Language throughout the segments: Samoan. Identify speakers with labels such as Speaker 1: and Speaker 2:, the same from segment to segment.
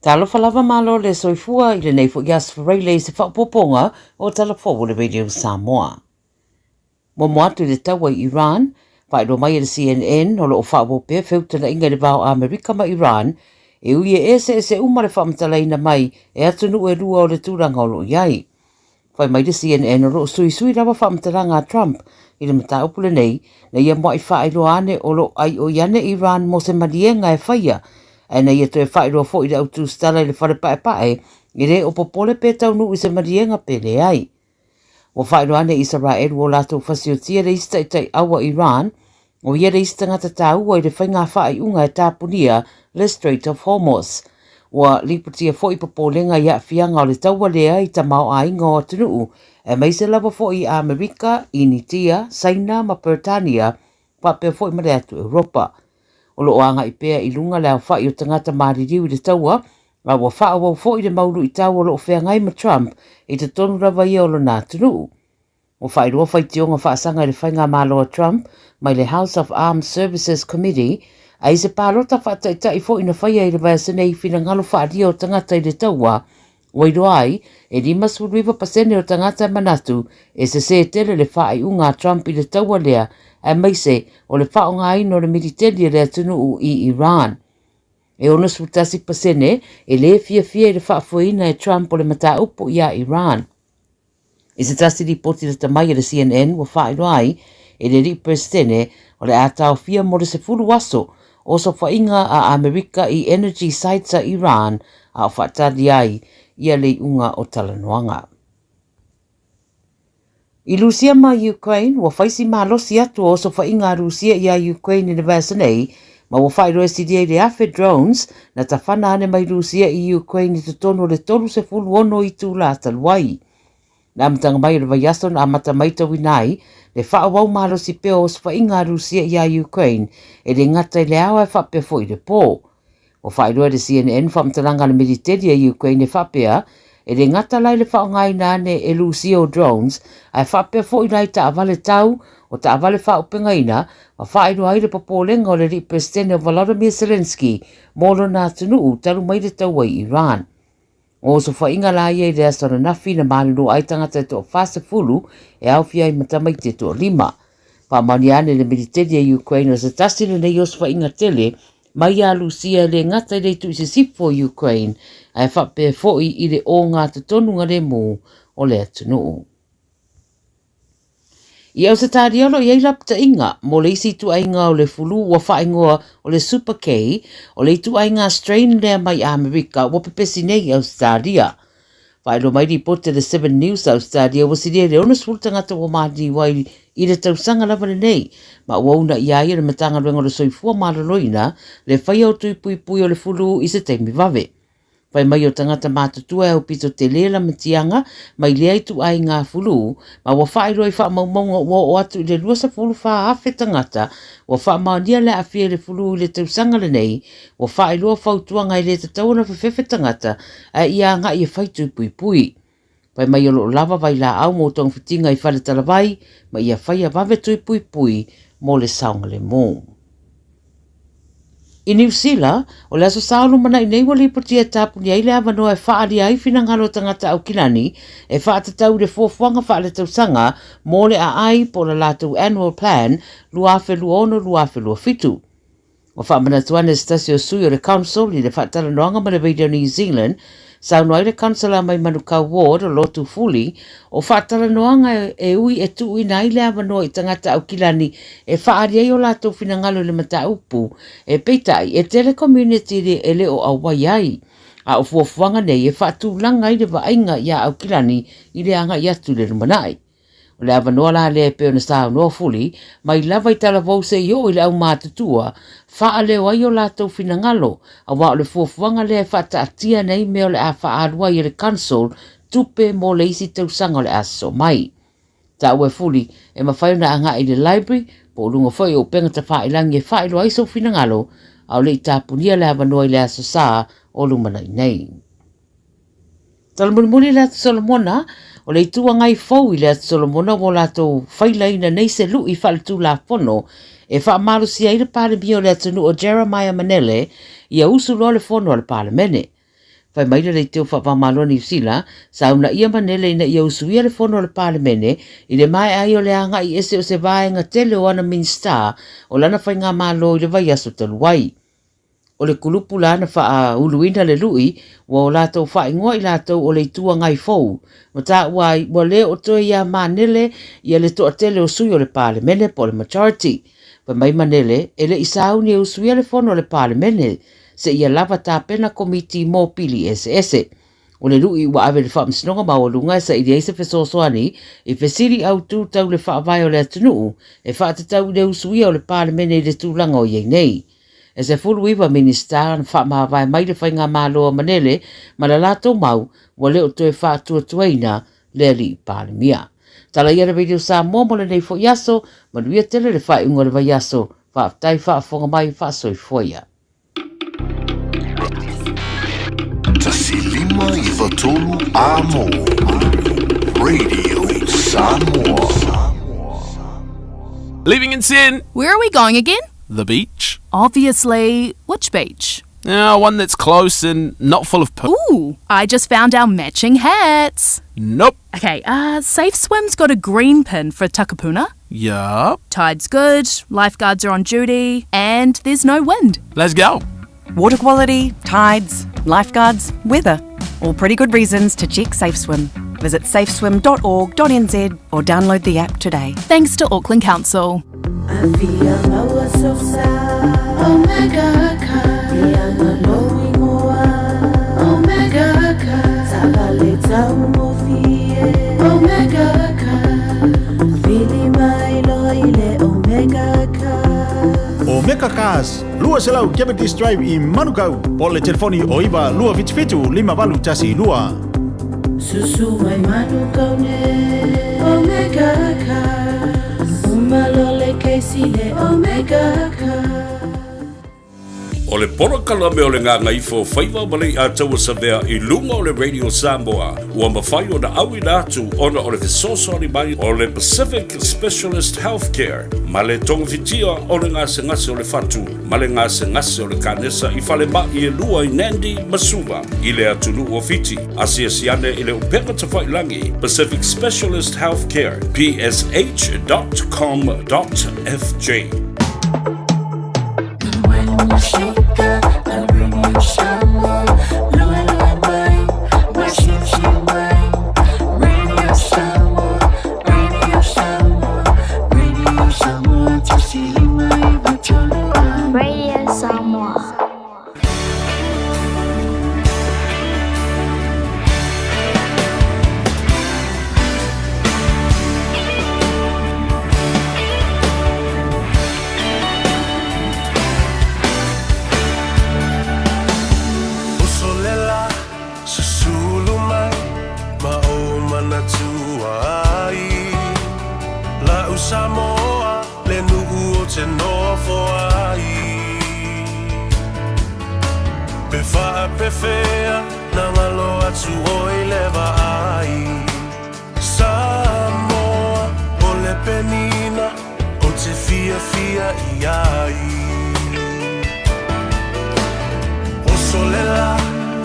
Speaker 1: Talofa lava malo le soifua i lenei foi aso Faraile i se faaopoopoga o Tala Fou o le Radio Samoa. Muamua atu i le taua i Iran, faailoa mai e le CNN o lo o faaauau pea feutanaiga i le va o Amerika ma Iran, e ui e eseese uma le faamatalaina mai e atunuu e lua o le tulaga o lo o i ai. Fai mai le CNN o lo o suisui lava faamatalaga a Trump i le mataupu lenei, na ia muai faailoa ane o lo o aioi ane Iran mo se maliega e faia, ae na ia toe faailoa foi i le au tusitala i le fale paepae e le o popole pe taunuu i se maliega pe leai. Ua faailoa ane Isaraelu ua latou fasiotia le isi taitai aua Iran, o ia le isi tagata taua i le faiga faaiuga e tapunia le Strait of Hormuz. Ua lipotia foi popolega i aafiaga o le taua lea i tamaoaiga o atunuu, aemaise lava foi i Amerika, Initia, Saina ma Peretania, faapea foi ma le atu Europa. O lo o agai pea i luga le aofai o tagata maliliu i le taua, a ua faaauau foi le mau luitau o lo o feagai ma Trump i totonu lava ia o lona atunuu. Ua faailoa faitioga faasaga i le faigamalo a Trump mai le House of Armed Services Committee, a i se palota faataitai foi na faia i le vaiaso nei i finagalo faaalia o tagata i le taua, Ua iloa ai, e 59% o tagata e manatu e sesē tele le faaiuga a Trump i le taua lea, aemaise o le faaaogaina o le militeli a le atunuu i Iran. E 61% e le fiafia i le faafoeina e Trump o le mataupu iā Iran. I se tasi lipoti lata mai a le CNN ua faailoa ai e le alii Peresetene o le a taofia mo le 10 aso osofaiga a Amerika i energy sites a Iran a o faatali ai ia le iuga o talanoaga. I Rusia ma Ukraine, ua fai si malosi atu o osofaiga a Rusia iā Ukraine i le vaiaso nei, ma ua faailoa e silia i le 1,000 drones na tafana ane mai Rusia i Ukraine i totonu o le 36 itulā talu ai. Le amataga mai o le vaiaso na amata maitauina ai le faaauau malosi pea o osofaiga a Rusia iā Ukraine e le gata i le ao ae faapea foi i le pō. Ua faailoa e le CNN faamatalaga a le militeli a Ukraine e faapea, e le gata la i le faaaogaina ane e Rusia o drones, ae faapea foi la i taavale tau, o taavale faaupegaina, ma faailoa ai le popolega o le alii Peresetene o Volodymyr Zelenskyy mo lona atunuu talu mai le taua i Iran. O osofaiga la ia i le aso ananafi na malulua ai tagata e toa-40 e aofia ai ma tamaiti e toalima. Faamaonia ane le militeli a Ukraine o se tasi lenei osofaiga tele mai iā Rusia e le gata i le itu i sisifo o Ukraine ae faapea foi i le ogatotonu lemu o le atunuu. I Ausetalia o lo o i ai lapataiga mo le isi ituaiga o le fulu ua faaigoa o le Super K, o le ituaiga strain lea mai Amerika ua pepesi nei i Ausetalia. Faailoa mai lipoti a le Seven News a Ausetalia ua silia i le 60 tagata ua maliliu ai i le tausaga lava lenei, ma ua una ia ia le Matagaluega o le Soifua Maloloina le faia o tui puipui o le fulu i se taimi vave. Fai mai o tagata matutua e aupito tele lamatiaga mai lea ituaiga fulu, ma ua faailoa i faamaumauga ua oo atu i le 24,000 tagata ua faamaonia le aafia i le fulu i le tausaga lenei, ua faailoa fautuaga e le tatau ona fefefe tagata ae ia agai e fai tui puipui. Fai mai o lo o lava vailaau mo togafitiga i fale talavai ma ia faia vave tui puipui mo le saogalemu. I Niu Sila, o le Aso Sa o lumanai nei ua lipotia e tapuni ai le avanoa e faaalia ai finagalo o tagata Aukilani e faatatau i le fuafuaga faaletausaga mo le aai po o le latou Annual Plan 2026-2027. Ua faamanatu ane se tasi o sui o le Council i le faatalanoaga ma le Radio New Zealand, saunoa ai le Councillor mai Manukau Ward o Lotu Fuli, o faatalanoaga e ui e tuuina ai le avanoa i tagata Aukilani e faaali ai o latou finagalo i le mataupu, e peitai, e tele community e le o auai ai. A o fuafuaga nei e faatulaga ai le vaaiga iā Aukilani i le agai atu i le lumanai. O le avanoa la lea e pei ona saunoa Fuli, mai lava i Talavou seia oo i le aumatutua, faaleo ai o latou finagalo, aua o le fuafuaga lea e faataatia nei mea o le a faaalu ai e le Council tupe mo le isi tausaga o le a sosoo mai. Taua e Fuli, e mafai ona agai i le library po o luga foi o upega tafailangi e faailoa ai sou finagalo, a o le i tapunia le avanoa i le Aso Sa o lumanai nei. Talamulimuli le Atu Solomona, o le Itu Agai fou i le Atu Solomona ua latou failaina nei se lu'i faaletulafono e faamalosia ai le Palemia o le atunuu o Jeremiah Manele ia usu loa le fono a le Palemene. Fai mai le leitio faava-o-Malo a Niu Sila, sa uunaia Manele ina ia usuia le fono a le Palemene i le maea ai o le agai ese o se vaega tele o ana Minisita o lana faigamalo i le vaiaso talu ai. O le kulupu la na faauluina le lui ua o latou faaigoa i latou o le Itu Agai fou, ma taua ai ua le o toe ia Manele ia le toatele o sui o le Palemene po o le majority. Fai mai Manele e le i sauni e usuia le fono a le Palemene seia lava tapena komiti mo pili eseese. O le lui ua ave i le Faamasinoga Maualuga e saili ai se fesoasoani i fesili autu tau le faavae o le atunuu e faatatau i le usuia o le Palemene i le tulaga o i ai nei. E 19 Minisita na faamavae mai le faigamalo a Manele ma le latou mau ua le o toe faatuatuaina le alii Palemia. Tala ia le Radio Samoa mo lenei foi aso, manuia tele le faaiuga o le vaiaso, faafetai faafofoga mai, faasoifua ia.
Speaker 2: 1 5 9 3 Amo Radio Samoa.
Speaker 3: Leaving in 10.
Speaker 4: Where are we going again?
Speaker 3: The beach.
Speaker 4: Obviously, which beach?
Speaker 3: Yeah, one that's close and not full of poo.
Speaker 4: Ooh, I just found our matching hats.
Speaker 3: Nope.
Speaker 4: Okay, Safe Swim's got a green pin for Takapuna.
Speaker 3: Yup.
Speaker 4: Tide's good, lifeguards are on duty, and there's no wind.
Speaker 3: Let's go.
Speaker 5: Water quality, tides, lifeguards, weather. All pretty good reasons to check Safe Swim. Visit safeswim.org.nz or download the app today.
Speaker 4: Thanks to Auckland Council.
Speaker 6: Omega Cars, 200 Cavendish Drive i Manukau, po o le telefoni o 9 277 5812.
Speaker 7: Susu mai Manukau ne Omega Cars Uma lo le keisi le Omega Cars.
Speaker 8: O le polokalame o le Gagaifo Faiva ma le Iataua Savea i luga o le Radio Samoa ua mafai ona auina atu ona o le fesoasoani mai o le Pacific Specialist Healthcare ma le togafitia o le gasegase o le fatu ma le gasegase o le kanesa i falemai e lua i Nandi ma Suva i le atunuu o Fiti. Asiasi ane i le upega tafailagi Pacific Specialist Healthcare psh.com.fj.
Speaker 9: Radio Samoa.
Speaker 10: Uso le la, susulu mai, ma ou manatua ai. La'u Samoa, le nuu ou te nofo ai. Pe faapefea, na galo atu oe i le vaai. Samoa, o le penina, ou te fiafia i ai. Oso le la,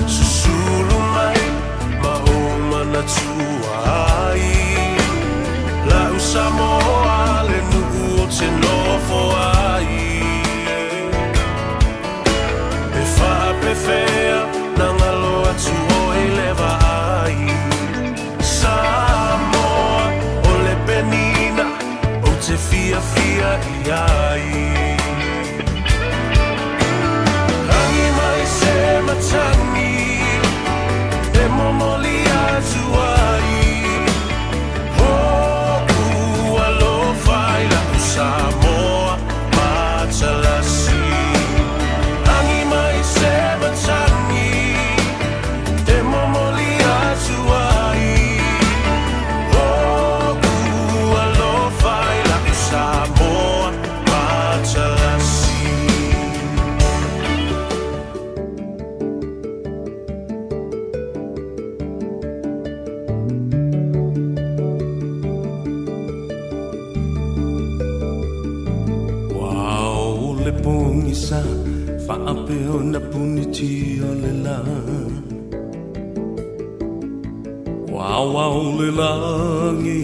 Speaker 10: susulu mai, ma ou manatua ai. La'u Samoa, le nuu ou te nofo ai. Pe faapefea, na galo atu oe i le vaai. Samoa, o le penina, ou te fiafia i ai. Agi mai se matagi, e momoli atu ai. O'u alofa i la'u Samoa matalasi. Agi mai se matagi, e momoli atu ai. O'u alofa i la'u Samoa matalasi. Ua o le pogisa faapea ona punitia le la. Aoao le lagi,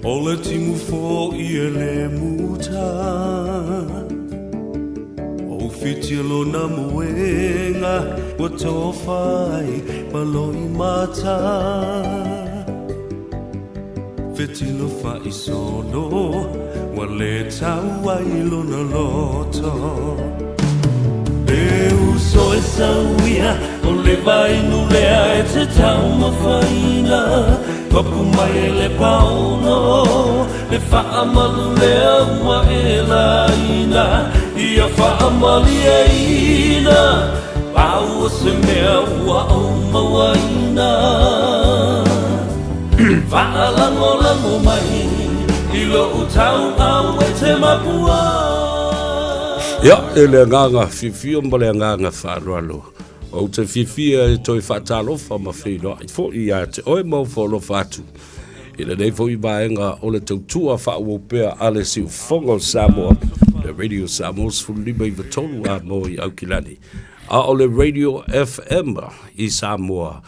Speaker 10: o le timu fo'i e le muta. O whiti lona moenga, ua tofa ai ma loimata. Fetilo fa'isolo, ua lē tau ai lona loto. E uso e sau ia, o le vainu lea e te taumafaina. Papu mai e le paono, le fa'amalu lea ua e laina. Ia fa'amalieina, pau o se mea ua ou mauaina. Faalagolago mai i lou tauau e te makua.
Speaker 8: Ia, e le agaga fiafia ma le agaga faaaloalo, ou te fiafia e toe faatalofa ma feiloai foi ia te oe ma ofoalofa atu i lenei foi vaega o le tautua faaauau pea a le Siufofoga o Samoa, le Radio Samoa 15 93 a mo i Aukilani, a o le Radio FM i Samoa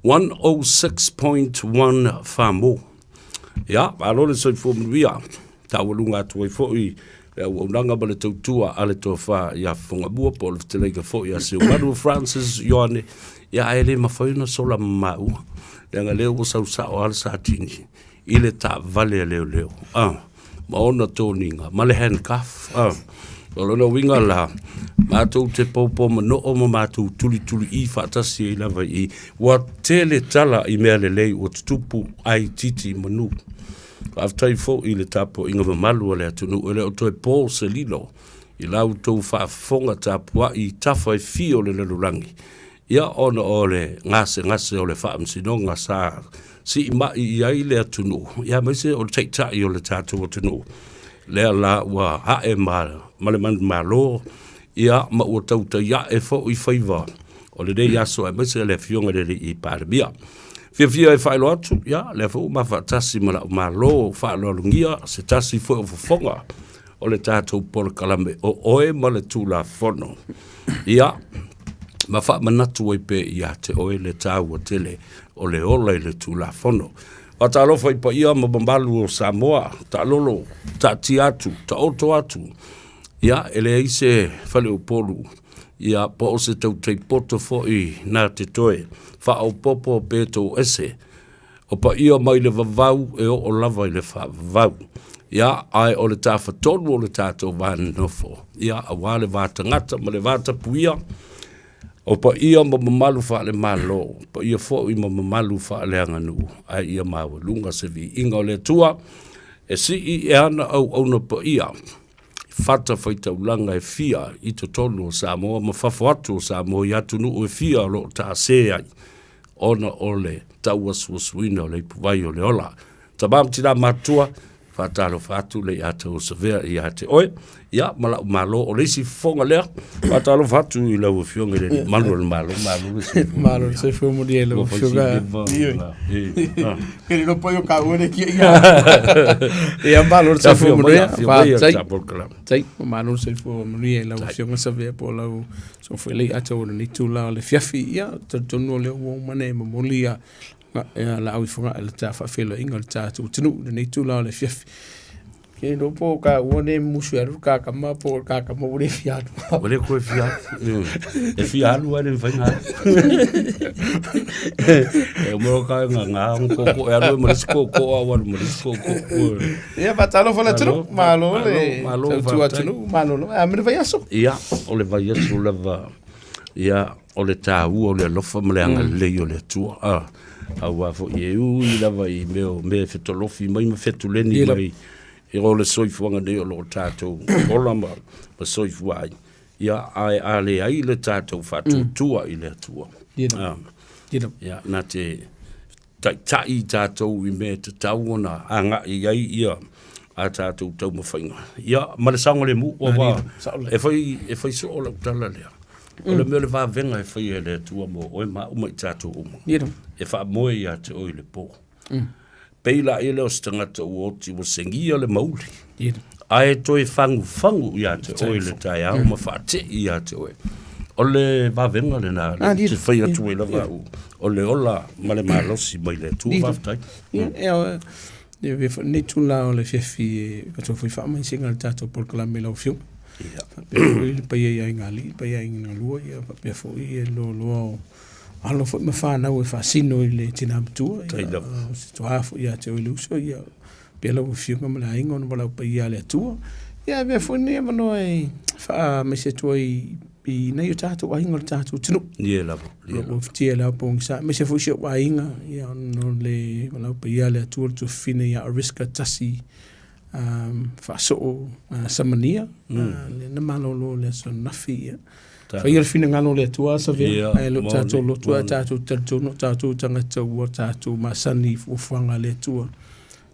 Speaker 8: 106.1 Famo. Ia, malo le soifua manuia. Taualuga atu ai foi le auaunaga ma le tautua a le tofa ia Fofogamua po o le fetalaiga foi ia Seumanu Francis Ioane. Ia, ae le mafai ona sola ma maua, leaga lea ua sau sao lava le Satini i le taavale a leoleo ah, ma ona toniga ma le handcuff. Ah. O lona uiga la, matou te popo manoo ma matou tulituli'i faatasi ai lava i i. Ua tele tala i mea lelei ua tutupu ai titi manu. Faafetai foi i le tapuaiga mamalu a le atunuu e le o toe po se lilo i la outou faafofoga tapuai i tafa e fia o le lalolagi. Ia, ona o le gasegase o le faamasinoga sa siimai i ai le atunuu, ia aemaise o le taitai o le tatou atunuu, lea la ua ae ma, ma le manumalo, ia, ma ua tautai ae foi faiva o lenei aso aemaise le Afioga i le Alii Palemia. Fiafia e faailoa atu, ia, lea foi ua mafaatasi ma la'u Malo faaaloalogia se tasi foi o fofoga o le tatou polokalame o oe ma le Tulafono. Ia, ma faamanatu ai pea ia te oe le taua tele o le ola i le Tulafono. Faatalofa i paia ma mamalu o Samoa, taalolo, taatia atu, taoto atu. Ia, e leai se faleupolu, ia, po o se tautai poto foi na te toe faaopoopo pe toese. O paia mai le vavau e oo lava i le faavavau. Ia, ae o le tafatolu o le tatou va nonofo, ia, aua le va tagata ma le va tapuia, o paia ma mamalu faale-Malo, o paia foi ma mamalu faaleaganuu, ae ia maualuga se viiga o le Atua e sii e ana auauna paia i fatafaitaulaga e fia i totonu o Samoa ma fafo atu o Samoa i atunuu e fia o lo o taase ai ona o le tauasuasuina o le ipuvai o le ola. Tama ma tina matutua, faatalofa atu le ia te Osavea ia te oe. Ia, ma lau malo, o le isi fofoga lea, faatalofa atu i lau afioga i le malu o le malo, malo le soifua.
Speaker 11: Malo le soifua manuia i lau afioga. Ke le lopo yo ka ua le kia ia. Ia malo le soifua manuia. Faafetai. Tai, malo le soifua manuia i lau afioga Savea po o lau So foi lei ata o lenei tula o le fiafi, ia, talitonu o lea ua uma ona e momoli ia, ia laau i Fogaa i le ta faafeiloaiga o le tatou atunuu i lenei tula o le afiafi. Ke iloa po o taua nei musu e alu le kakama po o le kakama ua le fia alu.
Speaker 8: Ua le koe fia alu. E fia alu ae le mafai ona alu. E uma loa ka nga nga ang koko e alu e ma le isi koko a ua alu ma le isi koko.
Speaker 11: Ia, faatalofa le atunuu, malo le tautua atunuu, malolo. A me le vaiaso?
Speaker 8: Ia, o le vaiaso lava, ia, o le taua o le alofa ma le agalelei o le Atua. A, aua foi e ui lava i mea o mea e fetolofi mai ma fetuleni mai i o le soifuaga nei o lo o tatou ola ma soifua ai. Ia, ae a leai le tatou faatuatua i le Atua.
Speaker 11: Ia.
Speaker 8: Ia, na te taitai i tatou i mea e tatau ona agai i ai ia a tatou taumafaiga. Ia, ma le saogalemu, aua e fai, e fai soo lau tala lea. O le mea o le vavega e faia e le Atua mo oe ma au ma i tatou uma. E faamoe ia te oe i le po. Pei laia lea o se tagata ua oti ua segia le mauli. Ae toe fagufagu ia te oe i le taeao ma faatei ia te oe. O le vavega lena
Speaker 11: Ah,
Speaker 8: te fai atu ai lava au, o le ola ma le malosi mai le Atua, faafetai.
Speaker 11: Ia, e, e avea foi lenei itula o le afiafi e avatu ai foi faamaisega i le tatou polokalame i lau Afioga. Faapea foi le paia i aiga alii, le paia i aiga galua, ia faapea foi le loaloa o alo foi ma fanau e faasino i le tina matua, ia, o se toa foi ia te oe le uso, ia, faapea lau Afioga ma le aiga ona valaau paia a le Atua. Ia, avea foi lenei avanoa e faamaise atu ai i nai o tatou aiga o le tatou atunuu.
Speaker 8: Ia lava.
Speaker 11: O lo o fitia i le ao pogisa, aemaise foi si ou aiga, ia, ona o le valaau paia a le Atua le tuafafine ia Ariska Tasi Faasoo Samania, lea na malolo i le aso ananafi, ia. Faia le finagalo o le Atua Savea, ae le o tatou lotu, ae tatou talitonu o tatou tagata ua tatou masani i fuafuaga a le Atua.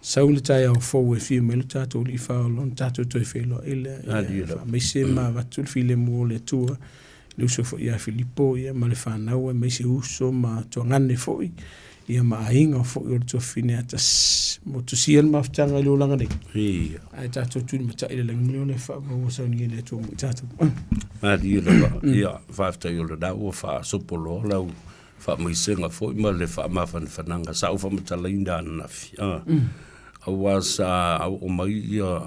Speaker 11: Sau le taeao fou e afio mai lo tatou Alii Faaola ona tatou toe feiloai lea, ia faamaise ma avatu le filemu o le Atua i le uso foi ia Filipo ia ma le fanau aemaise uso ma tuagane foi ia ma aiga foi o le tuafafine Atasi mo tusia le mafutaga i le olaga nei.
Speaker 8: Ia.
Speaker 11: Ae tatou tulimatai i le lagi ma le ola e faamaua sauni e le Atua mo i tatou.
Speaker 8: Malie lava. Ia, faafetai o lena ua faasopoloa lau faamaisega foi ma le faamafanafanaga sa ou faamatalaina ananafi. Aua sa oo mai ia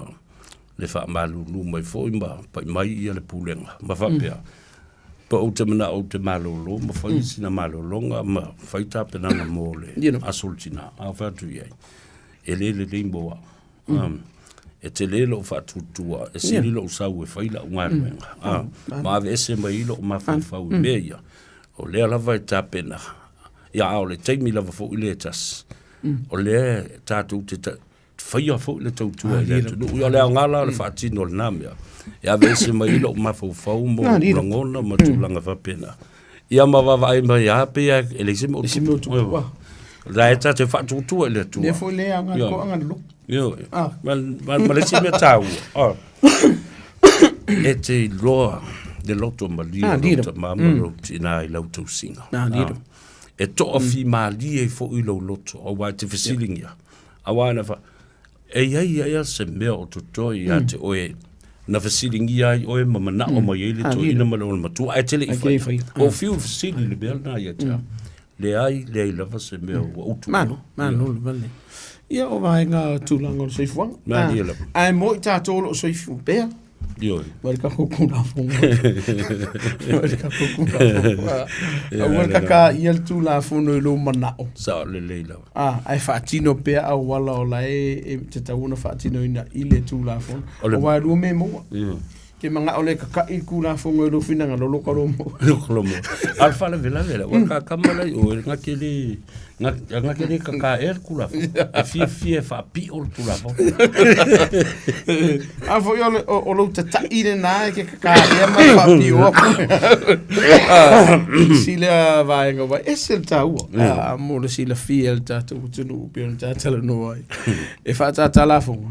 Speaker 8: le faamalulu mai foi ma pai mai ia le pulega ma faapea, pe ou te manao ou te malolo ma fai sina malologa ma fai tapenaga mo le aso o le tina. A ou fai atu i ai, e le lelei mo au. E tele lou faatuatua, e sili lou sau e fai lau galuega, ma aveese mai ai lou mafaufau i mea ia, o lea lava e tapena. Ia, a o le taimi lava foi lea e tasi, o lea tatou te faia foi le tautua i le atunuu. Ia, o le aoga la o le faatino o lena mea, e aveese mai ai lou mafaufau ma ou lagona ma tulaga faapena. Ia ma vaavaai mai lava pei lava e leai se mea o tupu. La e tatou faatuatua i le Atua.
Speaker 11: Lea foi lea aga ko aga lo.
Speaker 8: Ioe. Ma ma le isi mea taua. E te iloa le loto malie o lou tama ma lou tina i lau tausiga. E toafimalie foi lou loto aua e te fesiligia. Aua na fa, e i ai ia se mea o totoe ia te oe na fesiligia ai oe ma manao mai ai le toeaina ma le olomatua ae te le i faia. O fiu fesili le mea lena ia te au. Leai, leai lava se mea ua utu.
Speaker 11: Malo, malo lava le. Ia o vaega tulaga o le soifuaga.
Speaker 8: Malie lava.
Speaker 11: Ae mo i tatou o lo o soifua pea.
Speaker 8: Ioe.
Speaker 11: Mai le tatou Tulafono. Mai le tatou Tulafono. Aua le kakaia le Tulafono i lou manao.
Speaker 8: Sao lelei lava.
Speaker 11: Ah, ae faatino pea auala o la e, e tatau ona faatinoina i le Tulafono. Aua e lua mea e maua. Ke manao le kakaʻi le Tulafono i lou finagalo, loka lo maua.
Speaker 8: Loka lo maua. A o le faalavelave la, ua kakama la i o, e na te le, na te le kaka ea le Tulafono. E fiafia e faapio le Tulafono.
Speaker 11: A foi o, o, o lou tataʻi lena e ke kaka ea ma e faapio aku. Isi lea vaega ua ese le taua. A, mo le silafia e le tatou atunuu pei ona ta talanoa ai. E faatātā lafoga,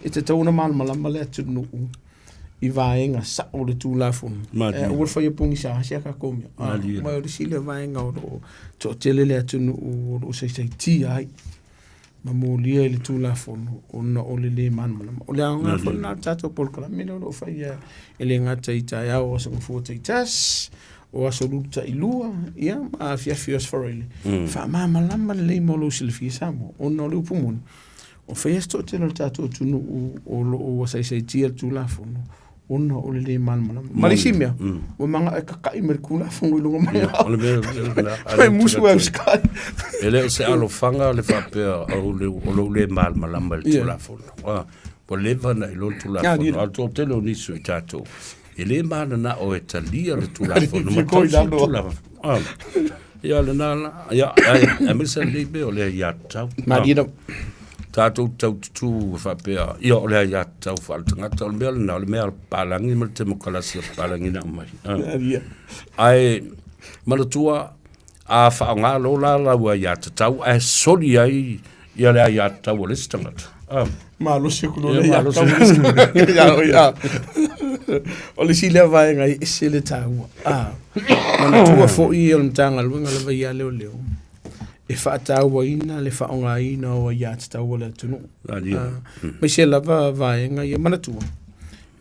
Speaker 11: e tatau ona malamalama le atunuu i vaega sao o le Tulafono.
Speaker 8: Malie.
Speaker 11: E aua le faia pogisa se a tatou mea. Ah,
Speaker 8: Malie.
Speaker 11: Ma o le isi lea vaega o lo o toatele le atunuu o lo o saisaitia ai ma molia i le Tulafono ona o le lē malamalama. O le aoga
Speaker 8: Malie.
Speaker 11: foi lena o le tatou polokalame lea o lo o faia e le gata i taeao o Aso Gafua taitasi, o Aso Lulu tailua, ia ma afiafi o Aso Faraile. Faamalamalama lelei mo lou silafia Samoa ona o le upu moni, O faia se toatele o le tatou atunuu o lo o ua saisaitia le Tulafono ona o le lē malamalama. Ma le isi mea, ua manao e kakaʻi mai le Tulafono i luga mai
Speaker 8: O le mea lena, a
Speaker 11: Mai
Speaker 8: lea ou te
Speaker 11: musu ai
Speaker 8: atu ai.
Speaker 11: uskai.
Speaker 8: E le o se alofaga le faapea o le o lou le malamalama i le Tulafono. Ah, ua leva ona iloa le Tulafono, a o le toatele o nisi o i tatou, e le mananao e talia le Tulafono ma tausi le Tulafono. Ah, ia lena la, ia, ae, aemaise lenei mea o le aiatatau.
Speaker 11: Malie lava.
Speaker 8: Tatou tau tutū e faapea, ia o le aiatatau faaletagata, o le mea lena, o le mea a le papalagi ma le temokalasi a papalagi na aumai. Ah. Ae manatua, a faaaoga loa la lau aiatatau ae soli ai ia le aiatatau a le isi tagata. Ah.
Speaker 11: Malosi aku loa
Speaker 8: Ia,
Speaker 11: le
Speaker 8: malosi.
Speaker 11: aiatatau. Ia, ia. O le isi lea vaega e ese le taua. Ah. Manatua foi o le Matagaluega lava ia leoleo e faatauaina le faaaogaina o aiatatau a le atunuu.
Speaker 8: Ah, ia.
Speaker 11: Aemaise lava vaega ia manatua.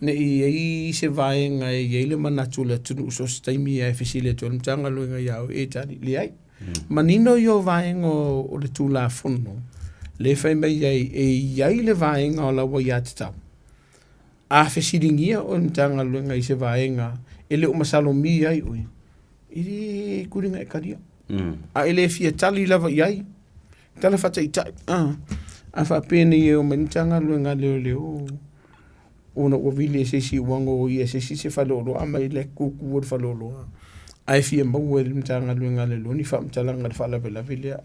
Speaker 11: Ne i ai se vaega e i ai le manatu o le atunuu so o se taimi ae fesili atu ai le Matagaluega ia oe e tali, leai. Manino ia o vaega o le Tulafono lea e fai mai ai e i ai le vaega o lau aiatatau. A fesiligia oe e le Matagaluega i se vaega e le o masalomia ai oe, e le tuliga e talia. A e le fia tali lava i ai, tala faataitai, a faapenei e omai le Matagaluega a Leoleo ona ua vili e se isi ua goia e se isi se faleoloa mai le kuku o le faleoloa ae fia maua e le Matagaluega a Leoleo ni faamatalaga i le faalavelave lea.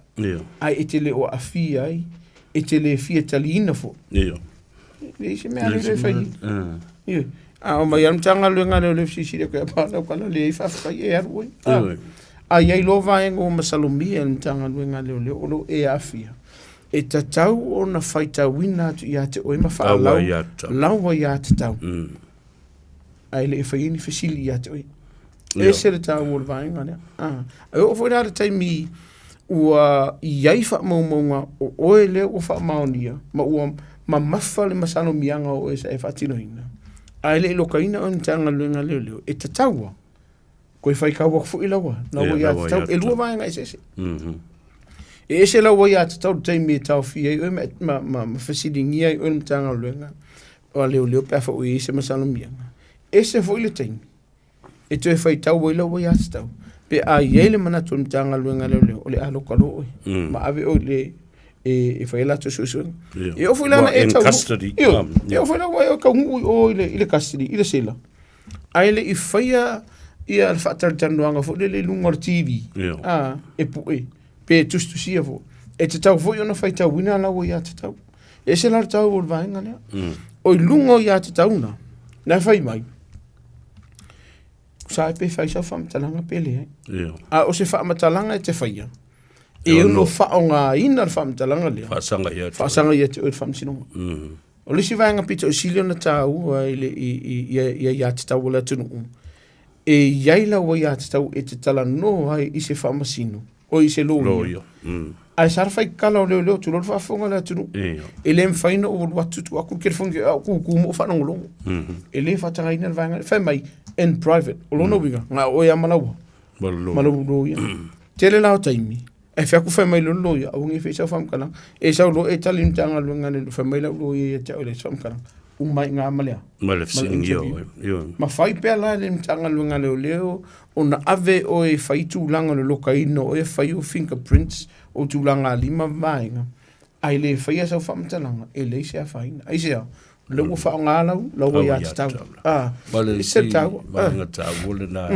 Speaker 11: Ae e te le o aafia ai, e te le fia taliina foi. E leai se mea a leoleo e fai. Ioe. A omai lava le Matagaluega a Leoleo e fesilisili atu ia Palau Kala, leai faafetai e alu oe. A i ai loa vaega ua masalomia e le Matagaluega a Leoleo o lo o e aafia, e tatau ona faitauina atu ia te oe ma faalau lau aiatatau. Ae le i faia ni fesili ia te oe. Ese le taua o le vaega lea. Ae oo foi la le taimi ua i ai faamaumauga o oe lea ua faamaonia ma ua mamafa le masalomiaga o oe sa e faatinoina, ae le i lokaina oe e le Matagaluega a Leoleo, e tatau lava toe faitau atu foi lau aiatatau. E lua vaega eseese. E ese lau aiatatau i le taimi e taofia ai oe ma fesiligia ai oe e le Matagaluega a Leoleo pe a foi ua i ai se masalomiaga. Ese foi le taimi e toe faitau ai lau aiatatau pe a i ai le manatu o le Matagaluega a Leoleo o le a loka loa oe ma ave oe i le e fai ai latou suesuega. E oo foi la ina e taunuu, ioe, e oo foi la ua e taunuu i o i le custody, i le sela, ae le i faia ia le faatalatalanoaga foi lele i luga o le TV, a, e pue, pe tusitusia foi. E tatau foi ona faitauina lau aiatatau. E ese la le taua o le vaega lea. O i luga o aiatatau na, na e fai mai, sa e pe fai sau faamatalaga pe leai. A o se faamatalaga e te faia, e ono faaaogaina le faamatalaga lea,
Speaker 8: Faasaga ia te oe.
Speaker 11: faasaga ia te oe i le faamasinoga. O le isi vaega pito i sili ona taua i le i aiatatau a le atunuu, e i ai lau aiatatau e te talanoa ai i se faamasino, o i se loia.
Speaker 8: Loia.
Speaker 11: Ae sa le faikala o leoleo tulou le faafofoga a le atunuu. E le mafai ona ou alu atu tuu atu le telefoni au kuku ma ou faalogologo. E le faatagaina le vaega lea. Fai mai in private. O lona uiga, na o oe lava ma lau ma lau loia. Tele la o taimi, e fai atu fai mai le loia, aua ne i fai sau faamatalaga. E sau loa e tali i le Matagaluega a le fai mai lau loia ia te au e leai se faamatalaga. Uma ai i ina ma le a?
Speaker 8: Ma le fesiligia oe. Ioe.
Speaker 11: Ma fai pea la e le Matagaluega a Leoleo ona ave oe e fai tulaga o le lokaina o oe e fai ou fingerprints, ou tulaga lima ma vaega, ae le faia sau faamatalaga, e leai se afaina. Aisea? O lea ua faaaoga lau, lau aiatatau. Ah,
Speaker 8: Ma le
Speaker 11: e se
Speaker 8: isi
Speaker 11: taua. Ah,
Speaker 8: vaega taua lena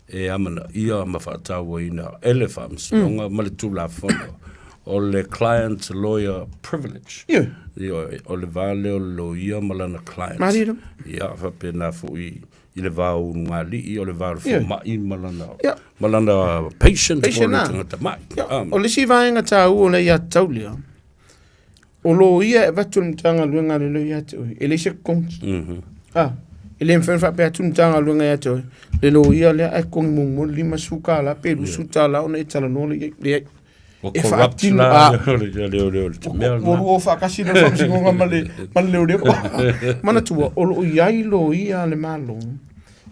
Speaker 8: e amanaia ma faatauaina e le Faamasinoga ma le Tulafono o le client lawyer privilege.
Speaker 11: Ioe.
Speaker 8: Ioe, o le va lea o le loia ma lana client.
Speaker 11: Malie lava.
Speaker 8: Ia, faapena foi i le va o ulugalii, o le va o le fomai ma lana,
Speaker 11: Ia.
Speaker 8: ma lana patient, po o
Speaker 11: Patient,
Speaker 8: le
Speaker 11: ah.
Speaker 8: tagata mai.
Speaker 11: Ia,
Speaker 8: Ah,
Speaker 11: o le isi vaega taua o le aiatatau lea, o loia e avatu e le Matagaluega a Leoleo ia te oe, e leai se totogi. Ah, e le mafai ona faapea atu le Matagaluega ia te oe, le loia lea ae totogi muamua le $50 pe $20 ona e talanoa lea i ai. Leai.
Speaker 8: Ua
Speaker 11: E
Speaker 8: corrupt
Speaker 11: faatino,
Speaker 8: la
Speaker 11: ah,
Speaker 8: le leoleo i le mea
Speaker 11: ua
Speaker 8: lena.
Speaker 11: lua o faatasi le faamasinoga ma le, ma le leoleo. Manatua, o lo o i ai loia a le Malo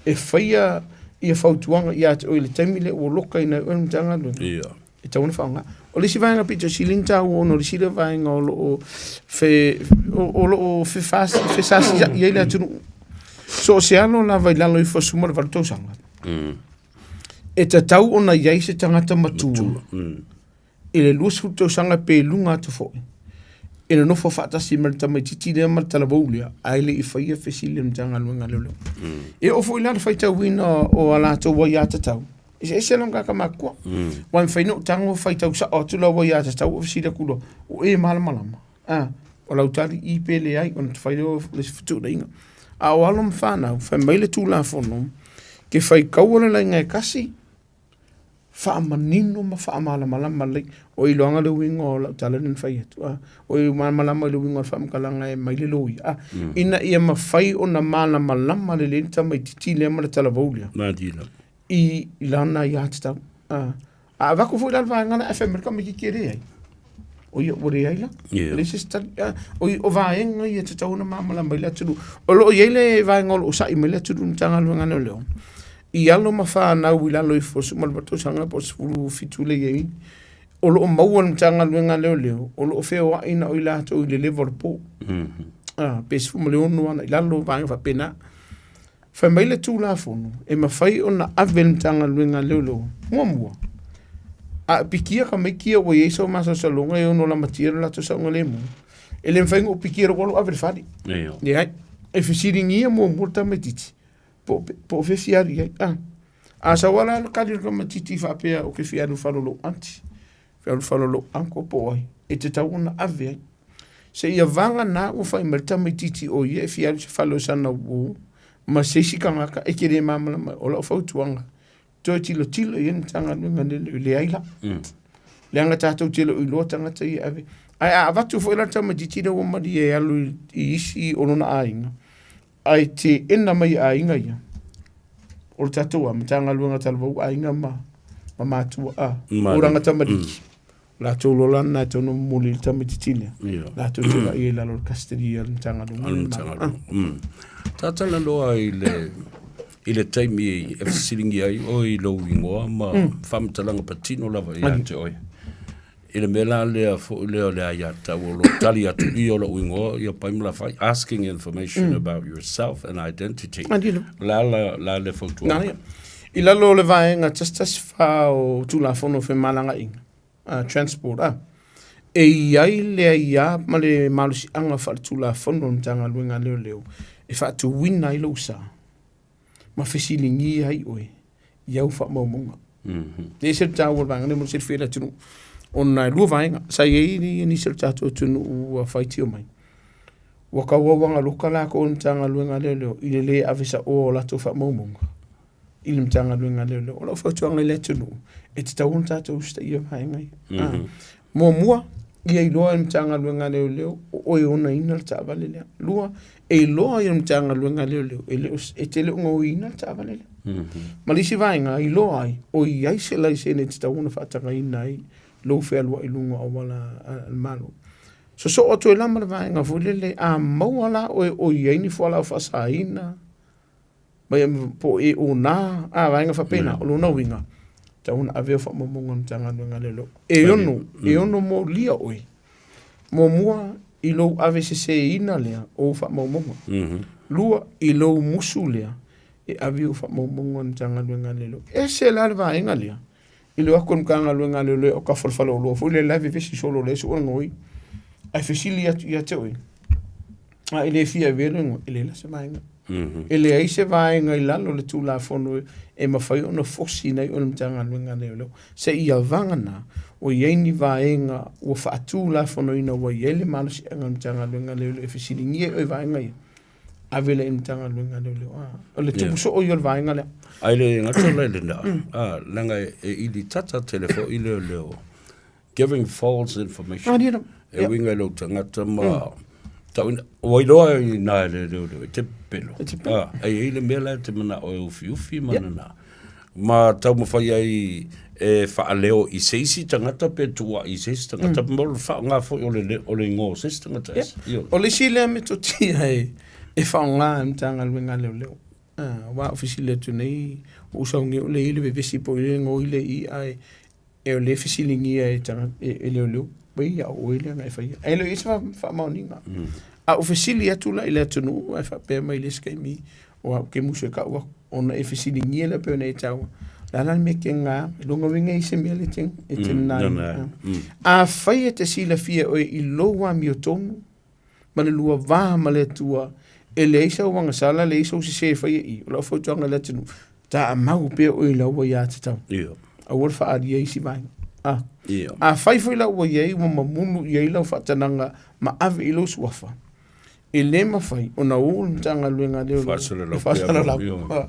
Speaker 11: e faia ia fautuaga ia te oe i le taimi lea ua lokaina ai oe e le Matagaluega.
Speaker 8: Ia.
Speaker 11: E tatau ona faaaoga. O le isi vaega pito sili ona taua ona o le isi lea vaega o lo o fe, o lo o fesasiai ai le atunuu. So o se alo lava i lalo ifo o le 18 tausaga. E tatau ona i ai se tagata matua i le 20 tausaga pe i luga atu foi e nonofo faatasi ma le tamaitiiti lea ma le talavou lea, ae le i faia fesili a le Matagaluega a Leoleo. E oo foi la le faitauina o a latou aiatatau, eseese la tagata matutua. Aua e mafai ona ou tago faitau sao atu lau aiatatau ou fesili atu loa, o e malamalama? A, o lau tali i pe leai ona fai lea o le isi fetuunaiga. A o alo ma fanau, fai mai le Tulafono, ke faitaua le laina e tasi, faamanino ma faamalamalama lelei. O iloaga le uiga o lau tala lea na fai atu, a, o i malamalama i le uiga o le faamatalaga e aumai le loia, a, ina ia mafai ona malamalama lelei le tamaitiiti lea ma le talavou lea.
Speaker 8: Malie.
Speaker 11: I lana aiatatau. A, a avatu foi la le vaega lea ae fai mai le tamaitiiti e leai. O ia ua leai la. E leai se isi tali. O, o vaega ia e tatau ona malamalama ai le atunuu. O lo o i ai le vaega o lo o sa'i mai le atunuu i le Matagaluega a Leoleo, i alo ma fanau i lalo ifo o le 18 tausaga po o le 17 lea e i ai, o lo o maua e le Matagaluega a Leoleo, o lo o feoai na o i latou i le leva o le po. Pe 16 agai i lalo, vaega faapena. Fai mai le Tulafono, e mafai ona ave e le Matagaluega a Leoleo, muamua, a pikia ka maiki ua i ai sau masalosaloga e ono lamatia lo latou saogalemu, e le mafai ona ou pikia lou alu ave i le fale. Leai. E fesiligia muamua le tamaitiiti po o fea e fia alu i ai. A sau lava la le tali o le tamaitiiti faapea ou te fia alu i le fale o lou aunty, fia alu i le fale o lou uncle po o ai, e tatau ona ave ai. Seia vagana ua fai mai le tamaitiiti o ia e fia alu i se fale o sana uo ma se isi tagata e te le malamalama ai. O lau fautuaga, toe tilotilo i ai le Matagaluega lea, leai la. Leaga tatou te le o iloa tagata ia e ave. Ae a avatu foi la le tamaitiiti lea ua malie e alu i isi o lona aiga, ae teena mai e aiga ia, o le tatou a Matagaluega Talavou aiga ma ma matua a tulaga tamaliki. Latou lola na e tonu momoli i le tamaitiiti lea. Latou te vaai i lalo o le custody a le Matagaluega.
Speaker 8: A le Matagaluega. Tatala loa i le i le taimi e fesiligia ai oe i lou igoa ma faamatalaga patino lava ia te oe. I le mea la lea foi lea o le aiatatau o lo o tali atu i o lou igoa ia Paimalaafai, asking information about yourself and identity. O le a la le fautuaga?
Speaker 11: I lalo o le vaega 114 o Tulafono o Femalagaaiga, Transport, e i ai le aia ma le malosiaga faaletulafono o le Matagaluega a Leoleo e faatuina ai lou sa ma fesiligia ai oe i au faamaumauga. E ese le taua o le vaega lenei mo le silafia e le atunuu, ona e lua vaega. Sa i ai nisi o le tatou atunuu ua faitio mai, ua tau auagaloka latou e le Matagaluega a Leoleo i le le ave saoa o latou faamaumauga i le Matagaluega a Leoleo. O lau fautuaga i le atunuu, e tatau ona tatou usitaia vaega ia. Muamua, ia iloa e le Matagaluega a Leoleo o oe e onaina le taavale lea. Lua, e iloa e le Matagaluega a Leoleo e le o, e te le o gaoiina le taavale lea. Ma le isi vaega, iloa ai o i ai se laisene e tatau ona faatagaina ai lou fealuai i luga o auala a le Malo. Sosoo atu ai la ma le vaega foi lele, a maua la oe o i ai ni fualaau faasaina, mai po o e ona, a vaega faapena, o lona uiga, tatau ona ave au faamaumauga a le Matagaluega a Leoleo. E ono, e ono molia oe, muamua i lou aveseseina lea o ou faamaumauga. Lua, i lou musu lea e ave ou faamaumauga a le Matagaluega a Leoleo. Ese la le vaega lea, i le o atu o le Matagaluega a Leoleo o tafa o le faleoloa foi lea la e vevesi solo lea e sue le gaoi. Ae fesili atu ia te oe, a e le fia avea le igoa, e leai la se vaega. E leai se vaega i lalo o le Tulafono e mafai ona fosiina ai oe e le Matagaluega a Leoleo. Seia vagana ua i ai ni vaega ua faatulafonoina ua i ai le malosiaga o le Matagaluega a Leoleo e fesiligia ai oe i vaega ia, ave lea i le Matagaluega a Leoleo. O le tupu soo ia o le vaega lea.
Speaker 8: Ae le gata la i lena, leaga e ilitata tele foi leoleo giving false information. E uiga i lou tagata ma tauina, ua iloa i ina e le leoleo e te pepelo. E i ai le mea la e te manao e ufiufi ma lena. Ma taumafai ai e faaleo i se isi tagata pe tuuai i se isi tagata mo le faaaoga foi o le o le igoa o se isi tagata ese.
Speaker 11: Ioe. O le isi lea metotia e faaaoga e le Matagaluega a Leoleo, aua ou fesili atu nei, ua ou saunia o lea e i ai le vevesi po o le gaoi lea i i, ae e o lea e fesiligia e tagata e leoleo, wei ia o oe lea na e faia. Ae le o i ai se faamaoniga. A ou fesili atu la i le atunuu ae faapea mai le isi taimi, o au ke musu e kau aku, ona e fesiligia lea pei ona e taua. O le a la le mea ke ngā, e lona uiga e i ai se mea le te, e te nai. Afai e te silafia oe i lou amiotonu, ma le lua va ma le Atua, e leai sau agasala, leai sou sesē e faia i i. O lau fautuaga i le atunuu, taamau pea oe i lau aiatatau.
Speaker 8: Ia.
Speaker 11: Aua le faaalia isi vaega. Ah.
Speaker 8: Ia.
Speaker 11: Afai foi la ua i ai, ua mamulu i ai lau faatanaga ma ave i lou suafa, e le mafai ona o le Matagaluega a Leoleo
Speaker 8: Faasalalau
Speaker 11: e faasalalau.
Speaker 8: pea, ia.
Speaker 11: Ah.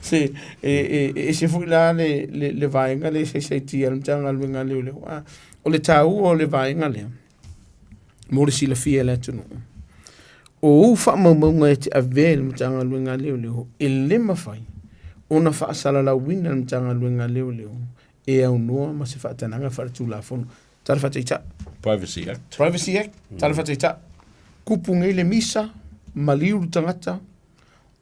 Speaker 11: Se, e, e, e ese foi la le, le, le vaega lea e saisaitia e le Matagaluega a Leoleo. Ah. O le taua o le vaega lea, mo le silafia e le atunuu. O ou faamaumauga e te avea i le Matagaluega a Leoleo, e le mafai ona faasalalauina e le Matagaluega a Leoleo e aunoa ma se faatanaga faaletulafono. Tala Faataitai.
Speaker 8: Privacy Act.
Speaker 11: Privacy Act, Tala Faataitai. Kupu nei le misa, maliu le tagata,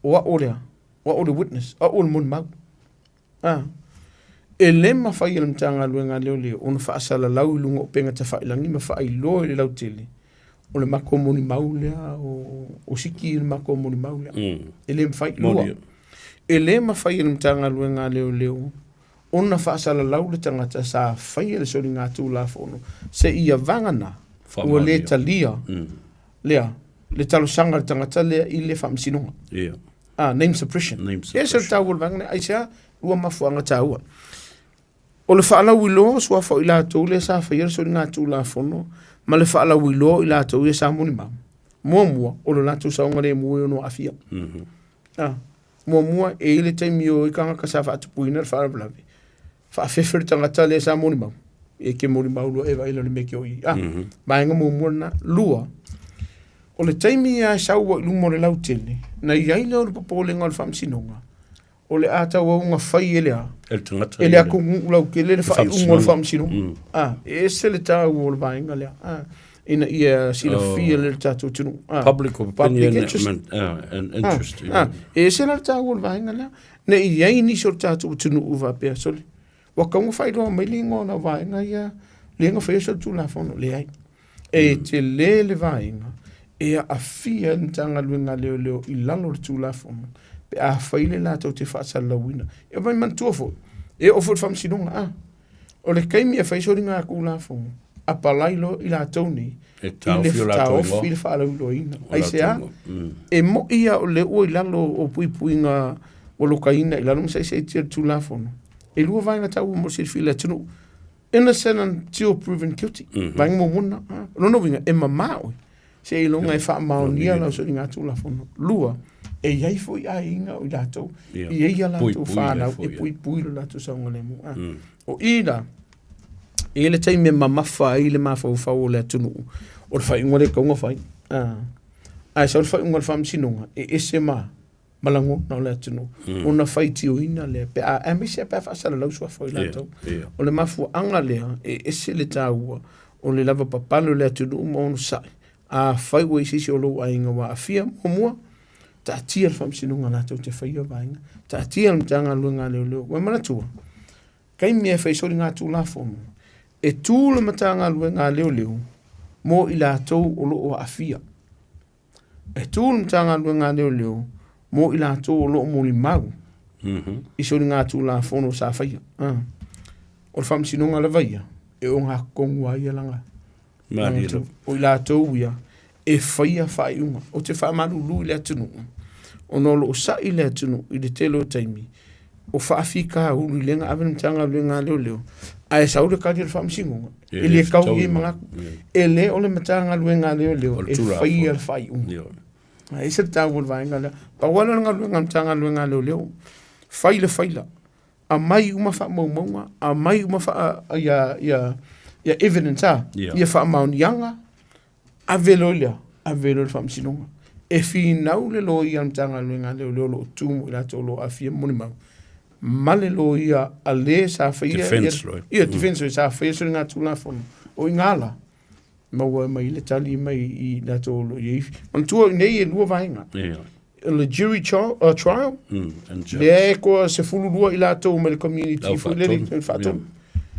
Speaker 11: o a'o lea, o a'o le witness, o a'o le molimau. Ah. E le mafai e le Matagaluega a Leoleo ona faasalalau i luga o upega tafailagi ma faailoa i le lautele o le matou molimau lea o, o Siki le matou molimau lea. E le mafai. Lua, e le mafai e le Matagaluega a Leoleo ona faasalalau le tagata sa faia le soligatulafono seia vagana ua le talia lea le talosaga a le tagata lea i le faamasinoga.
Speaker 8: Yeah.
Speaker 11: Ah, name suppression.
Speaker 8: Name
Speaker 11: suppression. E se taua o le vaega lea, aisea ua mafuaaga taua. O le faalauiloa o suafa o i latou lea sa faia le soligatulafono ma le faalauiloa o i latou ia sa molimau. Muamua, o le latou saogalemu e ono aafia. Mm -hmm. Ah, muamua, e i le taimi o i tagata sa faatupuina le faalavelave, faafefe le tagata lea sa molimau. E ke molimau loa e vaai le mea ke o i. Ah, mm -hmm. vaega muamua lena. Lua, o le taimi ia e sau ai i luma o le lautele, na i ai lea o le popolega o le faamasinoga, o le a tauauga fai e le a?
Speaker 8: E le tagata
Speaker 11: E le atunuu lautele le faaiuga o le faamasinoga. Ah, e ese le taua o le vaega lea. Ah, ina ia silafia oh. le tatou atunuu.
Speaker 8: Ah, public opinion public interest. And, and interest.
Speaker 11: Ah, ah, e ese la le taua o le vaega lea. Ne i ai nisi o le tatou atunuu faapea, sole. Ua tatau ona faailoa mai le igoa o lau vaega ia, lea na faia solitulafono. Leai. E tele le vaega e aafia ai le Matagaluega a Leoleo i lalo o le Tulafono pe afai le latou te faasalalauina. E mai manatua foi, e oo foi i le Faamasinoga, a. O le taimi e fai soligatulafono, apalai loa i latou nei
Speaker 8: E i le
Speaker 11: taofi le faalauiloaina. Aisea? E moi lava o lea ua i lalo o puipuiga ua lokaina i lalo ma saisaitia le Tulafono. E lua vaega taua mo le silafia e le atunuu. Innocent until proven guilty. Mm -hmm. Vaega muamua lena. Ah, o lona uiga, e mamā oe. Seiloga e faamaonia lau soligatulafono. Lua, e i ai foi aiga o i latou, yeah. i ai a latou whānau, e puipui lo latou saogalemu. Ah. O i la, e i le taimi e mamafa ai le mafaufau o le atunuu, o le faaiuga lea e tatau ona fai. Ah. Ae sau le faaiuga a le faamasinoga, e ese ma, ma lagona o le atunuu, mm. ona faitioina lea, pe a, aemaise pe a faasalalau suafa o i latou. Yeah, yeah. O le mafuaaga lea, e ese le taua, o le lavapapale o le atunuu ma onosai, afai ua i se isi o lou aiga ua aafia, muamua, taatia le faamasinoga latou te faia vaega, taatia le Matagaluega a Leoleo. Ua e manatua, taimi e fai soligatulafono, e tu le Matagaluega a Leoleo mo i latou o lo o aafia. E tu le Matagaluega a Leoleo mo i latou o lo o molimau i soligatulafono sa faia. Ah. O le faamasinoga lava ia, e ogatotonu ai ia langa.
Speaker 8: Malie lava.
Speaker 11: O i latou ia e faia faaiuga. Ou te faamalulu i le atunuu, ona o lo o sa'i le atunuu i le tele o taimi, o faafitauli lea na ave le Matagaluega a Leoleo, ae sau le tali a le Faamasinoga, e le tau i ai manatu. E le o le Matagaluega a Leoleo e faia le faaiuga. E ese le taua o le vaega lea. Pau lava lea o le galuega a le Matagaluega a Leoleo, fai le faila, aumai uma faamaumauga, aumai uma faa, ia, ia, ia evidence a,
Speaker 8: yeah.
Speaker 11: ia faamaoniaga, ave loa lea, ave loa i le faamasinoga. E finau le loia a le Matagaluega a Leoleo o lo o tu mo i latou o lo o aafia ma molimau, ma le loia a le sa faia
Speaker 8: Defense lawyer.
Speaker 11: Ia, defense lawyer sa faia soligatulafono. O i ina la, maua mai le tali mai i latou o lo o i ai. Manatua i inei e lua vaega.
Speaker 8: Yeah.
Speaker 11: O le jury trial,
Speaker 8: And judge.
Speaker 11: lea e toa 12 i latou mai le community
Speaker 8: Lau
Speaker 11: foi lele,
Speaker 8: faatonu.
Speaker 11: faatonu.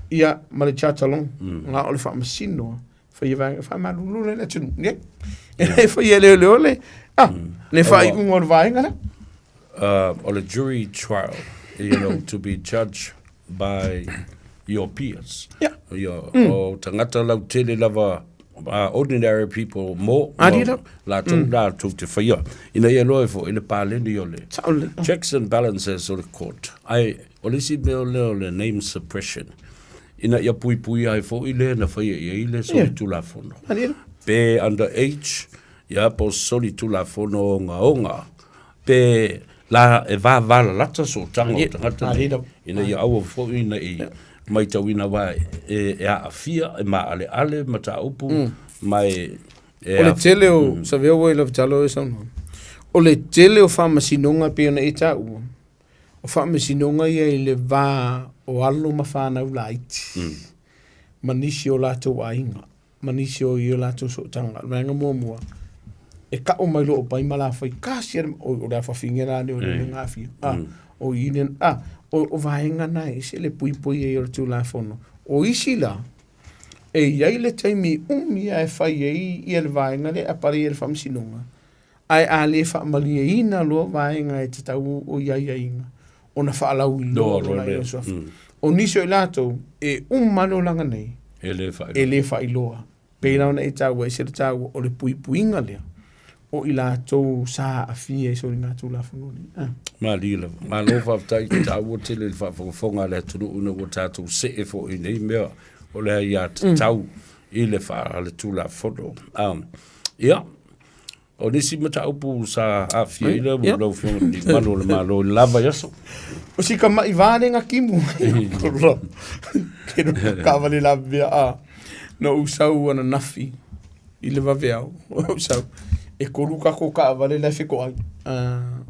Speaker 11: Ia, ma le chatalon. Na o le faamasino faia vaega faamalulu le atunuu. Ne? E faia leoleo le, ah, le faaiuga o le vaega lea.
Speaker 8: O le jury trial, you know, to be judged by your peers.
Speaker 11: Yeah.
Speaker 8: Your, O tagata lautele lava, ordinary people mo,
Speaker 11: Adi la.
Speaker 8: latou latou te whaia. Ina ia loa e fo i le pāleni o le
Speaker 11: Sao le.
Speaker 8: checks and balances o le court. Ai, o le isi mea o lea o le name suppression. Ina ia puipui ai fo'i le na whaia i ai le solitulafono.
Speaker 11: Adi la.
Speaker 8: Pe under age, ia po solitulafono ogaoga, pe la e vavalalata sootaga o tagata nei, ina ia aua foi ne i maitauina aua e aafia, e maaleale mataupu ma e
Speaker 11: O le tele o, savea ua i lau talo e saunoa, o le tele o faamasinoga e pei ona e taua, o faamasinoga ia i le va o alo ma fanau laiti. ma nisi o latou aiga, ma nisi o i o latou sootaga. O le vaega muamua, e ka'u mai lo'u pai ma la fai kasi a o o le afafine la lea o le gafia. A, o i le a, o vaega na e ese le puipui ai o le Tulafono. O isi la, e i ai le taimi umi lava e fai ai ia le vaega lea e apalai ai e le Faamasinoga, ae a le faamalieina loa vaega e tatau o i aiaiga, ona faalauiloa loa lea o suafa. O nisi o i latou, e uma le olaga nei,
Speaker 8: E le faailoa.
Speaker 11: E le faailoa. Pei la ona e taua, e ese le taua o le puipuiga lea o i latou sa aafia i soligatulafono nei. Ah.
Speaker 8: Malie lava. Malo faafetai, taua tele le faafogafoga a le atunuu ina ua tatou see foi i nei mea o le aiatatau i le faaletulafono. Ia, o nisi mataupu sa aafia ai lau Afioga i le Malu o le Malo i le la vaiaso.
Speaker 11: O si kama'i vā le ngakimu. Ke kaavale lavea a. Na ou sau ananafi i le vaveao. Ou sau e kolu kako kaavale la e fetoai.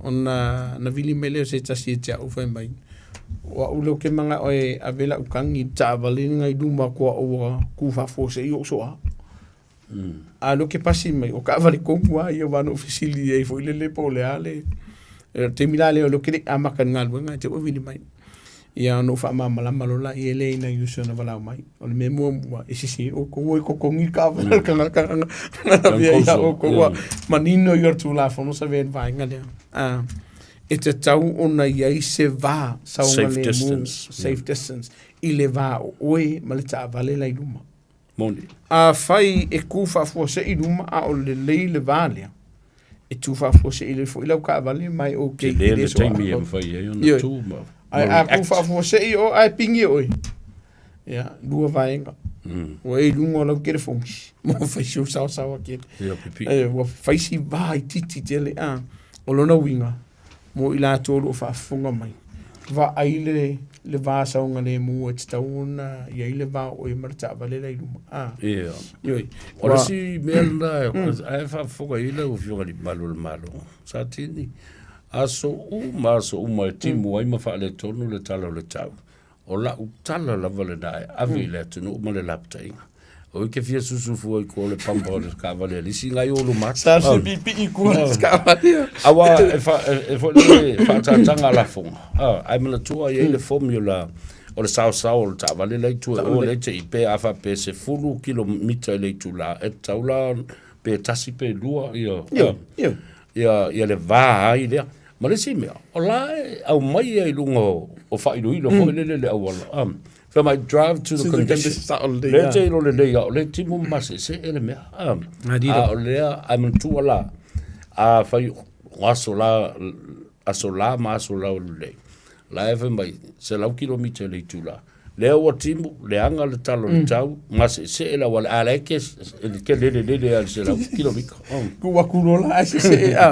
Speaker 11: Ona na vili mai lea o se tasi ia te a'u fai mai, o a'u lea ou te mana'o e ave la'u kagi i le taavale lena i luma atu a'u ua tu faafuasei o'u soa. A o lea ou te pasi mai, o taavale tonu lava ia aua na ou fesili i ai foi lele po o le a le le taimi la lea o lea ou te le i amata i le galuega ae te i ua vili mai. Ia ona ou faamalamalama loa lea lea i nai uso na valaau mai. O le mea muamua, e sese outou e totogi le taavale a le tagata na lavea ia outou ua manino ia o le Tulafono sa avea i le vaega lea. E tatau ona i ai se va saogalemu, safe distance, i le va o oe ma le taavale la i luma.
Speaker 8: Moni.
Speaker 11: Afai e tu faafuasei i luma a o lelei le va lea, e tu faafuasei lelei foi lau taavale ma e okay
Speaker 8: Tele le taimi e mafai ai ona tu ma
Speaker 11: Ae a tu faafuasei o ae pigi oe, ia, lua vaega. Ua e i luga o lau telefoni, ma ua fai si ou saosaoa tele.
Speaker 8: Ia, pipii.
Speaker 11: Ua fai si va itiiti tele, a. O lona uiga, mo i latou o lo o faafofoga mai, vaai le, le va saogalemu e tatau ona i ai le va o oe ma le taavale la i luma. Ah.
Speaker 8: Ia.
Speaker 11: Ioe.
Speaker 8: O le isi mea lena ae faafofoga i ai lau Afioga i le Malu o le Malo, Satini, aso uma aso uma e timu ai ma faaletonu le tala o le tau. O lau tala lava lena e ave i le atunuu ma le lapataiga. O i ke fia susu fua i kua o le pampa o le kaavale a le isi ngai o luma atu.
Speaker 11: Sa se pipii i kua o le kaavale.
Speaker 8: Aua e fa, e, e foi le faataataga a lafoga. Ah, ae manatua i ai le fomi o la, o le saosao o le taavale la i tua i o le te i pe a faapea 10 kilomita i le itula, e tatau la pe tasi pe lua ia,
Speaker 11: Ioe, ioe.
Speaker 8: ia, ia le va ai lea. Ma le isi mea, o la e aumai ia i luga o faailoilo foi lele le auala. Fai mai, drive to the condition. Lea te ilo lelei a o lea timu ma masese e le mea. A o lea, ae manatua la, a fai o aso la, aso la ma aso la o lelei. La e fai mai, 100 kilomita i le itula. Lea ua timu, leaga le tala o le tau, maseesee le auala, a la e ke, ke lele lele a le 100 kilomita.
Speaker 11: Ku atu loa la ae sesee a.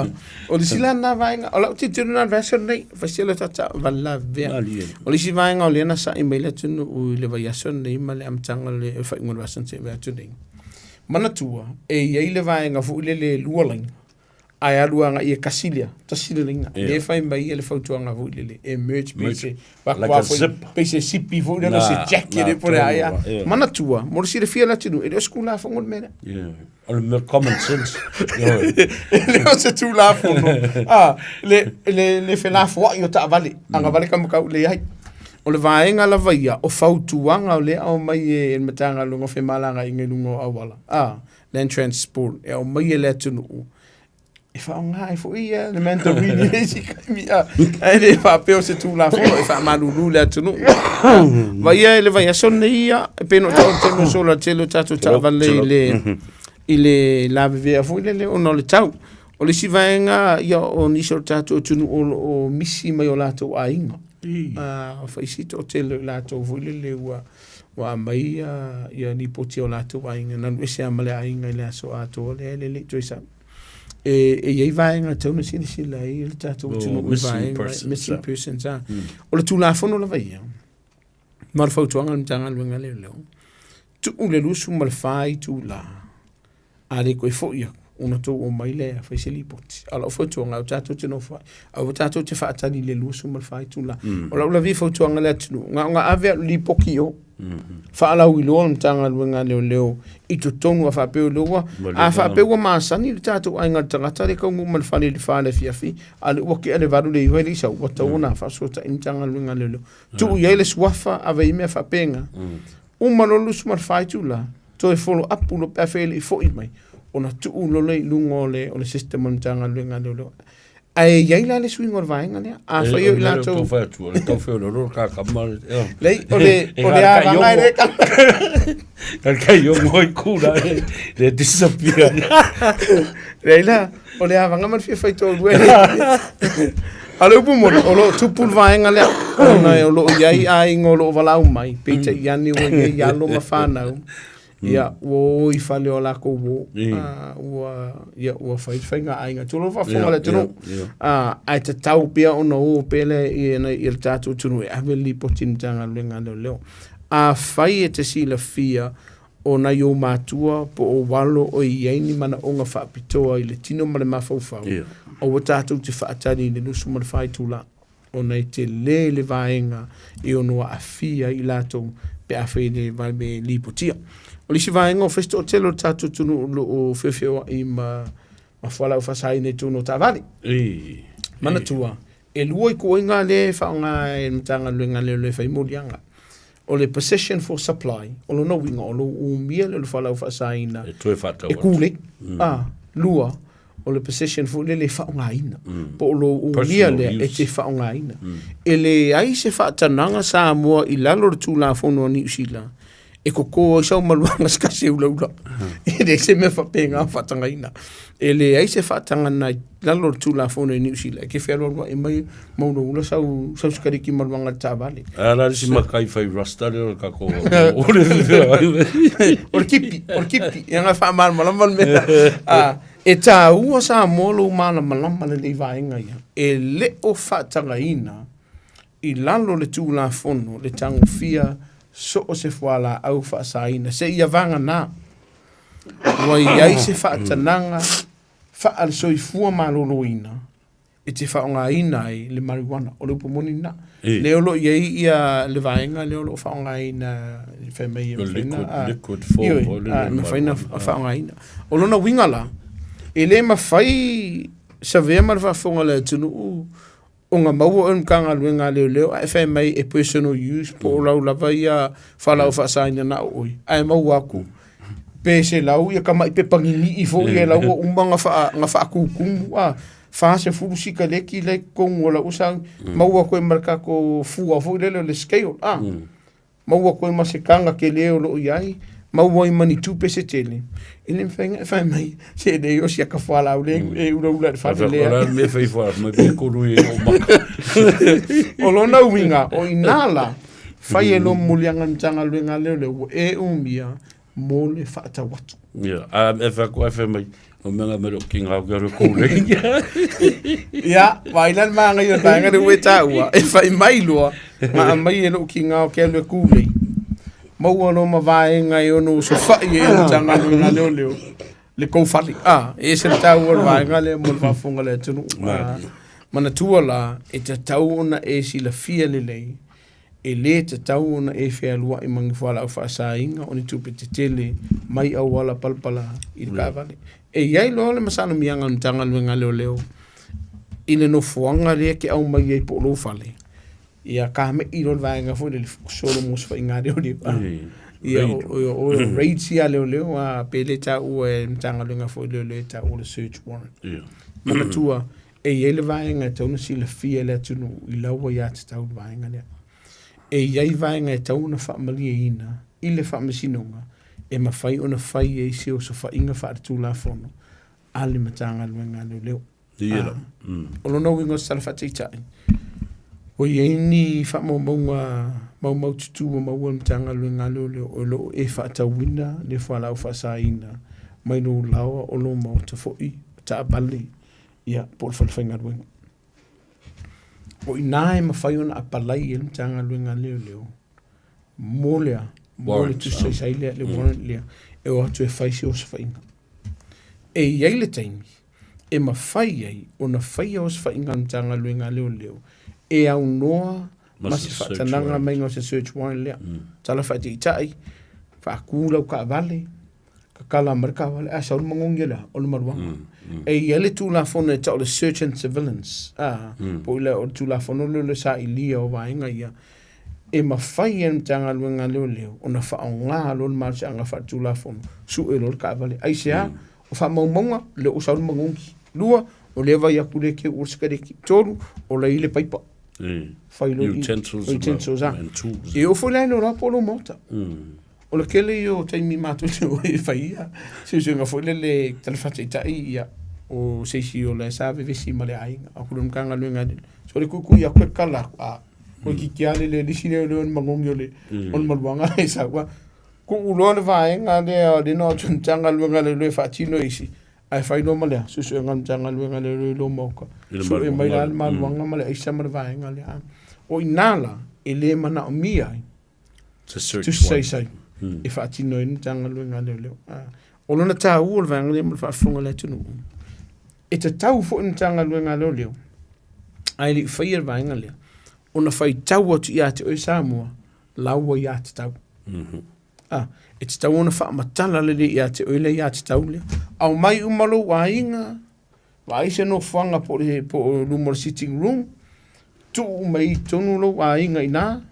Speaker 11: O le isi la lena vaega, o lau tilotilo lena i le vaiaso lenei, fai si o tata vale lavea. O le isi vaega o lea na sa'i mai le atunuu i le vaiaso lenei ma le amataga o le faaiuga o le vaiaso na tea atu nei. Manatua, e i ai le vaega foi lele e lua laina. ae alu agai e kasi lea, tasi le laina. Lea e fai mai ai le fautuaga foi lele, e merge pe se,
Speaker 8: Like a zip.
Speaker 11: pe se sipi foi lele, se jacket e po le aia. Manatua, mo le silafia e le atunuu, e le o se Tulafono le mea lea.
Speaker 8: Yeah. O le mea common sense.
Speaker 11: E le o se Tulafono. Ah, le, le, le felafoai o taavale, agavale kamakau, leai. O le vaega lava ia, o fautuaga o lea e aumai e le Matagaluega o Femalagaaiga i luga o auala. Ah, Land Transport e aumai e le atunuu e faaaoga ai foi ia le Mandarin i le isi taimi a ae le faapea o se Tulafono e faamalulu le atunuu. Vaia i le vaiaso lenei ia e pei ona ou taua i le taimi ua sola tele o tatou taavale i le i le lavevea foi lele ona o le tau. O le isi vaega ia o nisi o le tatou atunuu o lo o misi mai o latou aiga. Fai si toatele o i latou foi lele ua ua aumai ia, ia lipoti a o latou aiga, na alu ese lava ma le aiga i le aso atoa lea e le i toe sau. E, e i ai vaega e tatau ona silasila ai le tatou atunuu i vaega, missing persons, ah. O le Tulafono lava ia, ma le fautuaga a le Matagaluega a Leoleo, tuu le 24 itula, A le toe foi aku, ona tou omai lea e fai se lipoti. A o lau fautuaga, aua tatou te nofo ai, aua tatou te faatali i le 24 itula. O lau lava ia fautuaga i le atunuu, na ona ave lava o le lipoti i o. Faalauiloa le Matagaluega a Leoleo i totonu a faapea o lea ua, a faapea ua masani le tatou aiga i le tagata lea e taunuu mai le fale i le fa i le afiafi, a o lea ua tea le valu le iu ai le i sau, ua tatau ona faafesootai le Matagaluega a Leoleo. Tuu i ai le suafa, ave i ai mea faapena. Uma loa le 24 itula, toe follow up loa pe afai e le i foi mai, ona tuu loa lea i luga o le, o le system o le Matagaluega a Leoleo. Ae i ai la le suiga o le vaega lea. Afai o i latou...
Speaker 8: Fai atu, o le tau fai o le lolo ka kama.
Speaker 11: Lei, o le, o le avaga e le kama.
Speaker 8: Ka kai o ngoi kura, le disappear.
Speaker 11: Lei la, o le avaga ma le fia fai tō lue. A le upu moni, o loo tupu le vaega lea, ona o loo i ai aiga o loo valaau mai, peitai ane ua i ai alo ma fanau. Ia, ua o i fale o lakou uo, ua, ia, ua fai le faiga aiga. Tulou le faafofoga a le atunuu. Ae tatau pea ona o pea le, i, i le tatou atunuu e ave le lipoti i le Matagaluega a Leoleo. Afai e te silafia o nai ou matua po o alo o i ai ni manaoga faapitoa i le tino ma le mafaufau, aua tatou te faatali i le 24 itula. ona e tele le vaega e ono aafia ai i latou pe afai e le vave lipotia. O le isi vaega o fai se toatele o le tatou atunuu o lo o feofeoai ma ma fualaau faasaina i totonu o taavale. Manatua, e lua ituaiga lea e faaaoga e le Matagaluega a Leoleo e fai moliaga. O le possession for supply, o lona uiga o lou umia lea o le fualaau faasaina
Speaker 8: E toe faatau
Speaker 11: e atu. kule. Lua, o le possession foi lele e faaaogaina, po o lou umia
Speaker 8: Personal
Speaker 11: lea e
Speaker 8: use.
Speaker 11: te faaaogaina. E leai se faatanaga Samoa i lalo o le Tulafono a Niu Sila e koko ai sau maluaga se tasi e ulaula. E leai se mea faapena o faatagaina. E leai se faatagana i lalo o le Tulafono i Niu Sila e te fealualuai mai ma ulaula sau, sau sikareti maluaga i le taavale.
Speaker 8: A la le si makai fai rasta lea o le tatou o le
Speaker 11: O le kipi, o le kipi. Ia nga faamalamalama le mea. Ah, e tāua Samoa lou malamalama lelei vaega ia. E le o faatagaina i lalo o le Tulafono le tagofia so o se fualaau faasaina seia vagana ua i ai se faatanaga faale-soifua maloloina e te faaaogaina ai le marijuana. O le upu moni lena. Lea o lo o i ai ia le vaega lea o lo o faaaogaina e fai mai e mafai ona,
Speaker 8: Liquid form
Speaker 11: ioe,
Speaker 8: foi lele
Speaker 11: e mafai ona
Speaker 8: marijuana.
Speaker 11: faaaogaina. O lona uiga la, e le mafai Savea ma le faafofoga a le atunuu ona maua oe e le Matagaluega a Leoleo ae fai mai e personal use po o lau lava ia fualaau faasaina na o oe, ae maua atu pe 100 ia tamai pepa ninii foi ia la ua uma ona ona faatutumu a, 40 sikaleti la e i totonu o lau sau, maua atu ai ma le tatou fua foi lele o le scale a. Maua atu ai ma se taga tele o lo o i ai, maua ai ma ni tupe se tele, e le mafai ona e fai mai, se leai o si ata fualaau lea e ulaula i le fale lea.
Speaker 8: O le a le mea e fai fualaau mai pe kolu i ou maka.
Speaker 11: O lona uiga, o i ina la, fai e lou moliaga i le Matagaluega lea o lea ua e umia mo le faatau atu.
Speaker 8: Ia, a e fai atu ae fai mai, o mea nga mai lou kinga au ke alu e kou nei.
Speaker 11: Ia, vaai la le manaia o le vaega lea ua e taua, e fai mai loa, ma aumai e lou kinga o ke alu e ku nei. Maua loa ma vaega e ono osofai ai le Matagaluega a Leoleo le kou fale. A, e ese le taua o le vaega lea mo le faafofoga a le atunuu. A, manatua la, e tatau ona e silafia lelei E lē tatau ona e fealuaʻi ma ni fualaau faasaina o ni tupe tetele mai auala palapala i le taavale. E i ai loa le masalomiaga a le Matagaluega a Leoleo i le nofoaga lea e te aumai ai po o lou fale, ia kameʻi loa le vaega foi lele solo mo osofaiga a leoleo. Ia o raids ia a leoleo a pe le taua e le Matagaluega foi o Leoleo e taua o le search warrant. Manatua, E i ai le vaega e tatau ona silafia e le atunuu i lau aiatatau le vaega lea. E i ai vaega e tatau ona faamalieina i le faamasinoga e mafai ona fai ai se osofaiga faaletulafono a le Matagaluega a Leoleo.
Speaker 8: Ia.
Speaker 11: O lona uiga o se tala faataitai, ua i ai ni faamaumauga maumaututu ua maua e le Matagaluega a Leoleo o lo o e faatauina le fualaau faasaina mai lou laoa o lou maota foi, taavale, ia, po o le falefaigaluega. O i ina e mafai ona apalai ai le Matagaluega a Leoleo mo le a? Mo le tusi saisai lea, le warrant lea, e o atu e fai se osofaiga. E i ai le taimi e mafai ai ona faia osofaiga a le Matagaluega a Leoleo e aunoa Ma se faatanaga maiga o se search warrant lea. Tala faataitai, faatu lau taavale, tatala mai le taavale, ae sau le magogi o le a? O le maluaga. E i ai le Tulafono e tau o le Search and Surveillance, a, po o le o le Tulafono lea o le sailia o vaega ia, e mafai e le Matagaluega a Leoleo ona faaaoga loa le malosiaga faaletulafono, sue loa le taavale. Aisea? O faamaumauga, o lea ua sau le magogi. Lua, o lea e vaai atu lea e teu le sikareti. Tolu, o la e i ai le paipa. Fai loa i,
Speaker 8: Utensils,
Speaker 11: utensils, a.
Speaker 8: and tools.
Speaker 11: E oo foi la i le loa po o lou maota. O le tele ia o taimi matou te o ai e fai ia suesuega foi lele tala faataitai ia o se isi o la sa vevesi ma le aiga a ku le Matagaluega a le so le kuikui atu e kala atu a koe kiki a le le lisi lea o le magogi o le o le maluaga e sau a tuu loa le vaega lea o le no atu Matagaluega a le e faatino isi ae fai loa ma le suesuega a le Matagaluega a Leoleo i lou maota, sue mai la le maluaga ma le aisa ma le vaega lea. O i ina la e le manaomia ai tusi saisai e faatino ai le Matagaluega a Leoleo. O lona taua o le vaega lea mo le faafofoga a le atunuu, e tatau foi le Matagaluega a Leoleo ae le i faia le vaega lea, ona faitau atu ia te oe Samoa lau aiatatau. E tatau ona faamatala lelei ia te oe le aiatatau lea. Aumai uma lou aiga, vaai se nofoaga po o luma o le sitting room, tuu uma i totonu lou aiga i ina,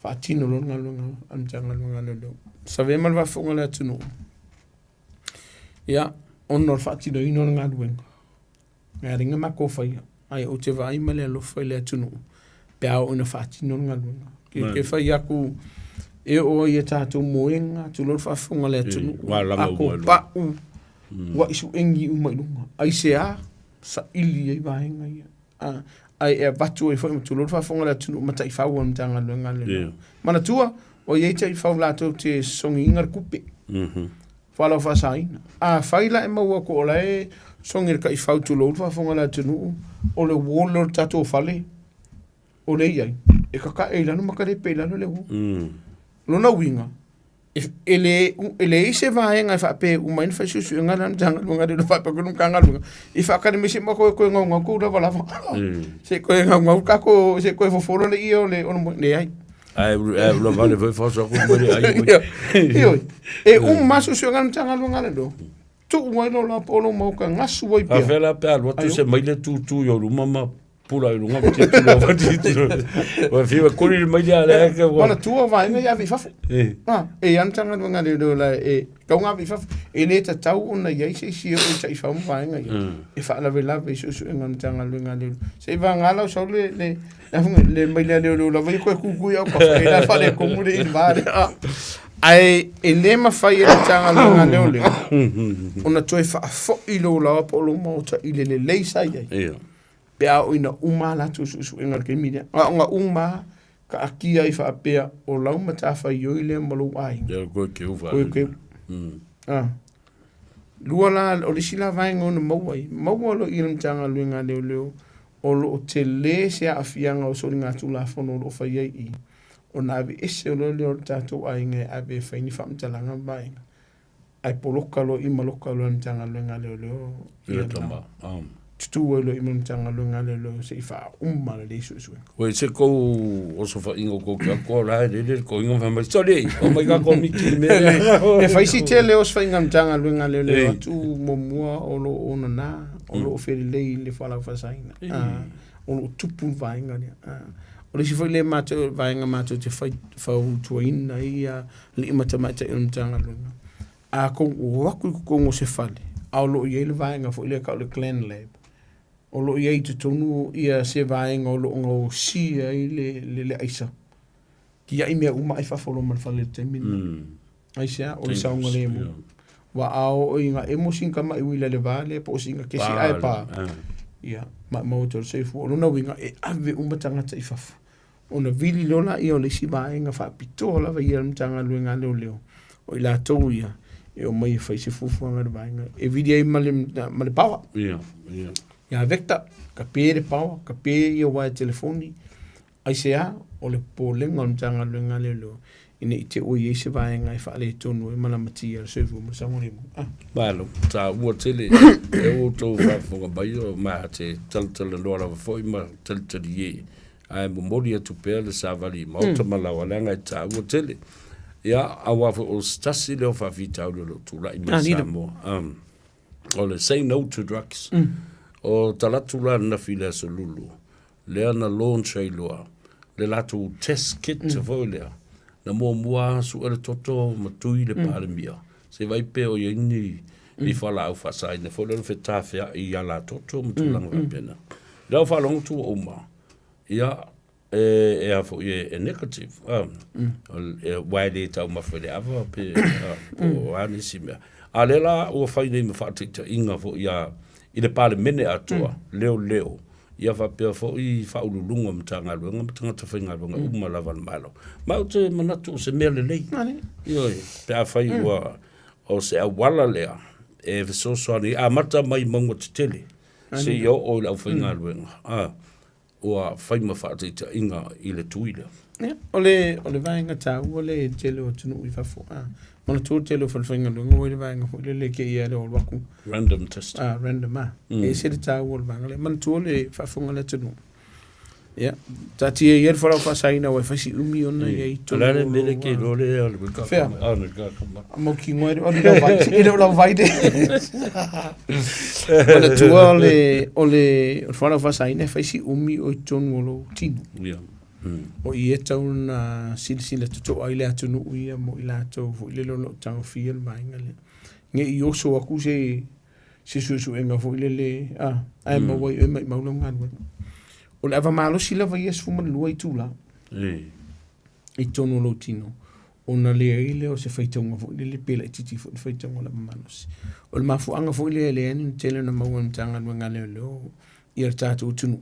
Speaker 11: faatino loa le galuega a le Matagaluega a Leoleo. Savea ma le faafofoga a le atunuu, ia, ona o le faatinoina o le galuega, e ala ona matou faia, ae ou te vaai ma le alofa i le atunuu pe a oo ina faatino le galuega. Ke fai atu e oo ai ia tatou moega, tulou le faafofoga a le atunuu, ato pau, ua'i suegi uma i luga. Aisea? Saili ai vaega ia. Ae e avatu ai foi ma tulou le faafofoga a le atunuu ma taifau a le Matagaluega a le Leoleo. Manatua, ua i ai taifau latou te sosogiina le tupe. Fualaau faasaina. Afai la e maua atu o la e sogi le taifau tulou le faafofoga a le atunuu, o le wall o le tatou fale, o lea e i ai, e kakae i lalo ma kalepe i lalo le uo. Lona uiga, e leai se vaega e faapea e uma ai ona fai suesuega la a le Matagaluega a Leoleo faapea foi le Matagaluega e faatali mai se i matou toe gaugau tou lavalava se i toe gaugau tatou se i toe fofolo le ie o le leai.
Speaker 8: Ae ula vale foi faoso atu mai le ai mai.
Speaker 11: Ioe, e uma lava suesuega a le Matagaluega a Leoleo, tuu ai loa la po o lou maota gasu ai pea.
Speaker 8: Afea la pe alu atu se maile tutu i ou luma ma pula i luga ma tilotilo ma tilotilo. Ua fiu e koli le maile a le ke ua.
Speaker 11: Manatua vaega ia ave i fafo. Ah, e i ai le Matagaluega a Leoleo la e tatau ona ave i fafo. E le tatau ona i ai se isi e oo i taifau ma vaega ia e faalavelave i suesuega a le Matagaluega a Leoleo. Se i vagana lau sau le le le maile a leoleo lava ia koe kuku i au kafa e la faaletonu le ili va lea. Ae e le mafai e le Matagaluega a Leoleo ona toe faafoi lou laoa po o lou maota i le lelei sa i ai.
Speaker 8: Ia.
Speaker 11: Pe a oo ina uma a latou suesuega i le taimi lea. Na ona uma lava taatia ai faapea o lau matafaioi lea ma lou aiga.
Speaker 8: Ia koe keu
Speaker 11: Koe keu. Ah. Lua la, o le isi la vaega ona maua ai, maua loa i le Matagaluega a Leoleo o lo o tele se aafiaga o soligatulafono o lo o fai ai i i, ona aveese loa lea o le tatou aiga e ave e fai ni faamatalaga ma vaega, ae poloka loa i ma loka loa e le Matagaluega a Leoleo
Speaker 8: ia lena.
Speaker 11: Tutū ai loa i ma le Matagaluega a Leoleo se i faauma lelei suesuega.
Speaker 8: Ua i se kou osofaiga o kou ke akoa la e lele le koiga ma fai mai, Sole, o mai ka komiti i mea lea.
Speaker 11: E fai si tele osofaiga a le Matagaluega a Leoleo atu muamua o lo o nana, o lo o felelei i le fualaau faasaina. O lo o tupu le vaega lea. O le isi foi lea matou, vaega matou te fai, fautuaina ai ia alii ma tamaitai o le Matagaluega, a tou o atu i totonu o se fale, a o lo o i ai le vaega foi lea e tau o le clan lab, o lo o i ai i totonu ia se vaega o lo o gaosia ai le aisa, tiai mea uma ai fafo loa ma le fale i le taimi lena. Aisea? O le saogalemu. Ua a oo ina emo sina tama'i uila i le va lea po o sina kesi ae pa, ia, maumau atu ai le soifua. O lona uiga, e ave uma tagata i fafo. Ona vili loa laia o le isi vaega faapitoa lava ia a le Matagaluega a Leoleo, o i latou ia e omai e fai se fuafuaga i le vaega. E vili ai ma le, ma le power. Ia Victor, kape le power, kape ia uaea telefoni. Aisea? O le popolega o le Matagaluega a Leoleo ina i te i ua i ai se vaega e faaletonu ai ma lamatia le soifua ma le saogalemu. Ah.
Speaker 8: Malo, taua tele e outou faafofoga mai o ma te talatalanoa lava foi ma talitalie. Ae momoli atu pea le savali i maota ma laoa leaga e taua tele. Ia, aua foi o se tasi lea o faafitauli o lo o tulai mai i Samoa. Um, o le say no to drugs. O talatu la ananafi i le Aso Lulu, lea na launch ai loa le latou test kit mm. foi lea. Na muamua sue le toto ma tui le mm. Palemia. Se vai pe o iai ni, mm. ni fualaau faasaina foi lea o le fetafea'i i ala toto ma tulaga mm. faapena. I lau faalogo atu ua uma, ia, e, e a foi e, e negative, ah, mm. e, ua e le taumafa i le ava pe, ah, po o a nisi mea. A lea la ua fai nei ma faataitaiga foi a, i le Palemene atoa, mm. leo leo, ia faapea foi faauluuluga o Matagaluega ma tagata faigaluega mm. uma lava a le Malo. Ma ou te manatu o se mea lelei. Ioe, pe afai mm. ua o se auala lea e fesoasoani, amata mai mauga tetele. Seia oo i le aufaigaluega, a, ua fai ma faataitaiga i le tui lea.
Speaker 11: Ia, o le, o le vaega taua lea i le tele o atunuu i fafo, a, manatua le tele o falefaigaluega ua i le vaega foi lele e kei le alu atu.
Speaker 8: Random test.
Speaker 11: A, random, a. E ese le taua o le vaega lea. Manatua le faafofoga a le atunuu. Ia, taatia ia le folau faasaina aua e fai si umi ona ia i
Speaker 8: totonu. O le a le mea lea ke iloa lea o le weka.
Speaker 11: Fea?
Speaker 8: A, le ka ka ma.
Speaker 11: Mau ki ngoe o le lau vai. E le o lau vai de. Manatua o le o le o le folau faasaina e fai si umi o i totonu o lou tino.
Speaker 8: Ia.
Speaker 11: O i e tatau ona silasila totoa ai le atunuu ia mo i latou foi lele o lo o tagofia le vaega lea. Ne i oso atu se se suesuega foi lele, a, ae mm. maua ai oe maimau lau galuega. O le ava malosi lava ia 12 itula i totonu o lou tino, ona leai lea o se faitauga foi lele pe laitiiti foi le faitauga o le ava malosi. O le mafuaaga foi lea e leai ni tele ona maua e le Matagaluega a Leoleo ia le tatou atunuu,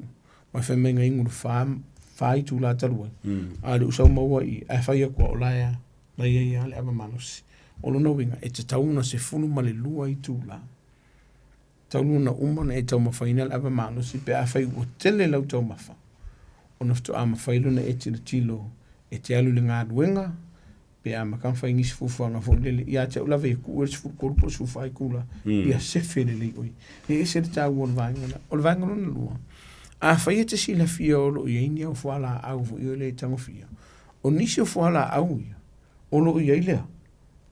Speaker 11: ma fai mai na inu le fa, fa itula talu ai, mm. a le usau maua i, ae fai atu o la e a, la i ai lava le ava malosi. O lona uiga, e tatau ona 12 itula talu ona uma ona e taumafaina le ava malosi pe afai ua tele lau taumafa, ona faatoa mafai lea ona e tilotilo e te alu i le galuega pe a maka ona fai nisi fuafuaga foi lele ia te au lava e tuu ai le 13 po o le 14 itula ia sefe lelei oe. E ese le taua o le vaega lea. O le vaega lona lua, afai e te silafia o lo o i ai ni au fualaau foi lea e tagofia, o nisi o fualaau ia o lo o i ai lea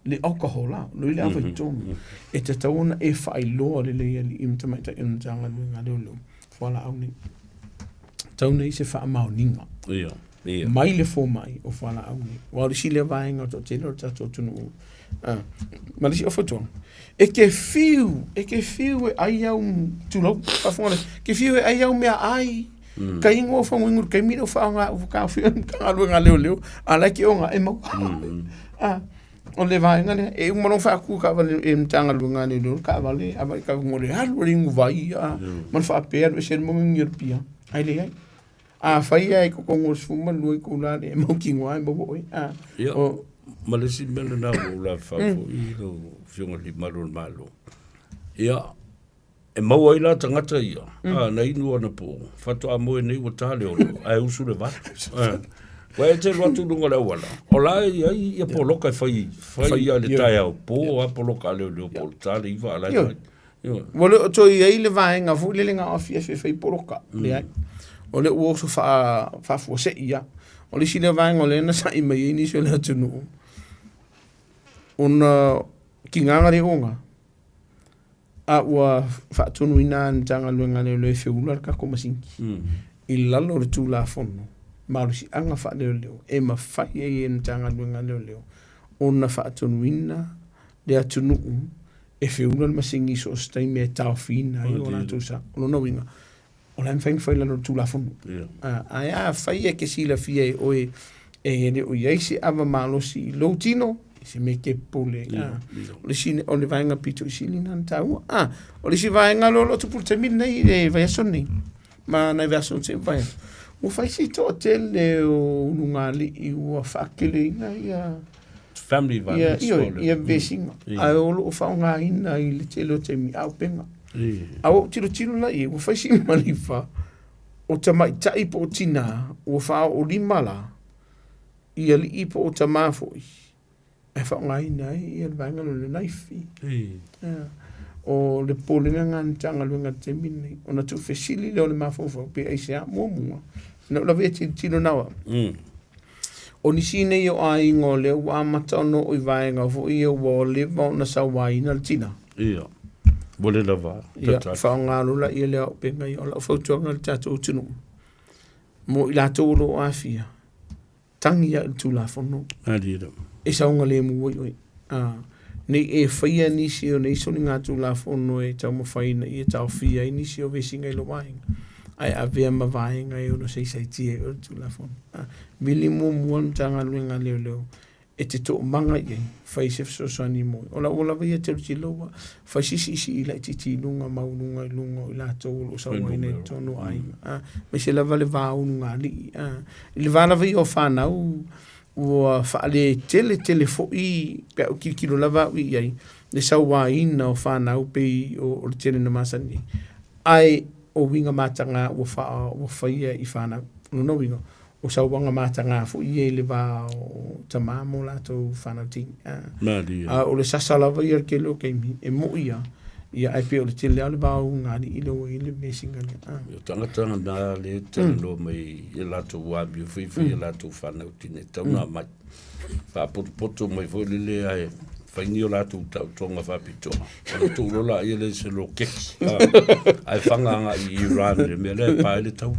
Speaker 11: le alcohol la, lo i le ava i totonu, e tatau ona e faailoa lelei i alii ma tamaitai o le Matagaluega a Leoleo, fualaau nei. Tau nei se faamaoniga.
Speaker 8: Ia, ia.
Speaker 11: Mai le fomai o fualaau nei. Aua o le isi lea vaega o toatele o le tatou atunuu. Ah, ma le isi o fautuaga, e te fiu, e te fiu e ai au, tulou, faafofoga lelei, e te fiu e ai au meaai, Mm. Ka ingoa faguinu le taimi lea o faaaoga ua taofia e le Matagaluega a Leoleo, a la e te oga e maua. Mm. Ah, o le vaega lea, e uma loa faatu taavale e le Matagaluega a Leoleo le taavale, a vai ka ngole alu le inu vai, a, mm. ma le faapea alu ese le maga ni pia. Ai leai. A fai ai ko kongo suma lui ko la le mau ki ngwa e mau oi. A,
Speaker 8: Ia, o ma le isi mea lena ua ou laufau foi i lau Afioga i le Malu o le Malo. Ia, E maua ai la tagata ia, mm. a, na inu anapo, faatoa moe nei ua tā le ono, ae usu le valu. Ua e te atu lunga le auala, o la e i ai ia poloka e fai, fai ia le taeao po, a poloka a leoleo po o le tā le iva a la e fai.
Speaker 11: Ua le o toe i ai le vaega foi lele na o afiafi e fai poloka, leai. O lea ua oso faafuasei ia. O le isi lea vaega o lea na sa'i mai ai nisi o le atunuu, ona tigaga le oga, A ua faatonuina e le Matagaluega a Leoleo e feula le tatou masini i lalo o le Tulafono Malosiaga Faaleoleo e mafai ai e le Matagaluega a Leoleo ona faatonuina le atunuu e feula le masini i so o se taimi e taofiina ai o latou sa. O lona uiga, o la e mafai ona fai i lalo o le Tulafono. Ae afai e te silafia e oe e le o i ai se ava malosi i lou tino, i se mea e te popole ai. O le isi, o le vaega pito i sili lena na taua. O le isi vaega lea o lo o tupu i le taimi lenei i le vaiaso lenei, ma nai vaiaso ua tea ua ua fai si toatele o ulugalii ua faateleina ia
Speaker 8: Family violence.
Speaker 11: Ia, ioe, ia vesiga. Ae o lo o faaaogaina i le tele o taimi auupega. A ua ou tilotilo la i ai, ua fai si malifa o tamaitai po o tinā ua faaoolima la i alii po o tamā foi ae faaaogaina ai ia le vaega lea o le naifi. O le popolega lena a le Matagaluega i le taimi lenei, ona tuufesili lea o le mafaufau pe aisea. Muamua, Na ou lava ia tilotilo na au. O nisi nei o aiga o lea ua amata ona oo i vaega foi ia ua leva ona sauaina le tina.
Speaker 8: Ia. Ua le lava.
Speaker 11: Ia, faaaoga loa laia lea auupega ia. O lau fautuaga i le tatou atunuu, mo i latou o lo o aafia, tagi lava i le Tulafono. E saogalemu ai oe. Ne i e faia nisi o nei soligatulafono e taumafai ina ia taofia ai nisi o vesiga i lou aiga, ae avea ma vaega e ono saisaitia ai oe le Tulafono. Vili muamua le Matagaluega a Leoleo e te toomaga i ai, fai se fesoasoani mo oe. O lau lava ia tilotilo ua fai si siisii laitiiti i luga maualuga i luga o i latou o lo o sauaina i totonu o aiga, aemaise lava le va ulugalii. I le va lava ia o fanau, ua faaletele tele foi pe a ou tilotilo lava au i ai, le sauaina o fanau pei o le tele na masani ai. Ae o uiga mataga ua faa, ua faia i fanau. O lona uiga, o sauaga mataga foi ia i le va o tama ma o latou fanau teine.
Speaker 8: Malie.
Speaker 11: A o le sasa lava ia o le tele o taimi, e moi lava, ia ae pei o le tele lava o le va o ulugalii lea ua i ai le vesiga lea.
Speaker 8: O tagata na lea e talanoa mai i a latou amio faifai a latou fanau teine e tatau ona aumai. Faapotopoto mai foi lele ae fai ni o latou taotoga faapitoa ona tuu loa laia lea i se loketi ae faga agai i Iran i le mea lea e pa ai le taua.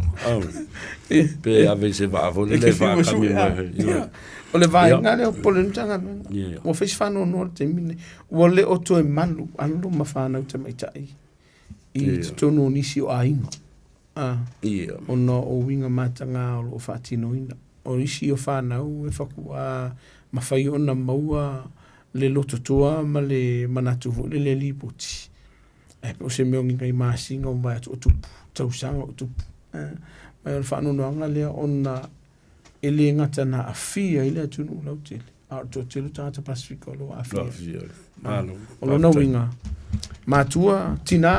Speaker 8: Pe ave i se vaa foi lele e faakami mai.
Speaker 11: O le vaega lea o popole ai le Matagaluega. Ua fai si faanoanoa i le taimi lenei. Ua le o toe malu alo ma fanau tamaitai i totonu o nisi o aiga. Ona o uiga mataga o lo o faatinoina. O isi o fanau e faatuā mafai ona maua le lototoa ma le manatu foi lele e lipoti, ae pe o se mea o ni nai masina ua mavae atu o tupu, tausaga o tupu. Ma o le faanoanoaga lea ona e le gata na aafia ai le atunuu lautele, a o le toatele o tagata Pasefika o lo o aafia. O lona uiga, matua, tinā,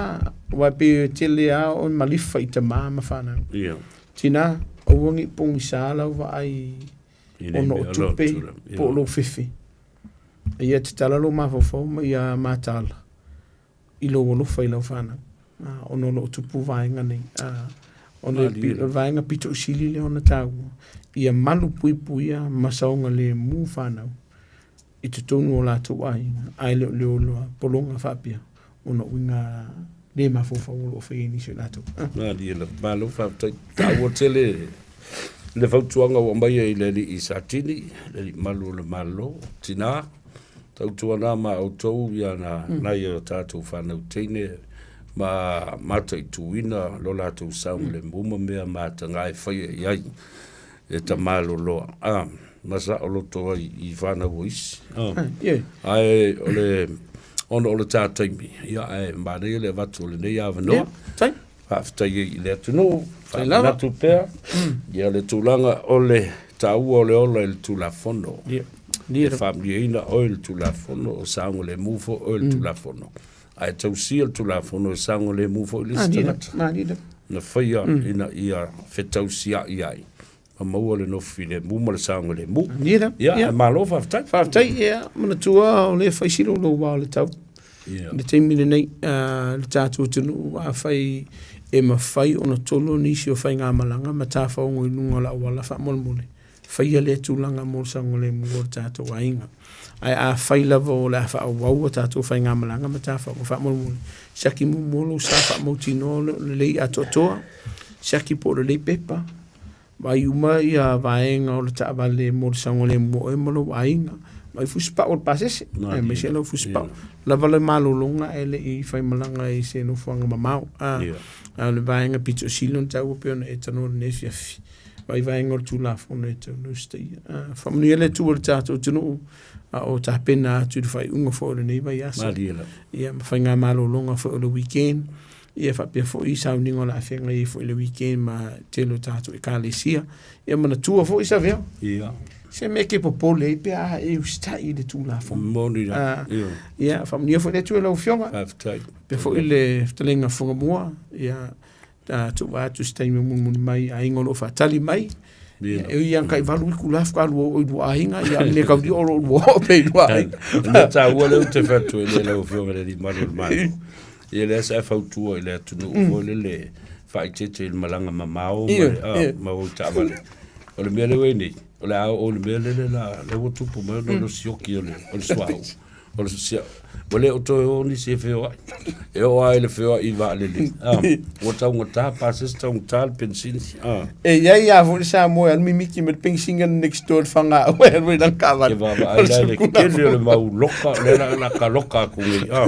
Speaker 11: aua e pei e tele lava o malifa i tamā ma fanau. Tinā, aua ne i pogisa lau vaai ona o tupe po o lou fefe. Ia tatala lou mafaufau ma ia mataala i lou alofa i lau fanau, ona o lo o tupu vaega nei. O le vaega pito sili lea ona taua, ia malu puipuia ma saogalemu fanau i totonu o latou aiga, ae le o le ola pologa faapea ona o uiga le mafaufau o lo o faia e nisi o latou.
Speaker 8: Malie lava, malo faafetai. Taua tele le fautuaga ua aumaia i le alii Satini, le alii malu o le Malo, tina, tautuana ma outou ia na nai o tatou fanau teine ma mataituina lo latou saogalemu ma mea mataga e faia i ai e tama loloa a ma saoloto ai i fanau o isi. Ae o le ona o le ta taimi, ia ae manaia le avatu o lenei avanoa. Faafetai ai i le atunuu, faamanatu pea ia le tulaga o le taua o le ola i le Tulafono. E faamalieina oe i le Tulafono, o saogalemu foi oe i le Tulafono. Ae tausia le Tulafono e saogalemu foi le isi tagata. Na faia ina ia fetausiai ai ma maua le nofo filemu ma le saogalemu. Ia, ae malo faafetai.
Speaker 11: Faafetai, ia, manatua o lea e fai si louloua o le tau. I le taimi lenei, le tatou atunuu, afai e mafai ona tolo nisi o faigamalaga ma tafaogo i luga o le auala faamolemole, faia lea tulaga mo le saogalemu o le tatou aiga. Ae afai lava o le a faaauau a tatou faigamalaga ma tafaogo faamolemole, siaki muamua lou sa faamautinoa o lelei atoatoa, siaki po o lelei pepa, Vaai uma ia vaega o le taavale mo le saogalemu o oe ma lou aiga. Vaai fusipau o le pasese, aemaise lau fusipau. Lava le malologa ae le i faimalaga i se nofoaga mamao. A o le vaega pito sili ona taua pei ona e tanoa i lenei afiafi. Vaai vaega o le Tulafono e tatau ona usitaia. Faamanuia le Atua i le tatou atunuu a o tapena atu i le faaiuga foi o lenei vaiaso. Ia ma faigamalologa foi o le weekend. Ia faapea foi sauniga o le a feagai ai foi i le weekend ma tele o tatou ekalesia. Ia manatua foi Savea.
Speaker 8: Ia.
Speaker 11: Se mea e te popole ai pe a e usitai i le Tulafono.
Speaker 8: Moni la.
Speaker 11: Ia. Ia faamanuia foi le Atua i lau Afioga.
Speaker 8: Faafetai.
Speaker 11: Faapea foi le fetalaiga Fugamua. Ia tuu atu se taimi mulimuli mai i aiga o lo o faatali mai. Ia, e ui lava ina tai 8 itula faatoa lua oo i lua aiga, ia a o le mea tau o lo o lua oo pea i lua aiga.
Speaker 8: O le mea taua lea ou te fai atu ai nei lau Afioga i le Alii Malu o le Malo, ia lea sa e fautua i le atunuu foi lele, faaeteete i le malaga mamao ma le, a, ma o i taavale. O le mea lea ua i ai nei, o le a oo i le mea lele la, lea ua tupu mai ona o le sioki o le, o le suauu. O le sia, ua le o toe o nisi e feoai. E oo lava i le feoai i vaalele, a, ua taugata pasese, taugata le penisini, a.
Speaker 11: E i ai lava foi le Samoa e alu mimiti ma le penisini ana next door i le Fagaaua e alu ai lana taavale.
Speaker 8: E vaavaai la i le tele o le mau loka, lea la, la ka loka atu nei, a.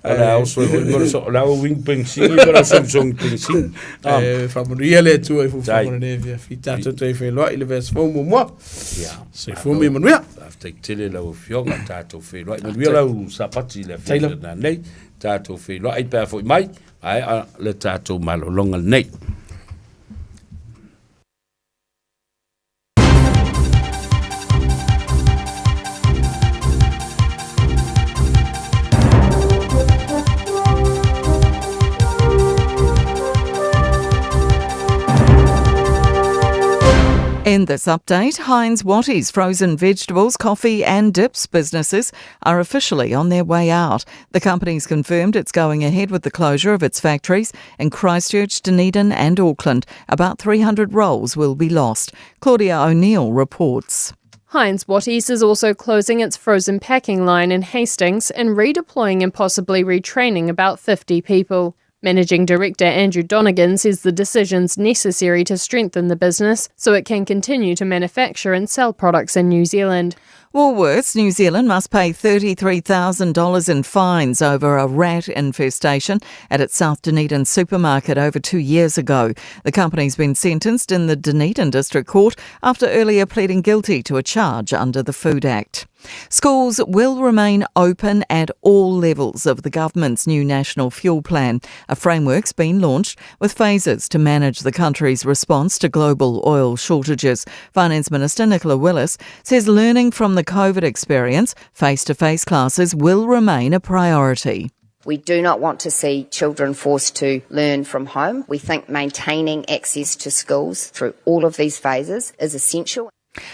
Speaker 8: O le a oso ai foi ma le so, o le a wing penisini ma le sogisogi penisini.
Speaker 11: A. E faamanuia le Atua i fuafuaga o lenei afiafi. Tatou toe feiloai i le vaiaso fou muamua.
Speaker 8: Ia.
Speaker 11: Soifua ma ia manuia.
Speaker 8: Faafetai tele i lau Afioga, tatou feiloai. Manuia lau Sapati i le afiafi nanei. Tatou feiloai pe a foi mai, maea le tatou malologa lenei.
Speaker 12: In this update, Heinz Wattie's frozen vegetables, coffee and dips businesses are officially on their way out. The company's confirmed it's going ahead with the closure of its factories in Christchurch, Dunedin and Auckland. About 300 roles will be lost. Claudia O'Neill reports.
Speaker 13: Heinz Wattie's is also closing its frozen packing line in Hastings and redeploying and possibly retraining about 50 people. Managing Director Andrew Donegan says the decision's necessary to strengthen the business so it can continue to manufacture and sell products in New Zealand.
Speaker 12: Woolworths New Zealand must pay $33,000 in fines over a rat infestation at its South Dunedin supermarket over two years ago. The company's been sentenced in the Dunedin District Court after earlier pleading guilty to a charge under the Food Act. Schools will remain open at all levels of the government's new national fuel plan. A framework's been launched with phases to manage the country's response to global oil shortages. Finance Minister Nicola Willis says learning from the COVID experience, face to face classes will remain a priority.
Speaker 14: We do not want to see children forced to learn from home. We think maintaining access to schools through all of these phases is essential.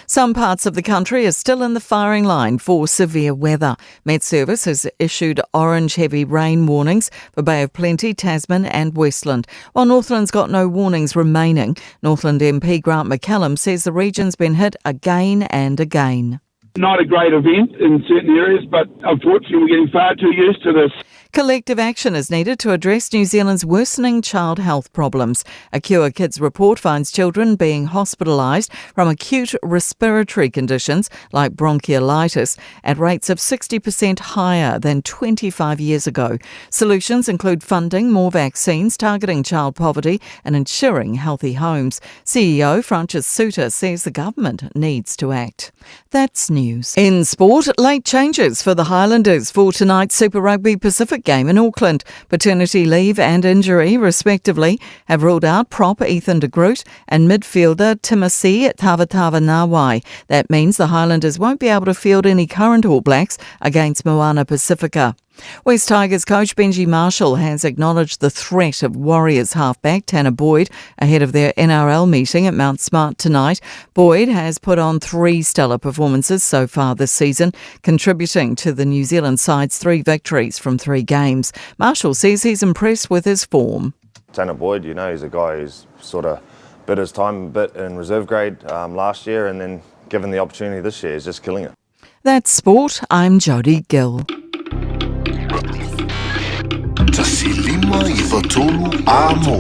Speaker 12: Some parts of the country are still in the firing line for severe weather. Met Service has issued orange heavy rain warnings for Bay of Plenty, Tasman and Westland. While Northland's got no warnings remaining, Northland MP Grant McCallum says the region's been hit again and again.
Speaker 15: Not a great event in certain areas, but unfortunately we're getting far too used to this.
Speaker 12: Collective action is needed to address New Zealand's worsening child health problems. A Cure Kids report finds children being hospitalised from acute respiratory conditions like bronchiolitis at rates of 60% higher than 25 years ago. Solutions include funding more vaccines, targeting child poverty, and ensuring healthy homes. CEO Francis Suter says the government needs to act. That's news. In sport, late changes for the Highlanders for tonight's Super Rugby Pacific game in Auckland. Paternity leave and injury, respectively, have ruled out prop Ethan de Groot and midfielder Timothy Tavatavanawai. That means the Highlanders won't be able to field any current All Blacks against Moana Pacifica. West Tigers coach Benji Marshall has acknowledged the threat of Warriors halfback Tanner Boyd ahead of their NRL meeting at Mount Smart tonight. Boyd has put on three stellar performances so far this season, contributing to the New Zealand side's three victories from three games. Marshall says he's impressed with his form.
Speaker 16: Tanner Boyd, you know, he's a guy who's sort of bit his time a bit in reserve grade um, last year and then given the opportunity this year, he's just killing it.
Speaker 12: That's sport. I'm Jodie Gill.
Speaker 2: 1593 Amo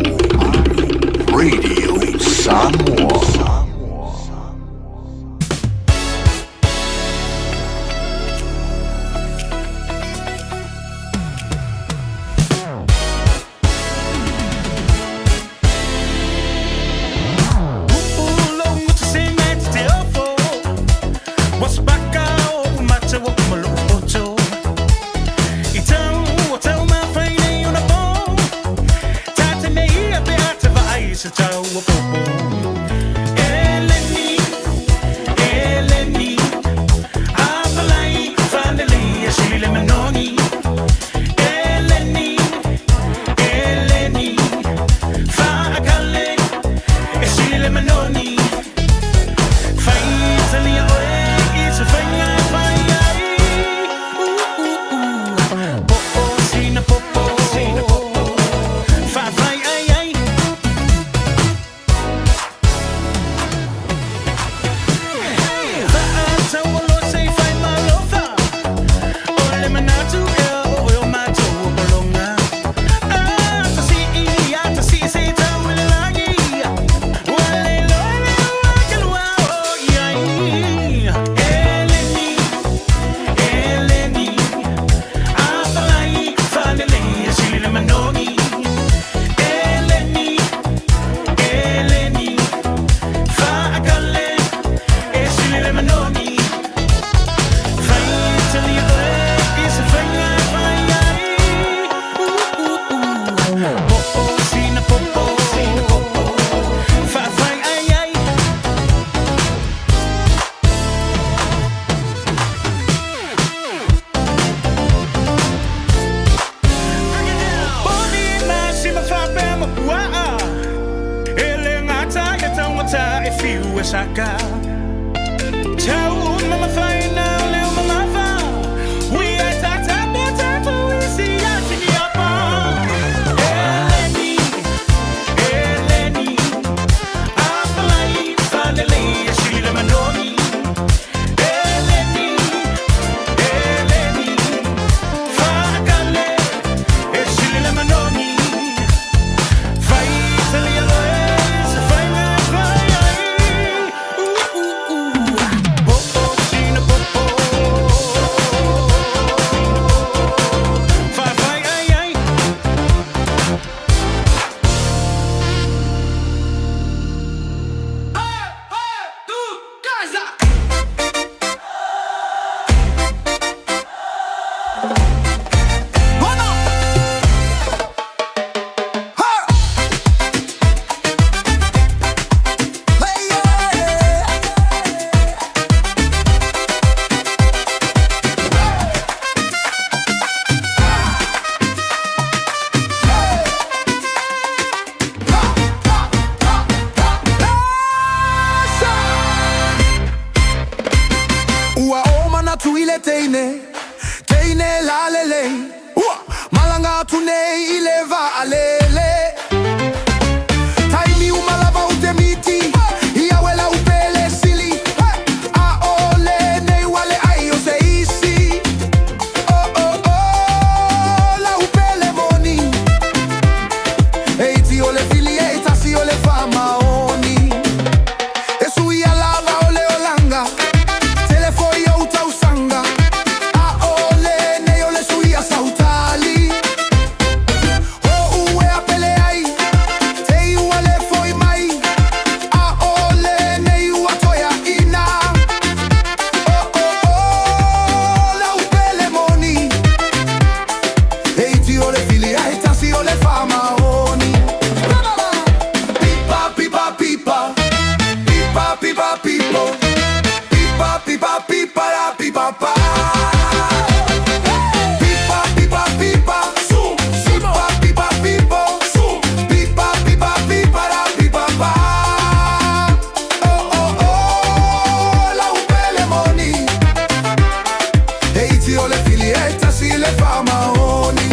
Speaker 2: Radio Samoa.
Speaker 17: Ua o manatu i le teine, teine lalelei Ua malanga atu nei i le vaalele Taimi uma lava ou te miti i au e lau pele sili Aole nei wale ai o se isi Oh oh oh lau pele moni E iti o le fili e tasi o le faamaoni E sui a lava o le olanga Tele foi ou tausanga Aole nei o le sui a sautali O ue a pele ai Te i ua le foi mai Aole nei ua toea ina Oh oh oh lau pele moni E iti o le fili ae tasi o le faamaoni Pipa pipa pipa Pipa pipa pipo Pipa pipa pipa la pipa pa Pipa pipa pipa Pipa pipa pipo Pipa pipa pipa la pipa pa Oh oh oh lau pele moni E iti o le fili e tasi le faamaoni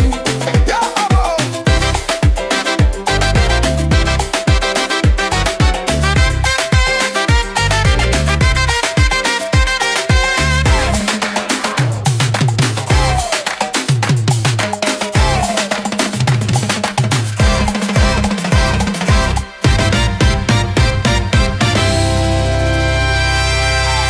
Speaker 17: Yeah, oh.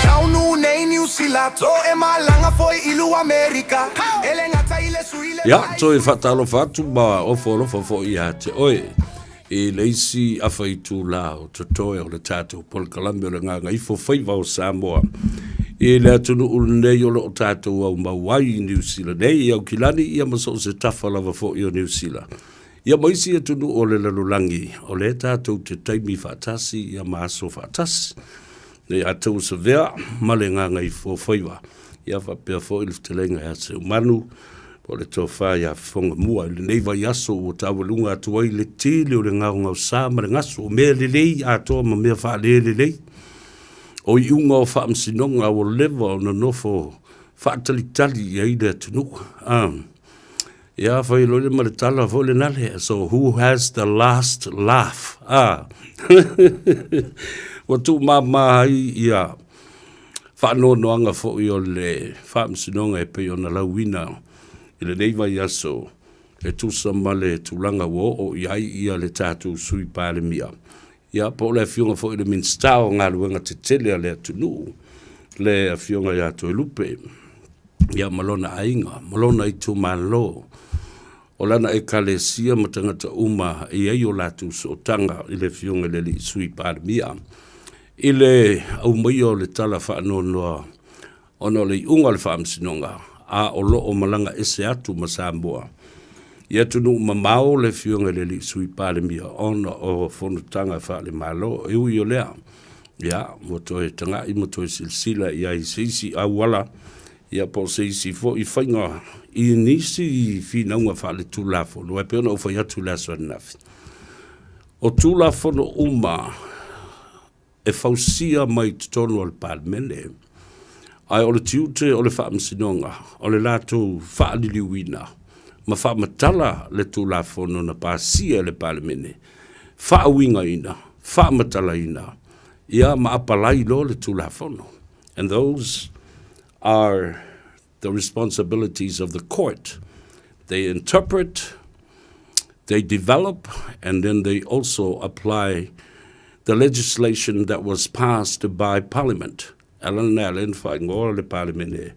Speaker 17: Taunu nei Niu Sila to e malaga foi i lu Amerika E le gata i le sui le
Speaker 8: Ia, toe faatalofa atu ma ofo alofa foi ia te oe i le isi afa itulā o totoe o le tatou polokalame o le Gagaifo Faiva o Samoa i le atunuu lenei o lo o tatou aumau ai i Niu Sila nei, i Aukilani ia ma so o se tafa lava foi o Niu Sila. Ia ma isi atunuu o le lalolagi, o lea tatou te taimi faatasi ia ma aso faatasi. Nei a tou savea ma le Gagaifo Faiva. Ia faapea foi le fetalaiga ia Seumanu, po o le tofa ia Fofogamua. I lenei vaiaso ua taualuga atu ai le tele o le gaogaosa ma le gasu o mea lelei atoa ma mea faalelelei. O iuga o faamasinoga ua leva ona nofo faatalitali i ai le atunuu. Ah. Ia, fai loa le ma le tala foi lena le, so who has the last laugh? Ah. Ua tuumama ai ia faanoanoaga foi o le faamasinoga e pei ona lauina i lenei vaiaso e tusa ma le tulaga ua oo i ai ia le tatou Sui Palemia, ia po o le Afioga foi i le Minisita o Galuega Tetele a le atunuu, le Afioga ia Toelupe, ia ma lona aiga, ma lona itumalo, o lana Ekalesia ma tagata uma e i ai o latou sootaga i le Afioga i le Alii Sui Palemia, i le aumaia o le tala faanoanoa ona o le iuga o le Faamasinoga, a o lo o malaga ese atu ma Samoa i atunuu mamao le Afioga i le Alii Sui Palemia ona o fonotaga faale-Malo. E ui o lea, ia, ua toe taga'i ma toe silasila i ai i se isi auala, ia po o se isi foi faiga i nisi finauga faaletulafono, e pei ona ou fai atu i le aso ananafi. O Tulafono uma. e fausia mai totonu o le Palemene, ae o le tiute o le Faamasinoga o le latou faaliliuina ma faamatala le Tulafono na pasia e le Palemene, faauigaina, faamatalaina, ia ma apalai loa le Tulafono. And those are the responsibilities of the court. They interpret, they develop, and then they also apply the legislation that was passed by Parliament. Alan Allen whaingoa le Palemene.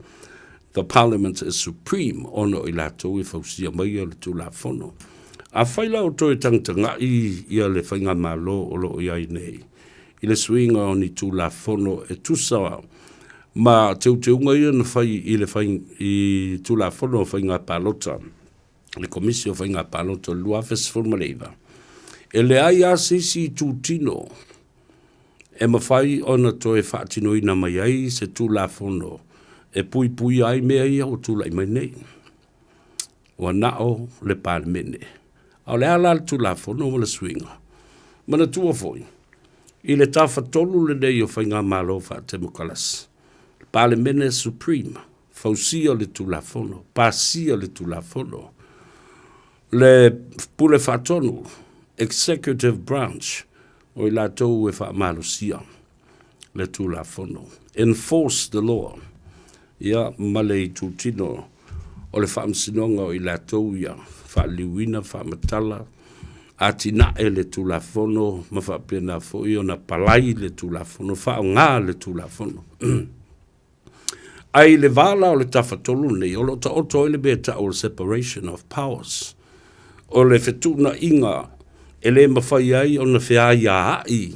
Speaker 8: The Parliament is supreme ona o i latou e fausia mai le Tulafono. Afai la o toe tagatagai ia le Faigamalo o lo o i ai nei i le suiga o ni Tulafono e tusa ma teuteuga ia na fai i le fai, i Tulafono o Faiga Palota, le Komisi o Faiga Palota o le 2019, e leai lava se isi itutino e mafai ona toe faatinoina mai ai se Tulafono e puipuia ai mea ia ua tulai mai nei. Ua na o le Palemene. A o le a la le Tulafono ma le suiga? Manatua foi, i le tafatolu lenei o Faigamalo Faatemokarasi, le Palemene Supreme, fausia le Tulafono, pasia le Tulafono, le Pule Faatonu, Executive Branch, o i latou e faamalosia le Tulafono, enforce the law, ia, ma le itutino o le Faamasinoga o i latou ia faaliliuina, faamatala, atinae le Tulafono ma faapena foi ona palai le Tulafono, faaaoga le Tulafono. Ae i le va la o le Tafatolu lenei, o lo o taoto ai le mea e tau o le separation of powers, o le fetuunaiga e le mafai ai ona feaiaai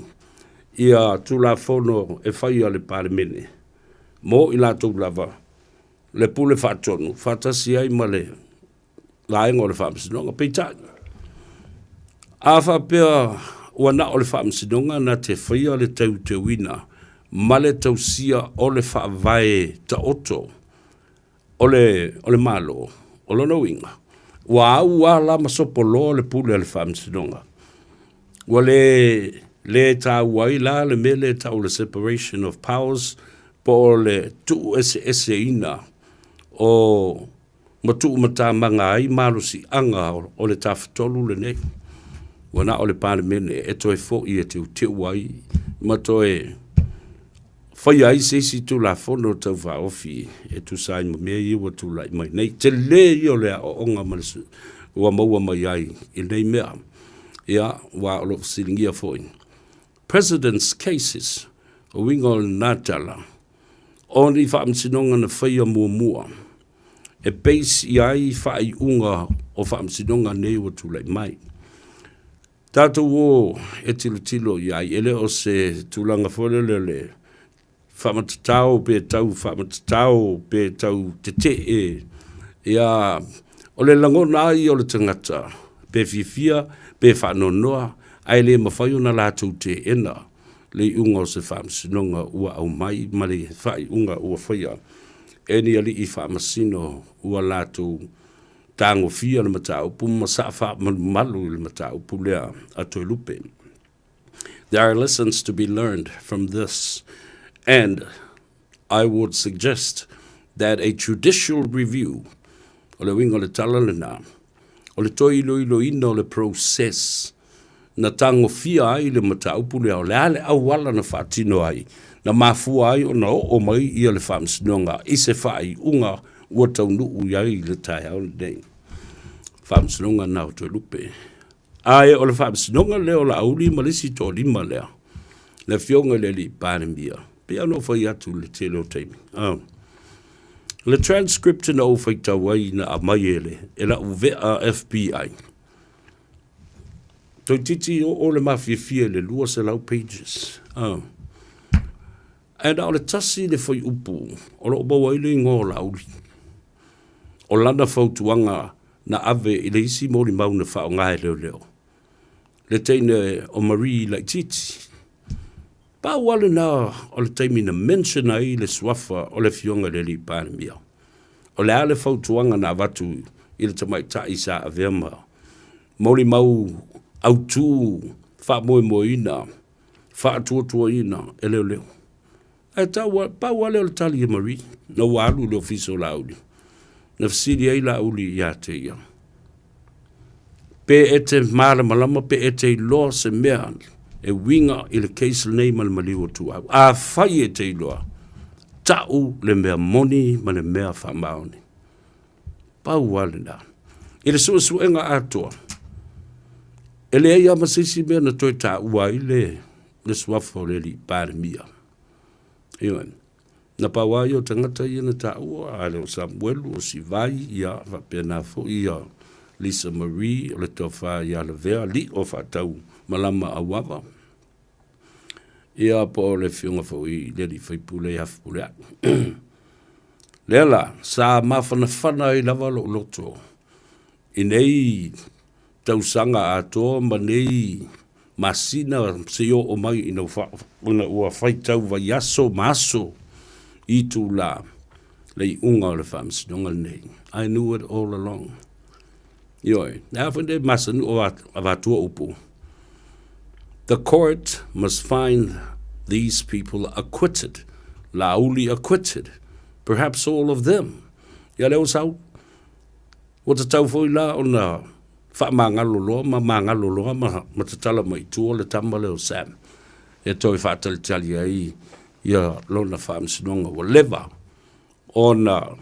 Speaker 8: ia Tulafono e fai a le Palemene mo i latou lava le Pule Faatonu faatasi ai ma le vaega o le Faamasinoga. Peitai, a faapea ua na o le Faamasinoga na te faia le teuteuina ma le tausia o le faavae taoto o le, o le Malo, o lona uiga, ua au lava la ma sopoloa le pule a le Faamasinoga. Ua le, le taua ai la le mea lea e tau o le separation of powers po o le tuueseeseina o ma tuumatamaga ai malosiaga o le Tafatolu lenei. Ua na o le Palemene e toe foi e teuteu ai ma toe faia ai se isi Tulafono Tau Faaofi e tusa ai ma mea ia ua tulai mai nei. Tele ia o le aoaoga ma le ua maua mai ai i lenei mea. Ia, aua o lo o fesiligia foi. President's Cases, o uiga o lena tala, o ni faamasinoga na faia muamua e base i ai faaiuga o faamasinoga nei ua tulai mai. Tatou o e tilotilo i ai, e le o se tulaga foi lele o le faamatatao pe tau faamatatao pe tau tetee. Ia, o le lagona lava ia o le tagata, pe fiafia pe faanoanoa, ae le mafai ona latou teena le iuga o se faamasinoga ua aumai ma le faaiuga ua faia e ni alii faamasino ua latou tagofia le mataupu ma sa faamalumalu i le mataupu lea a Toelupe. There are lessons to be learned from this and I would suggest that a judicial review, o le uiga o le tala lena, o le toe iloiloina o le process na tagofia ai le mataupu lea, o le a le auala na faatino ai, na mafua ai ona oo mai ia le Faamasinoga i se faaiuga ua taunuu i ai i le taeao lenei. Faamasinoga na o Toelupe. Ae o le Faamasinoga lea o Laauli ma le isi toalima lea, le Afioga i le Alii Palemia, pei lava ona ou fai atu i le tele o taimi, le transcript na ou faitau ai na aumai e le, e lau vea FBI, toeitiiti oo le mafiafia i le 200 pages. Ae na o le tasi le fuaiupu o lo o maua ai le igoa o Laauli. O lana fautuaga na ave i le isi molimau na faaaoga e leoleo, le teine o Marie Laitiiti. Pau lava lena o le taimi na mention ai le suafa o le Afioga i le Alii Palemia. O le a le fautuaga na avatu i le tamaitai sa avea ma molimau autu faamoemoeina? Faatuatuaina e leoleo. Ae tau, pau lava lea o le tali a Marie, na ua alu i le ofisa o Laauli. Na fesili ai Laauli ia te ia, Pe e te malamalama pe e te iloa se mea e uiga i le case lenei ma le maliu o Tuau. Afai e te iloa, tau le mea moni ma le mea faamaoni. Pau lava lena. I le suesuega atoa, e leai lava ma se isi mea na toe taua ai le, le suafa o le alii Palemia. Ioe. Na pau lava ia o tagata ia na taua, a le o Samuelu, o Sivai, ia faapena foi ia Lisa Marie, o le tofa ia Lavea, alii o faatau malama auava. Ia po o le afioga foi i le alii faipule ia Fepuleai. Lea la, sa mafanafana ai lava lou loto i nei tausaga atoa ma nei masina seia oo mai ina ua, ua faitau vaiaso ma aso itula le iuga o le faamasinoga lenei. I knew it all along. Ioe, le a foi lenei masani o avatua upu. The court must find these people acquitted. Laauli acquitted. Perhaps all of them. Ia lea ua sau. Ua tatau foi la ona faamagalo loa ma magalo loa ma, ma tatala mai i tua le tama lea o Sam e toe faatalitali ai ia lona faamasinoga ua leva ona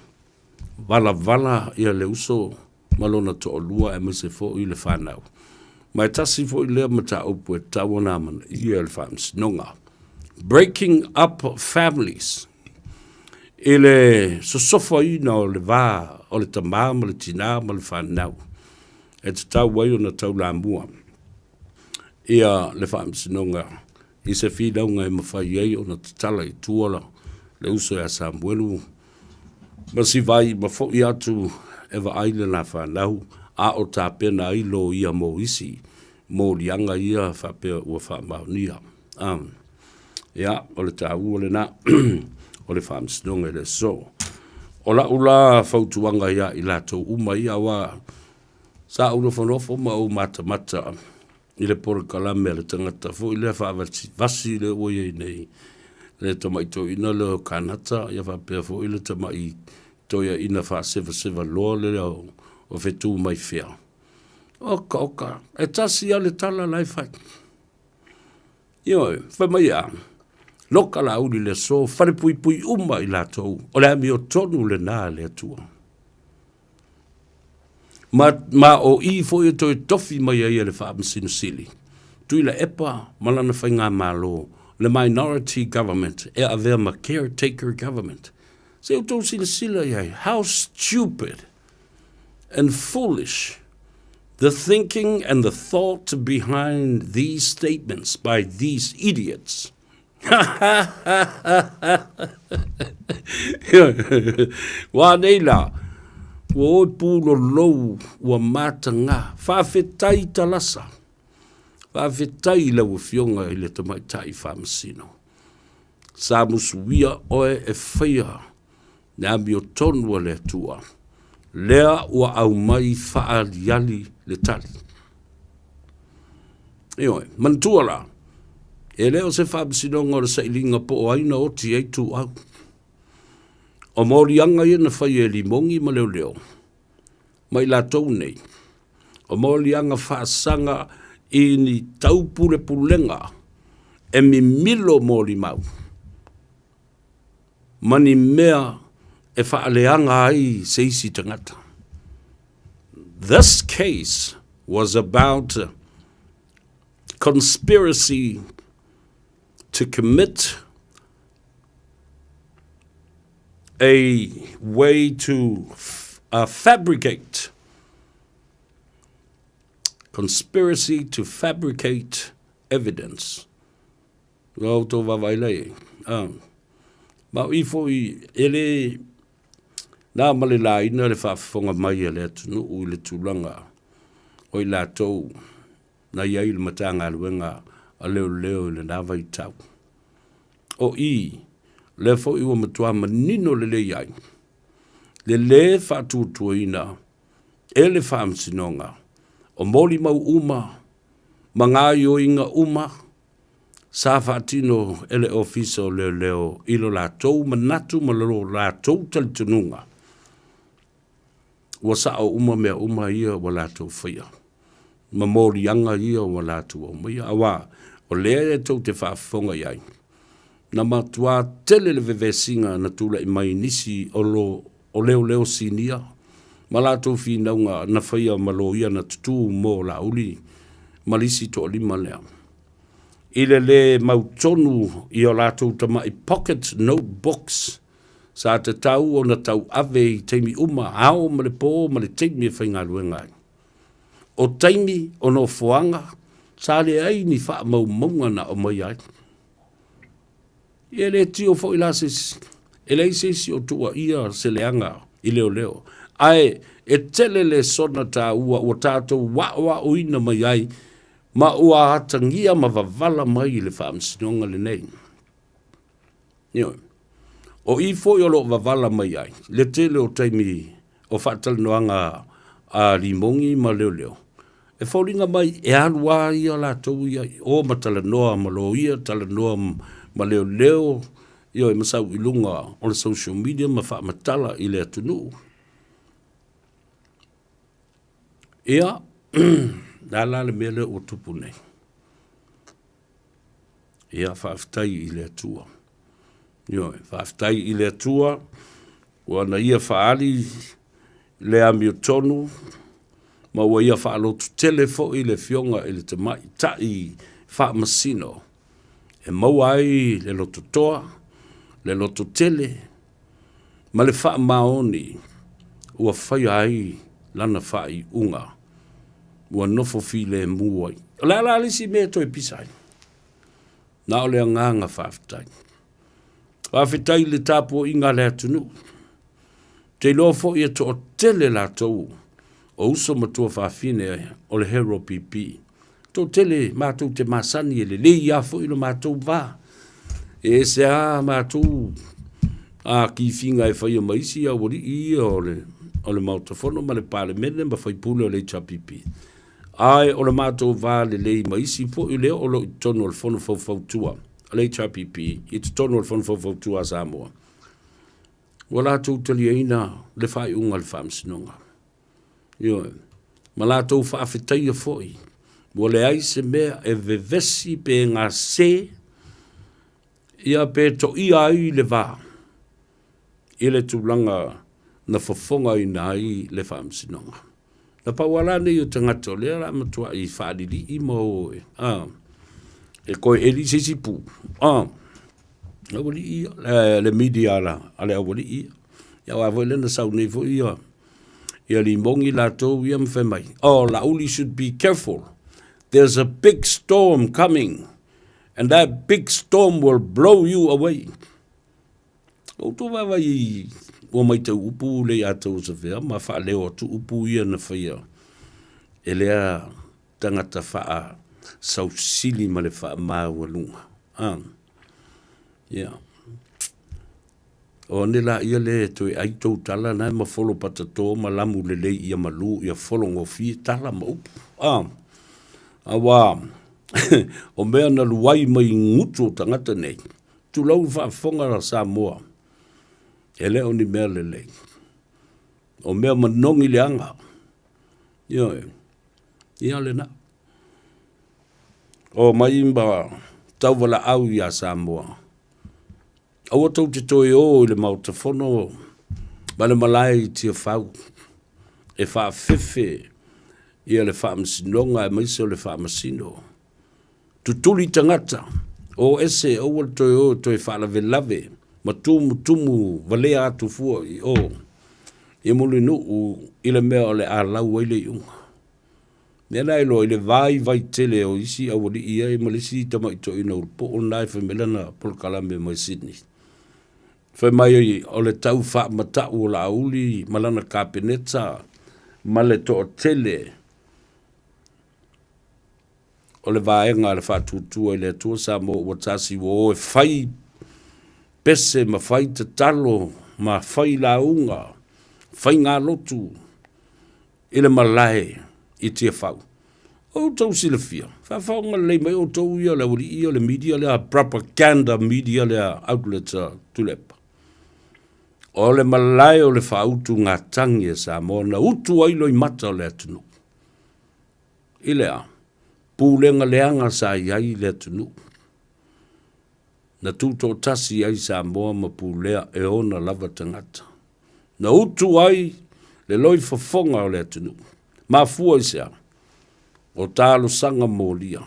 Speaker 8: valavala ia le uso ma lona toalua aemaise foi le fanau. Ma e tasi foi lea mataupu e tatau ona amanaia e le faamasinoga. Breaking up families. I le sosofaina o le va o le tamā ma le tinā ma le fanau, e tatau ai ona taulamua ia le faamasinoga i se finauga e mafai ai ona tatala i tua le uso ia Samuelu ma Sivai ma foʻi atu e vaai le la fanau a o tapena ai loia mo isi moliaga ia faapea ua faamaonia. Ia, o le taua lena o le faamasinoga i le aso. O lau la fautuaga ia i latou uma ia, aua sa ou nofonofo ma ou matamata i le polokalame a le tagata foi lea faavasivasi lea ua i ai nei, le tamai toeaina lea o Kanata, ia faapea foi le tamai toeaina faasevaseva loa lea o Fetumaifea. Oka oka, e tasi lava le tala la e fai. Ioe, fai mai a, loka Laauli i le aso, falepuipui uma i latou, o le amiotonu lena a le Atua. Ma, ma o i foi e toe tofi mai ai e le Faamasino Sili, Tuilaepa ma lana faigamalo, le minority government e avea ma caretaker government. Se i outou silasila i ai, how stupid and foolish the thinking and the thought behind these statements by these idiots. Wā nei la, ua oe pūlolou, ua matagā, faafetai Talasa, faafetai i lau Afioga i le Tamaitai Faamasino. Sa musuia oe e faia le amiotonu a le Atua, lea ua aumai faaaliali le tali. Ioe, manatua la, e le o se faamasinoga o le sailiga po o ai na oti ai tuau. O moliaga ia na faia e Limogi ma Leoleo, ma i latou nei, o moliaga faasaga i ni taupulepulega e mimilo molimau ma ni mea e faaleaga ai se isi tagata. This case was about conspiracy to commit a way to fabricate conspiracy to fabricate evidence. Ua outou vaavaai la i ai. Ah. Ma o i foi e le na ma le laina le faafofoga mai a le atunuu i le tulaga o i latou na i ai i le Matagaluega a Leoleo i lena vaitau. O i, lea foi ua matua manino lelei ai le lē faatuatuaina e le Faamasinoga o molimau uma ma gaoioiga uma. Sa faatino e le Ofisa o Leoleo i lo latou manatu ma lo latou talitonuga, ua sao uma mea uma ia ua latou faia, ma moliaga ia ua latou aumaia, auā o lea e tou te faafofoga i ai, na matuā tele le vevesiga na tulai mai i nisi o lo o leoleo sinia ma latou finauga na faia ma loia na tutū mo Laauli ma le isi toalima lea. I le lē mautonu i o latou tama'i pocket notebooks sa tatau ona tauave i taimi uma, ao ma le pō ma le taimi e faigaluega ai. O taimi o nofoaga sa leai ni faamaumauga na aumaia ai. Ia e le tio foi la se isi, e leai se isi o tuuaia se leaga i leoleo, ae e tele lesona taua ua tatou aoaoina mai ai ma ua atagia ma vavala mai i le faamasinoga lenei. Ioe. O i foi o lo o vavala mai ai le tele o taimi o faatalanoaga a Limogi ma leoleo, e foliga mai e alu lava ia latou ia i o ma talanoa ma loia, talanoa ma leoleo, ioe, ma sau i luga o le social media ma faamatala i le atunuu. Ia, le a la le mea lea ua tupu nei? Ia, faafetai i le Atua. Ioe, faafetai i le Atua ua na ia faaali le amiotonu ma ua ia faalototele foi le Afioga i le Tamaitai Faamasino e maua ai le lototoa, le lototele ma le faamaoni ua faia ai lana faaiuga ua nofo filemu ai. O le a la le isi mea e toe pisa ai? Na o le agaga faafetai. Faafetai i le tapuaiga a le atunuu. Ou te iloa foi e toatele latou o uso ma tuafafine o le Hero PP. Toatele matou te masani e lelei lava foi lo matou va. E ese lava matou a kifiga e faia ma isi aualii ia o le, o le Maota Fono ma le Palemene ma faipule o le HRPP. Ae o le matou va lelei ma isi foi lea o lo o i totonu o le Fono Faufautua a le HRPP i totonu o le Fono Faufautua a Samoa. Ua latou taliaina le faaiuga a le Faamasinoga. Ioe. Ma latou faafetaia foi, ua leai se mea e vevesi pe gase, ia pe toia ai le va i le tulaga na fofogaina ai le Faamasinoga. Na pau lava la nei o tagata o lea o le a matuai faalilii ma o e, a, e toe eli se isi pu, a, aualii ia, le, le media a, la, a le aualii ia. Ia aua foi lea na sau nei foi ia, ia Limogi latou ia ma fai mai, oh, Laauli should be careful. There's a big storm coming and that big storm will blow you away. Outou vaavaai i ua maitau upu le ia tou Safea ma faaleo atu upu ia na faia e lea tagata faa sausili ma le faamaualuga. Ah. Yeah. O ane la ia le toe ai tou tala na ma folo patato ma lamu lelei ia malu ia folo gofie tala ma upu. Ah. Aua o mea na luai mai gutu o tagata nei. Tulou le faafofoga a Samoa, e le o ni mea lelei. O mea manogi leaga. Ioe. Ia lena. O mai ma tauvalaau iā Samoa. Aua tou te toe o i le Maota Fono ma le malae i Tiafau e faafefe ia le faamasinoga aemaise o le faamasino. Tutuli tagata, o ese aua le toe o e toe faalavelave ma tumutumu valea atu fua i o i Mulinuu i le mea o le a lau ai le iuga. Mea la e iloa i le vaivai tele o isi aualii ai ma le isi tamai toeaina ulupuu lena e fai mai lana polokalame mai Sydney. Fai mai o le tau faamatau o Laauli ma lana Kapeneta ma le toatele o le vaega a le Faatuatua i le Atua Samoa ua tasi ua o e fai pese ma fai tatalo ma fai lauga, fai galotu i le malae i Tiafau. Outou silafia, faafaoga lelei mai outou ia o le aualii ia o le media lea, propaganda media lea outlet a Tuilaepa. O le malae o le faautugatagi a Samoa na utu ai loimata o le atunuu. I le a? Pulega leaga sa i ai le atunuu. Na tutoatasi ai Samoa ma pulea e ona lava tagata. Na utu ai le loifofoga o le atunuu. Mafua i se a? O talosaga molia.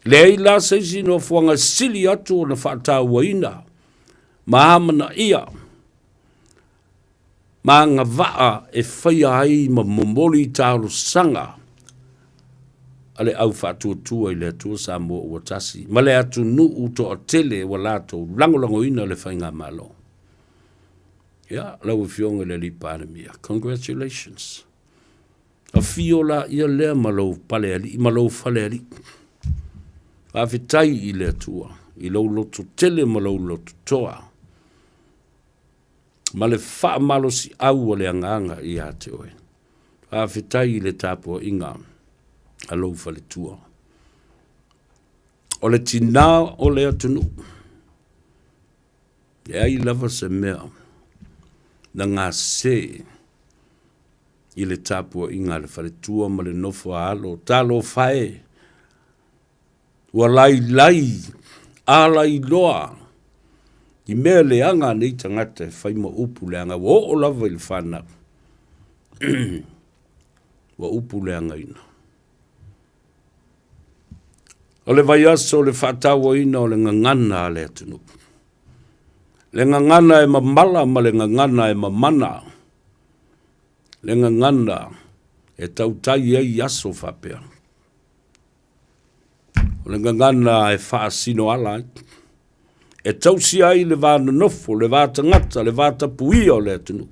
Speaker 8: Leai la se isi nofoaga sili atu ona faatauaina ma amanaia ma agavaa e faia ai ma momoli talosaga a le au faatuatua i le Atua Samoa ua tasi ma le atunuu toatele ua latou lagolagoina le Faigamalo. Ia, lau Afioga i le Alii Palemia, congratulations. Afio laia lea ma lou palealii ma lou falealii. Faafetai i le Atua i lou loto tele ma lou loto toa ma le faamalosiau o le agaga ia te oe. Faafetai i le tapuaiga a lou faletua. O le tinā o le atunuu, leai lava se mea na gase i le tapuaiga a le faletua ma le nofo a alo. Talofa e, ua lailai alailoa i mea leaga a nei tagata e fai ma upu leaga, ua oo lava i le fanau ua upu leagaina. O le vaiaso o le faatauaina o le gagana a le atunuu. Le gagana e mamala ma le gagana e mamana. Le gagana e tautai ai aso faapea. O le gagana e faasinoala ai, e tausia ai le va nonofo, le va tagata, le va tapuia o le atunuu.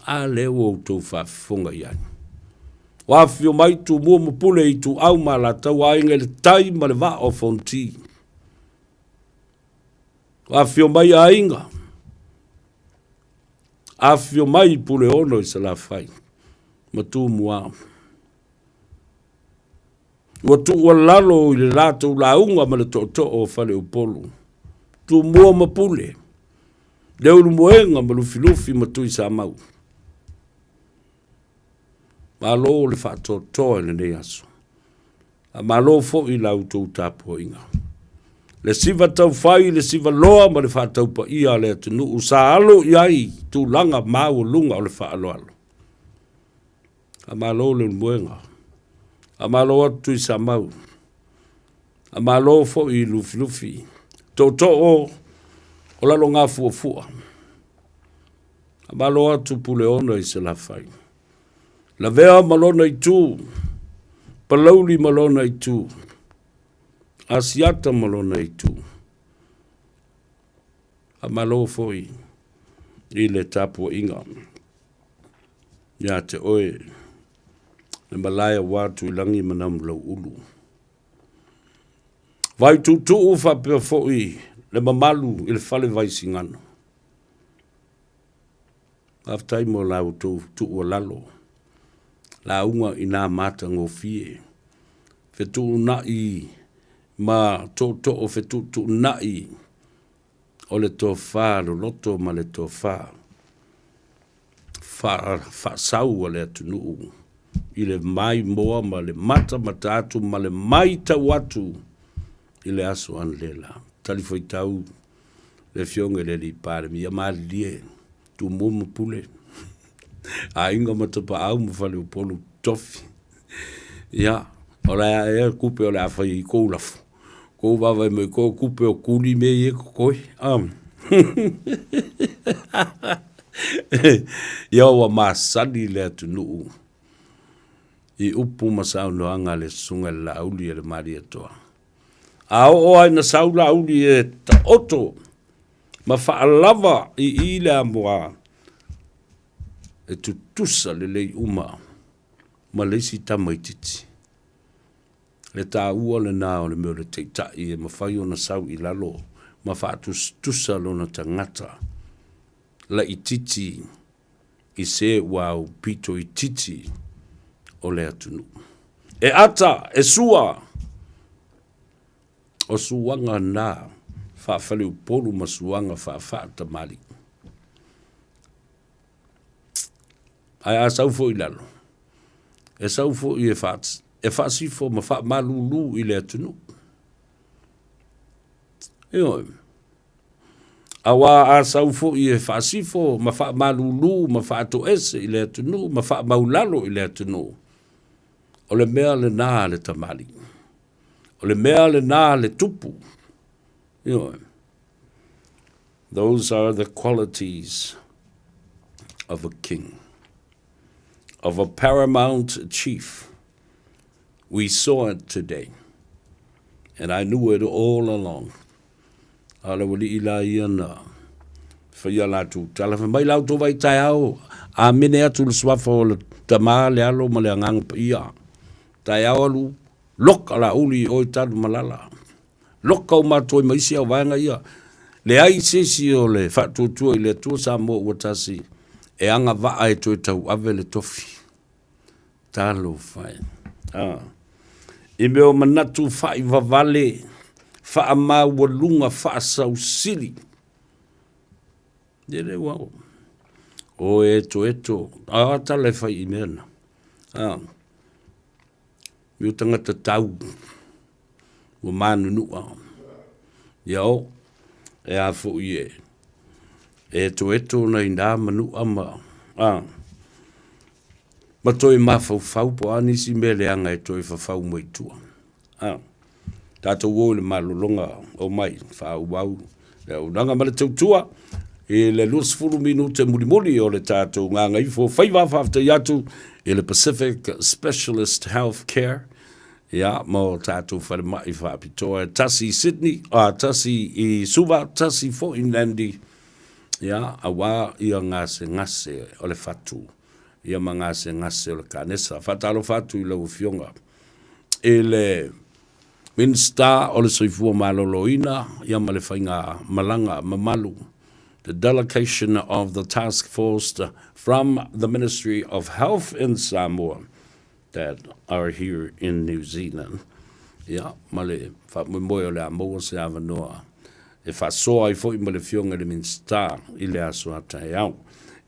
Speaker 8: A lea ua outou faafofoga i ai. Ua afifio mai Tumua ma Pule, Ituau ma Alataua, Aiga i le Tai ma le Vaa o Fonoti. Ua afifio mai aiga, afifio mai Puleono i Salafai ma Tumua. Ua tuualalo i le latou lauga ma le tootoo o Faleupolu, Tumua ma Pule, Leulumoega ma Lufilufi ma Tuisamau. Malo le faatoatoa i lenei aso. Faamalo foi i la outou tapuaiga. Le siva taufai, le siva loa ma le faataupaia a le atunuu sa alo i ai tulaga maualuga o le faaaloalo. Faamalo Leulumoega, faamalo atu Tuisamau, faamalo foi i Lufilufi, tootoo o Lalogafuafua, faamalo atu Puleono i Salafai. Lavea ma lona itu, Palauli ma lona itu, Asiata ma lona itu. Faamalo foi i le tapuaiga ia te oe le malae aua Tuilagi ma Namulauulu. Vaituutuu faapea foi le mamalu i le fale Vaisigano. Faafetai mo la outou tuualalo, lauga i nā matagofie, fetuunai ma tootoo fetuutuunai o le tofa loloto ma le tofa faasau a le atunuu i le maimoa ma le matamata atu ma le matau atu i le aso analeila. Talifuaitau le Afioga i le Alii Palemia, malilie, Tumua ma Pule, Aiga ma Tapaau ma Faleupolu Tofi. Ia, o le a ea kupe o le a fai i kou lafo, kou vaavaai mai kou kupe o kuli mea ia e totoe. Ia ua masani le atunuu i upu ma saunoaga a le Susuga i le Laauli a le Malietoa. A oo lava ina sau Laauli e taoto ma faalava i i le amoa, e tutusa lelei uma ma le isi tamaitiiti. Le taua lena o le mea o le taitai e mafai ona sau i lalo ma faatusatusa lona tagata laitiiti i se ua aupito itiiti. o le atunuu. E ata, e sua, o suaga na faafaleupolu ma suaga faafaa-tamalii. Ae a sau foi i lalo, e sau foi e, faa, e faasifo ma faamalulu i le atunuu. Ioe. Auā a sau foi e faasifo ma faamalulu ma faatoese i le atunuu ma faamaulalo i le atunuu, o le mea lenā a le tamalii. O le mea lenā a le tupu. Ioe. Those are the qualities of a king, of a paramount chief. We saw it today, and I knew it all along. A o le aualii la ia na faia latou tala, fai mai la outou vai taeao, amene atu le suafa o le Tama, le Alo ma le Agaga Paia. Taeao alu, loka la uli i o i Tanumalala. Loka uma atu ai ma isi au vaega ia. Leai se isi o le Faatuatua i le Atua Samoa ua tasi e agavaa e toe tauave le tofi. Talofa e. A. I mea o manatu faaivavale, faamaualuga, faasausili. E le ua o e etoeto, a tala e fai i mea na. A. Mi o tagata tau ua manunua. Ia o, e a foi e, e etoeto ona inā manua ma, a, ma toe mafaufau po o a nisi mea leaga e toe fafau mai tua. A, tatou o i le malologa o mai, faaauau le auaunaga ma le tautua i le 20 minute mulimuli o le tatou gagaifo faiva. Faafetai atu i le Pacific Specialist Health Care, ia, ma o tatou falemai faapitoa e tasi i Sydney, a, tasi i Suva, tasi foi i Nandi, ia, auā ia gasegase o le fatu, ia ma gasegase o le kanesa. Faatalofa atu i lau Afioga i le Minisita o le Soifua Maloloina ia ma le faiga malaga mamalu, the delegation of the task force from the Ministry of Health in Samoa that are here in New Zealand. Ia, ma le faamoemoe o le a maua se avanoa e faasoa ai foi ma le Afioga i le Minisita i le aso a taeao.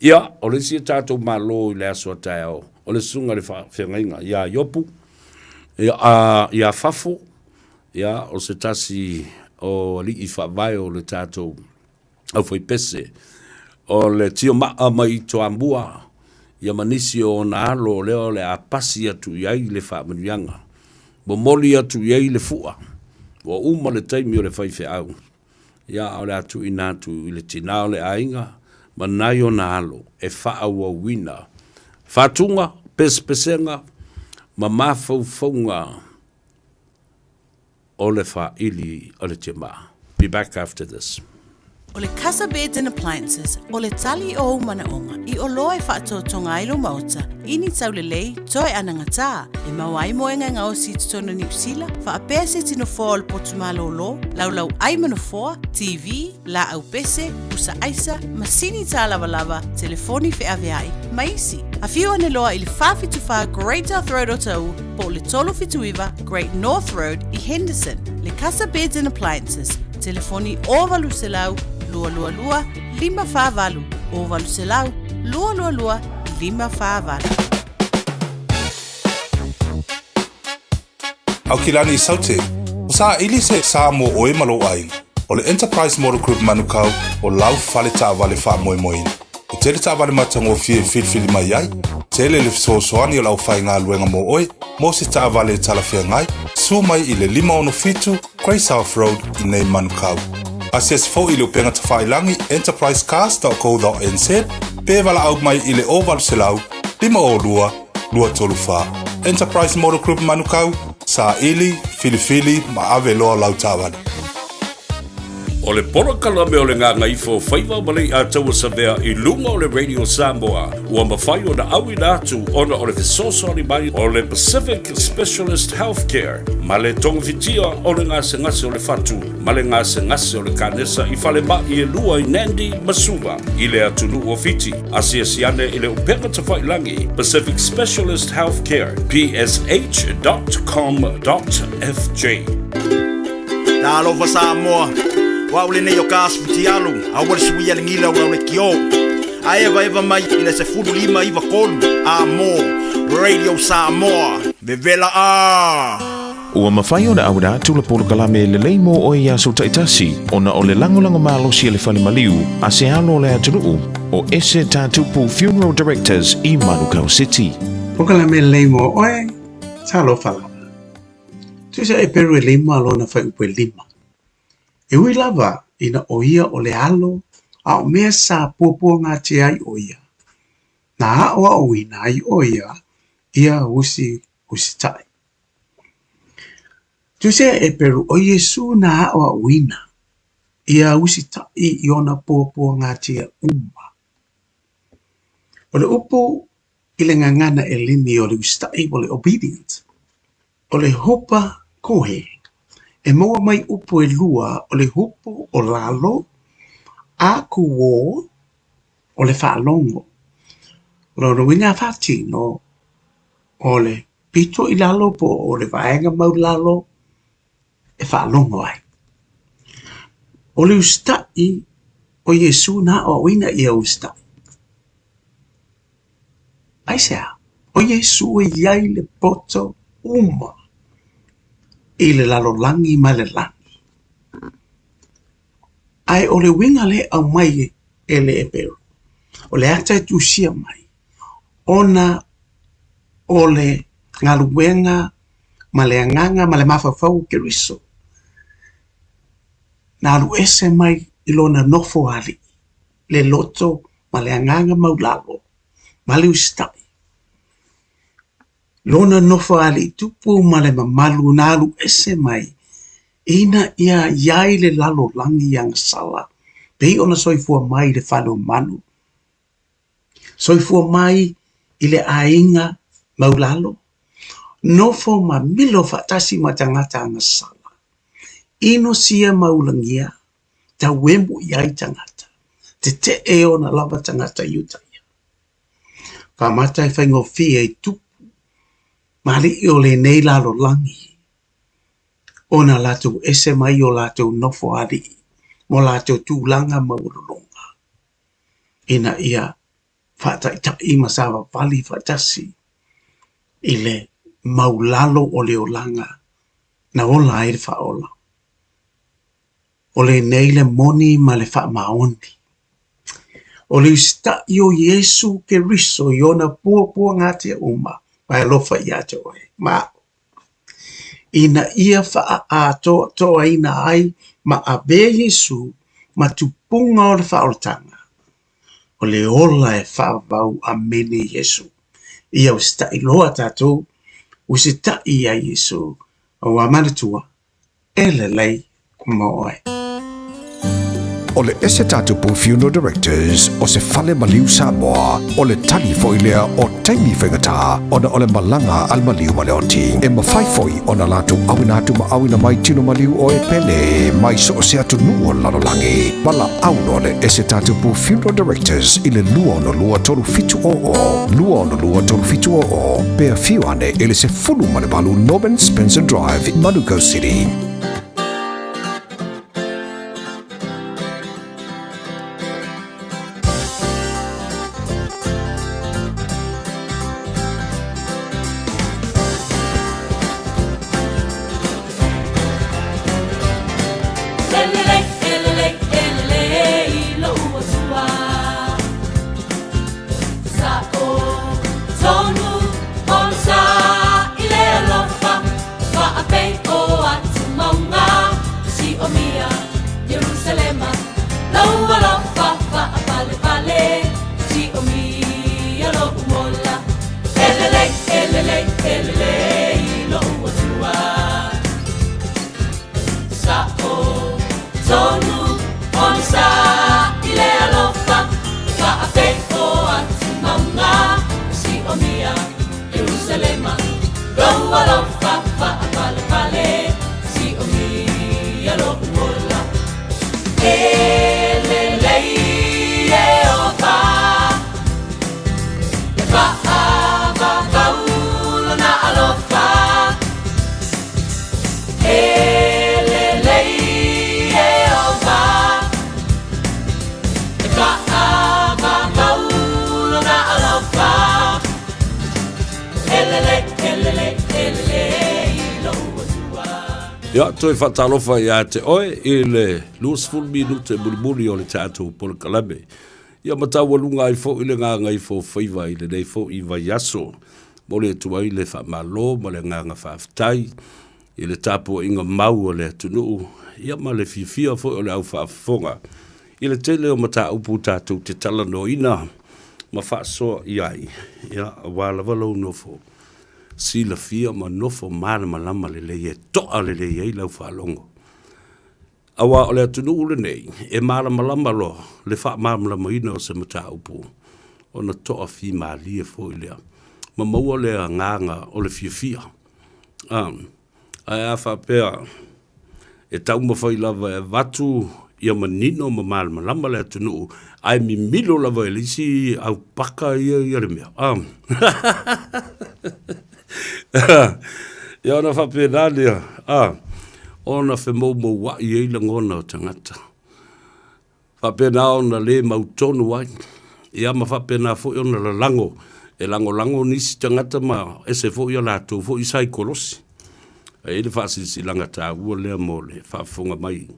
Speaker 8: Ia, o le isi a tatou Malo i le aso a taeao, o le Susuga i le Faafeagaiga ia Iopu, ia, a, ia Fafo, ia, o se tasi o alii faavae o le tatou aufaipese, o le tiomaa mai i Toamua, ia ma nisi o ona alo lea o le a pasi atu i ai le faamanuiaga, momoli atu i ai le fua, ua uma le taimi o le faifeau, ia a o le a tuuina atu i le tina o le aiga ma nai ona alo e faaauauina fatuga, pesepesega ma mafaufauga o le faili o le tiamaa. Be back after this.
Speaker 7: O le Casa Beds and Appliances, o le tali o ou manaoga i oloa e faatoatoga ai lou maota i ni taulelei toe anagatā e maua ai moega e gaosi i totonu o Niu Sila, faapea se ti nofoa o le potu malōlō, laulau ai ma nofoa, TV, laau pese, pusa aisa, masini tālavalava, telefoni feaveai, ma isi. Afio ane loa i le 474 Great South Road o Taʻu po o le 379 Great North Road i Henderson. Le Casa Beds and Appliances, telefoni 0800 222 548, 0800 222 548.
Speaker 2: Aukilani Saute, ua saili se sa mo ʻoe ma lou ʻaiga. ʻO le Enterprise Motor Group Manukau o lau fale taavale faamoemoeina. E tele taavale matagofie e filifili mai ai, tele le fesoasoani o le aufaigaluega mo ʻoe mo se taavale e talafeagai, susu mai i le 567 Grey South Road i nei Manukau. Asiasi foi i le upega tafailagi enterprisecars.co.nz pe valaau mai i le 0800 502 234. Enterprise Motor Group Manukau, saili, filifili ma ave loa lau taavale.
Speaker 8: O le polokalame o le Gagaifo Faiva ma Leiataua Savea i luga o le Radio Samoa ua mafai ona auina atu ona o le fesoasoani mai o le Pacific Specialist Healthcare ma le togafitia o le gasegase o le fatu ma le gasegase o le kanesa i falemai e lua i Nandi ma Suva i le atunuu o Fiti. Asiasi ane i le upega tafailagi Pacific Specialist Healthcare, psh.com.fj.
Speaker 6: Talofa Samoa, o au lenei o Kas Futialu, aua le suia le gila o lau lekiō. A evaeva mai i le 15 93 a mo Radio Samoa, vevela a!
Speaker 18: Ua mafai ona auina atu le polokalame lelei mo oe i aso taitasi ona o le lagolago malosi a le fale maliu a se alo o le atunuu o Ese Tatupu Funeral Directors i Manukau City.
Speaker 11: Polokalame lelei mo oe, talofa lava. Tusa e peru e lima lona fuaiupu e lima. E ui lava ina ʻo ia o le alo a o mea sa puapuagatia ai ʻo ia, na aʻoaʻoina ai ʻo ia ia usi usitaʻi. Tusa e Peru ʻo Iesū na aʻoaʻoina ia usitaʻi i ona puapuagatia uma. O le upu i le gagana ʻEleni o le usitaʻi o le obedient, o le hupa kohe, e maua mai upu ʻelua o le hupu o lalo a kūō o le faalogo. O lona uiga a faatino o le pito i lalo po o le vaega maulalo e faalogo ai. O le usitaʻi o Iesū na aʻoaʻoina ia usitaʻi. Aisea? ʻO Iesū e i ai le poto uma i le lalolagi ma le lani. Ae o le uiga lea e aumai e le Eperu, o le ata e tusia mai, ona o le galuega ma le agaga ma le mafaufau o Keriso, na alu ese mai i lona nofo alii, le loto ma le agaga maulalo ma le usitai. Lona nofo alii tupu ma le mamalu na alu ese mai ina ia i ai le lalolagi agasala pei ona soifua mai i le fale o manu. Soifua mai i le aiga maulalo, nofo ma milo faatasi ma tagata agasala, inosia ma ulagia, tauemu i ai tagata, tetee ona lava tagata i uta ia. Faamata e faigofie i tupu ma alii o lenei lalolagi ona latou ese mai o latou nofo alii mo latou tulaga maualuluga ina ia faataita'i ma savavali faatasi i le maulalo o le olaga na ola ai le faaola. O lenei le moni ma le faamaoni. O le usitaʻi o Iesu Keriso i ona puapuagatia uma ma e alofa ia te oe ma aʻu, ina ia faaatoatoaina ai ma avea Iesu ma tupuga o le faaolataga, o le ola e faavavau Amene Iesu. Ia usitaʻi loa tatou, usitaʻi ia Iesu, aua manatua, E lelei mo oe.
Speaker 19: O le Ese Tatupu Funeral Directors o se fale maliu Samoa, o le tali foi lea o taimi faigata ona o le malaga a le maliu ma le oti. E mafai foi ona latou auina atu ma auina mai tino maliu o e pele mai so o se atunuu o le lalolagi. Valaau loa le Ese Tatupu Funeral Directors i le 262 3700, 262 3700, pe afio ane i le 18 Norman Spencer Drive, Manukau City.
Speaker 10: alofa faapalepale siomia loʻu ola. E lelei Ieova, e faavavau lona alofa. E lelei Ieova, e faavavau lona alofa. E lelei, e lelei, e lelei lou Atua.
Speaker 8: Ia, toe faatalofa ia te oe i le 20 minute mulimuli o le tatou polokalame. Ia ma taualuga ai foi le gagaifo faiva i lenei foi vaiaso. Momoli atu ai le faamalo ma le agaga faafetai i le tapuaiga mau a le atunuu, ia ma le fiafia foi o le au faafofoga i le tele o mataupu tatou te talanoaina ma faasoa i ai, ia, aua lava lou nofo silafia ma nofo malamalama lelei e toa lelei ai lau faalogo. Aua o le atunuu lenei e malamalama loa le faamalamalamaina o se mataupu ona toafimalie foi lea ma maua le agaga o le fiafia. Ae a faapea e taumafai lava e avatu ia manino ma malamalama le atunuu ae mimilo lava e le isi aupaka ia le mea. Ia ona faapena lea, ona femoumouai ai lagona o tagata. Faapena ona le mautonu ai, ia ma faapena foi ona lalago, e lagolago nisi tagata ma ese foi a latou foi saikolosi. E i ai le faasilasilaga taua lea mo le faafofoga mai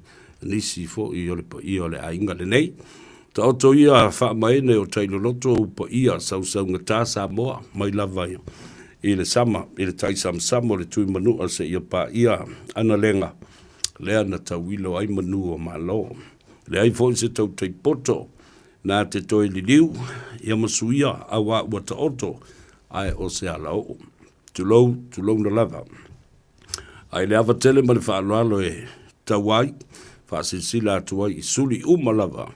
Speaker 8: a nisi foi o le paia o le aiga lenei. Taoto ia faamaene o tailoloto ou paia sausaugata Samoa mai lava i le sama i le tai samasama o le Tuimanua seia paia analega lea na tauilo ai manu o Malo. Leai foi se tautai poto na te toe liliu ia ma suia auā ua taoto ae o se alaoo. Tulou, tulouna lava. Ae i le ava tele ma le faaaloalo e tau ai, faasilasila atu ai i suli uma lava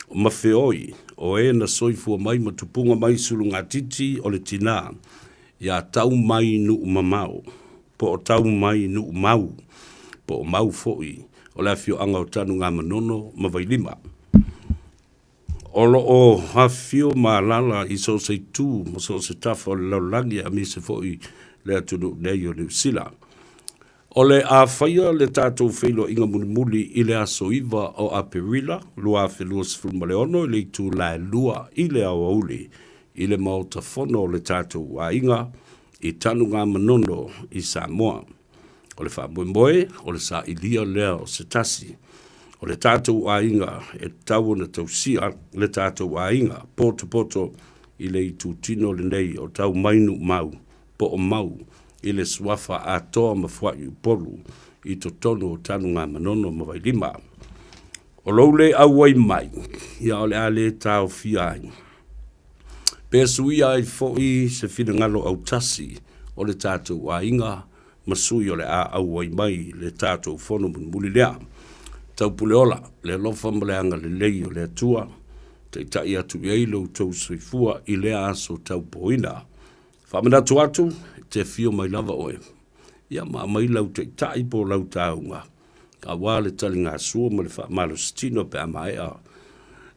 Speaker 8: o mafeoi o e na soifua mai ma tupuga mai sulugatiti o le tinā iā tau mai nuu mamao, po o tau mai nuu mau, po o mau foi o le afioaga o Tanugamanono ma Vailima. O lo o afifio ma alaala i so o se itu ma so o se tafa o le lalolagi aemaise foi le atunuu nei o Niu Sila. O le a faia le tatou feiloaiga mulimuli i le aso 9 o Aperila 2026 i le itula e 2 i le aoauli i le Maota Fono o le tatou aiga i Tanugamanono i Samoa. O le faamoemoe, o le sailia lea o se tasi o le tatou aiga e tatau ona tausia le tatou aiga potopoto i le itutino lenei o Taumainumau po o Mau i le suafa atoa ma Fuaiupolu i totonu o Tanugamanono ma Vailima. O lou le auai mai, ia o le a le taofia ai. Pe suia ai foi se finagalo autasi o le tatou aiga ma sui o le a auai mai le tatou fono mulimuli lea. Taupuleola, le alofa ma le agalelei o le Atua, taitai atu i ai lo outou soifua i lea aso taupoina. Faamanatu atu, e te afio mai lava oe, ia ma aumai lau taitai po o lau taauga, aua le taligasua ma le faamalositino pe a maea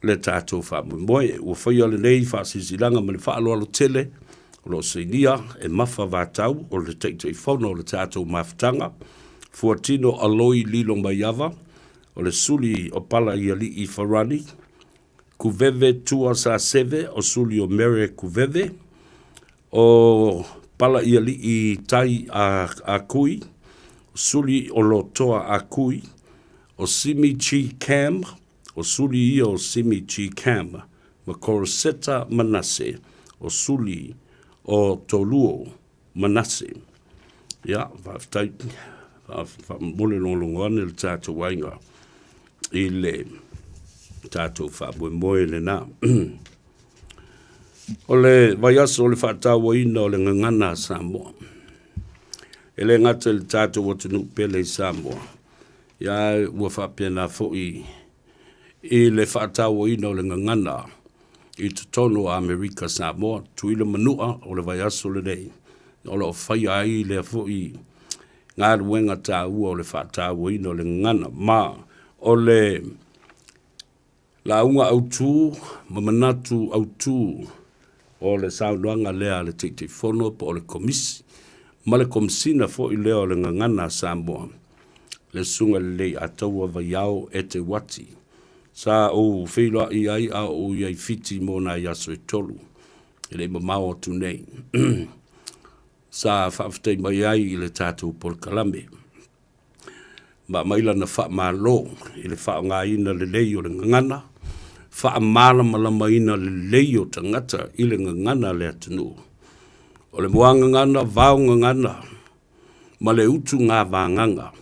Speaker 8: le tatou faamoemoe. Ua faia lenei faasilasilaga ma le faaaloalo tele o lo o sainia e Mafa Vatau o le Taitaifono o le tatou mafutaga, Fuatino Aloi Lilo Maiava, o le suli o Palaialii Farani, Kuveve Tua Saseve o suli o Mere Kuveve, o Palaialii Tai a, a Kui, suli o Lotoa a Kui, o Simi Chi Cam, o suli ia o Simi Chi Cam, ma Koroseta Manase, o suli o Toluo Manase. Ia, faafetai, faamomoli logologo ane le tatou aiga i le tatou faamoemoe lena. O le vaiaso o le faatauaina o le gagana a Samoa. E le gata i le tatou atunuu pele i Samoa, ia ua faapena foi i le faatauaina o le gagana i totonu o Amerika Samoa, Tutuila Manua o le vaiaso lenei. O lo o faia ai lea foi galuega taua o le faatauaina o le gagana ma o le lauga autu ma manatu autu o le saunoaga lea a le Taitaifono po o le Komisi ma le Komesina foi lea o le Gagana a Samoa, le Susuga i le Leiataua Vaiao Eteuati. Sa ou feiloai ai a o ou i ai i Fiti mo nai aso e tolu e le i mamao atu nei. Sa faafetai mai ai i le tatou polokalame ma aumai lana faamalo i le faaaogaina lelei o le gagana, faamalamalamaina lelei o tagata i le gagana a le atunuu. O le muagagana, vaogagana ma le utugavagaga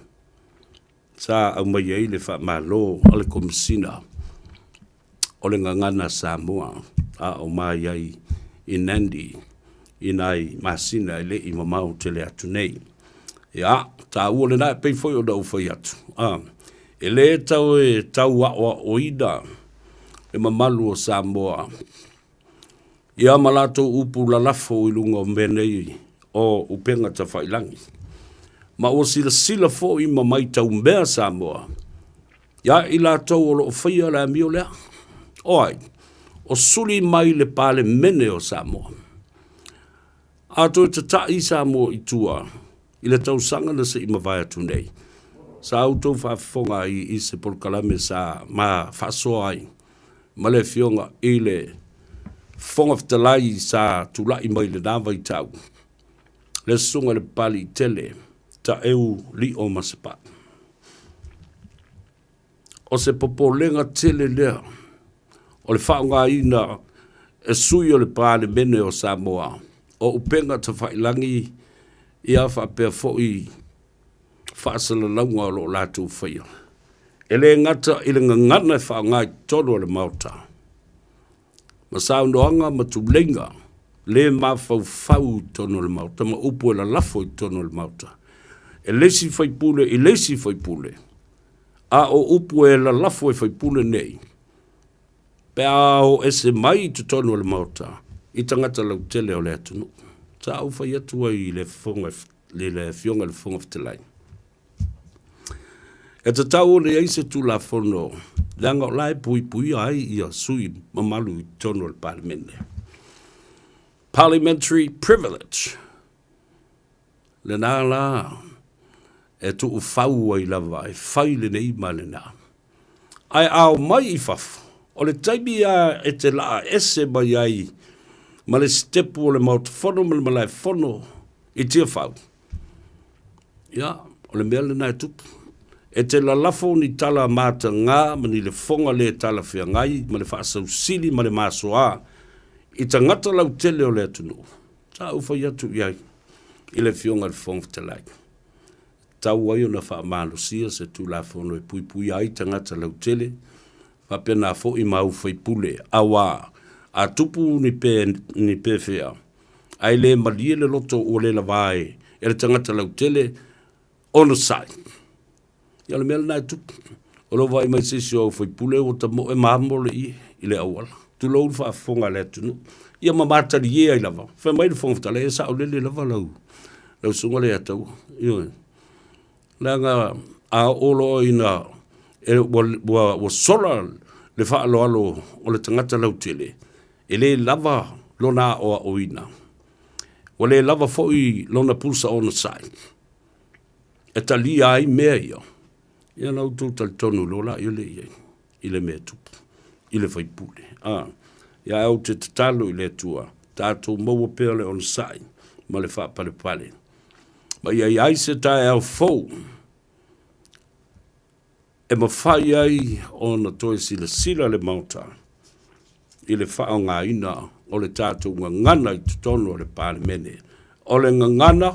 Speaker 8: sa aumai ai le faamalo a le Komesina o le Gagana Samoa a o mai ai i Nandi i nai masina e le i mamao tele atu nei. Ia, taua lena e pei foi ona ou fai atu, a, e le tau e tau aoaoina le mamalu o Samoa ia ma latou upu lalafo i luga o mea nei o upega tafailagi. Ma ua silasila foi ma maitau mea Samoa Ia i latou o lo o faia le amio lea. O ai? O suli mai le Palemene o Samoa. A toe tata'i Samoa i tua i le tausaga na se i mavae atu nei, sa outou faafofoga ai i se polokalame sa ma faasoa ai ma le Afioga i le Fofoga Fetalai sa tula'i mai i lena vaitau, le Susuga i le Papaliitele Taeu Lio Masepau. O se popolega tele lea o le faaaogaina e sui o le Palemene o Samoa o upega tafailagi ia faapea foi faasalalauga o lo o latou faia. E le gata i le gagana e faaaoga i totonu o le Maota, ma saunoaga ma tuleiga le mafaufau i totonu o le Maota ma upu e lalafo i totonu o le Maota e le isi faipule i le isi faipule, a o upu e lalafo e faipule nei pe a o ese mai i totonu o le Maota i tagata lautele o le atunuu. Sa ou fai atu ai i le Fofoga i le Afioga i le Fofoga Fetalai, E tatau ona i ai se Tulafono leaga o la e puipuia ai ia sui mamalu i totonu o le Palemene. Parliamentary privilege. Lena la e tuufau ai lava e fai lenei ma lena. Ae a omai i fafo, o le taimi lava e te laa ese mai ai ma le sitepu o le Maota Fono ma le Malae Fono i Tiafau, Ia, o le mea lena e tupu. E te lalafo ni tala matagā ma ni lefoga le talafeagai ma le faasausili ma le masoa i tagata lautele o le atunuu. Sa ou fai atu i ai i le Afioga i le Fofoga Fetalai, e tatau ai ona faamalosia se Tulafono e puipuia ai tagata lautele faapena foi ma au faipule, auā a tupu ni pē, ni pēwhea, ae le malie le loto ua le lavā e, e le tagata lautele onosai. Ia o le mea lena e tupu. O lou vaai mai se isi o au faipule ua tamoe ma amo le ie i le auala. Tulou le faafofoga a le atunuu. Ia ma matalie ai lava. Fai mai le Fofoga Fetalai, e saolele lava lau, lau susuga Leiataua. Ioe. Leaga a oo loa ina e, ua, ua, ua sola le faaaloalo o le tagata lautele, e le lava lona aoaoina. Ua le lava foi lona pusa onosai e talia ai mea ia. Ia na outou talitonu loa la ia le i ai i le mea tupu i le faipule. A, ia ae ou te tatalo i le Atua, tatou maua pea le onosai ma le faapalepale. Ma ia i ai se taeao fou e mafai ai ona toe silasila le Maota i le faaaogaina o le tatou gagana i totonu o le Palemene. O le gagana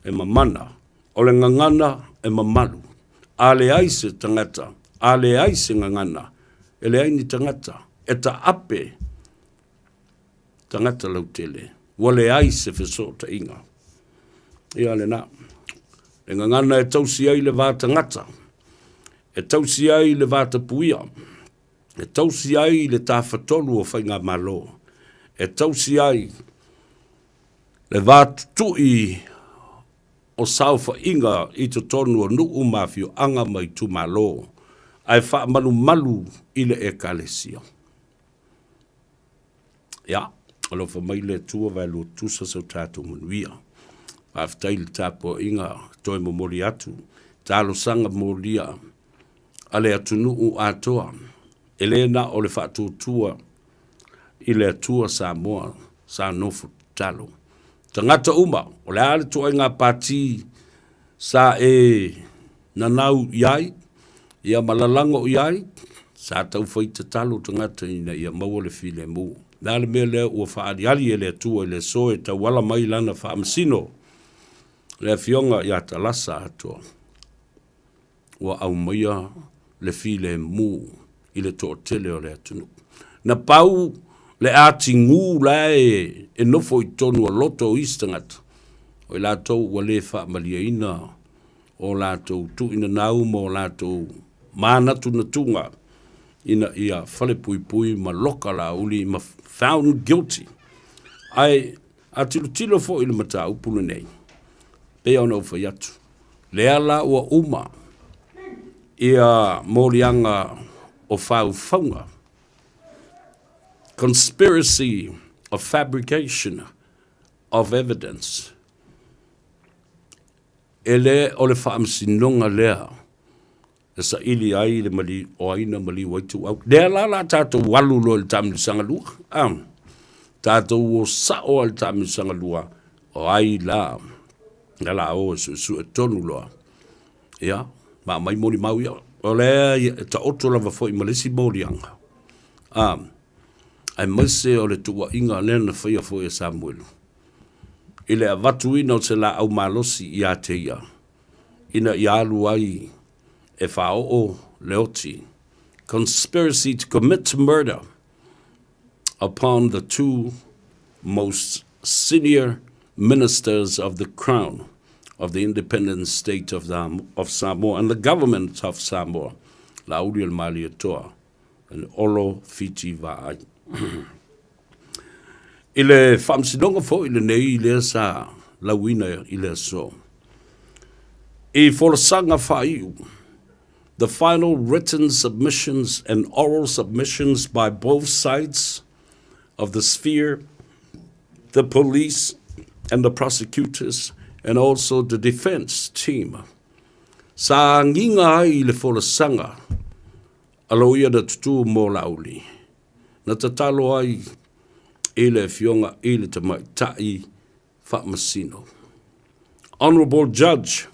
Speaker 8: e mamana, o le gagana e mamalu. A leai se tagata, a leai se gagana, e leai ni tagata e taape tagata lautele, ua leai se fesootaiga. Ia lena. Le gagana e tausi ai le va tagata, e tausi ai le va tapuia, e tausi ai le tafatolu o faigamalo, e tausi ai Le va tutui o saofaiga i totonu o nuu ma afioaga ma itumalo, ae faamalumalu i le Ekalesia. Ia, alofa mai le Atua vaelua tusa so tatou manuia. Faafetai i le tapuaiga toe momoli atu talosaga molia a le atunuu atoa, e le na o le faatuatua i le Atua Samoa sa nofo tatalo. Tagata uma, o le a le tuaiga pati sa e nanau i ai, ia ma lalago i ai, sa taufai tatalo tagata ina ia maua le filemu. O le a le mea lea ua faaaliali e le Atua i le aso e tauala mai lana faamasino, le Afioga ia Talasa Atoa, ua aumaia le filemu i le toatele o le atunuu. Na pau le atigū la e nofo i totonu o loto o isi tagata, o i latou ua le faamalieina o latou tuuinanau ma o latou manatunatuga ina ia falepuipui ma loka Laauli ma found guilty. Ae a tilotilo foi i le mataupu lenei, pei ona ou fai atu, lea la ua uma ia moliaga o faufauga, conspiracy of fabrication of evidence, e le o le faamasinoga lea e saili ai le mali, o ai na maliu ai Tuuau. Lea la la tatou alu loa i le taamilosaga lua. Ah, tatou o sao i le taamilosaga lua, o ai la, na la o e suesue tonu loa. Ia, ma aumai molimau ia. O lea e taoto lava foi ma le isi moliaga. Ah, aemaise o le tuuaiga lea na faia foi e Samuelu i le avatuina o se laau malosi ia te ia ina ia alu ai e faaoo le oti, conspiracy to commit murder upon the two most senior ministers of the Crown of the Independent State of, the, of Samoa and the Government of Samoa, Laauli o le Malietoa and Olo Fiti Vaai. I le faamasinoga foi lenei lea sa lauina i le aso. I folasaga faaiu, the final written submissions and oral submissions by both sides of the sphere, the police and the prosecutors, and also the defense team. Sa agiga ai i le folasaga a loia na tutū mō Laauli. Na tatalo ai i le Afioga i le Tamaitai Faamasino. Honourable Judge,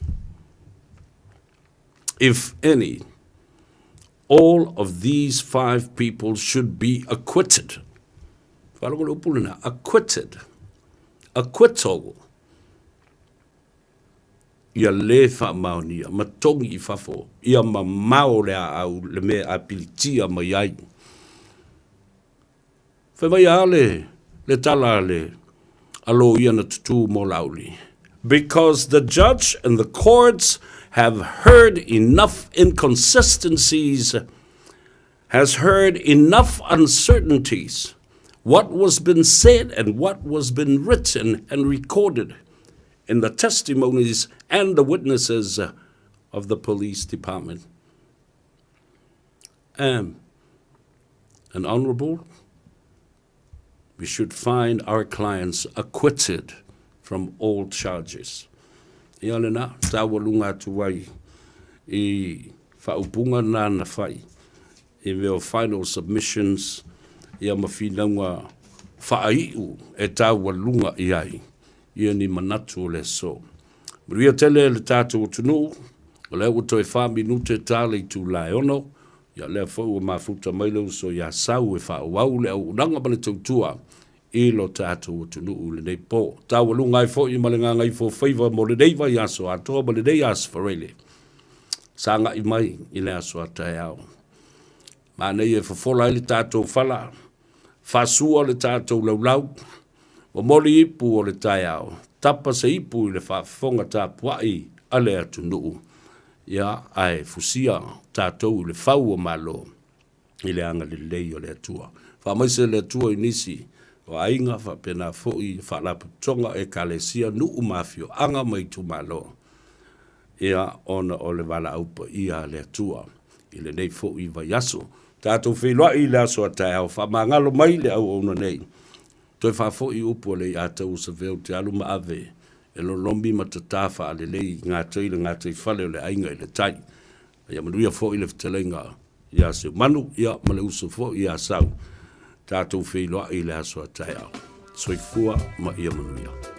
Speaker 8: if any, all of these five people should be acquitted. Faalogo le upu lena, acquitted. Acquittal. Ia lē faamaonia ma togi i fafo, ia mamao le aau le mea a pilitia mai ai. Fai mai a le, le tala a le a loia na tutū mō Laauli. Because the judge and the courts have heard enough inconsistencies, has heard enough uncertainties, what was been said and what was been written and recorded in the testimonies and the witnesses of the police department. And, and honorable, we should find our clients acquitted from all charges. Ia lena, taualuga atu ai i faaupuga na na fai i mea o final submissions ia ma finauga faaiu e taualuga i ai ia ni manatu o le aso. Manuia tele le tatou atunuu, o lea ua toe fa minute ta le itula e ono, ia lea foi ua mafuta mai le uso ia Sau e faaauau le auaunaga ma le tautua i lo tatou atunuu i lenei po. Taualuga ai foi ma le gagaifo faiva mo lenei vaiaso atoa ma lenei Aso Faraile. Sagai mai i le aso a taeao. Manaia e fofola ai le tatou fala, faasua le tatou laulau, momoli ipu o le taeao, tapa se ipu i le faafofoga tapuai a le atunuu, ia, ae fusia tatou i le fau o Malo i le agalelei o le Atua. Faamaise le Atua i nisi O aiga faapena foi faalapotopotoga, ekalesia, nuu ma afioaga ma itumalo, ia ona o le valaau paia a le Atua i lenei foi vaiaso. Tatou feiloai i le aso a taeao, faamagalo mai le auauna nei. Toe faafoi upu a le Iataua Savea ou te alu ma ave e lolomi ma tata faalelei i gatoi le gataifale o le aiga i le tai. Ia manuia foi le fetalaiga ia Seumanu ia ma le uso foi ia Sau. Tatou feiloai i le aso a taeao. Soifua ma ia manuia.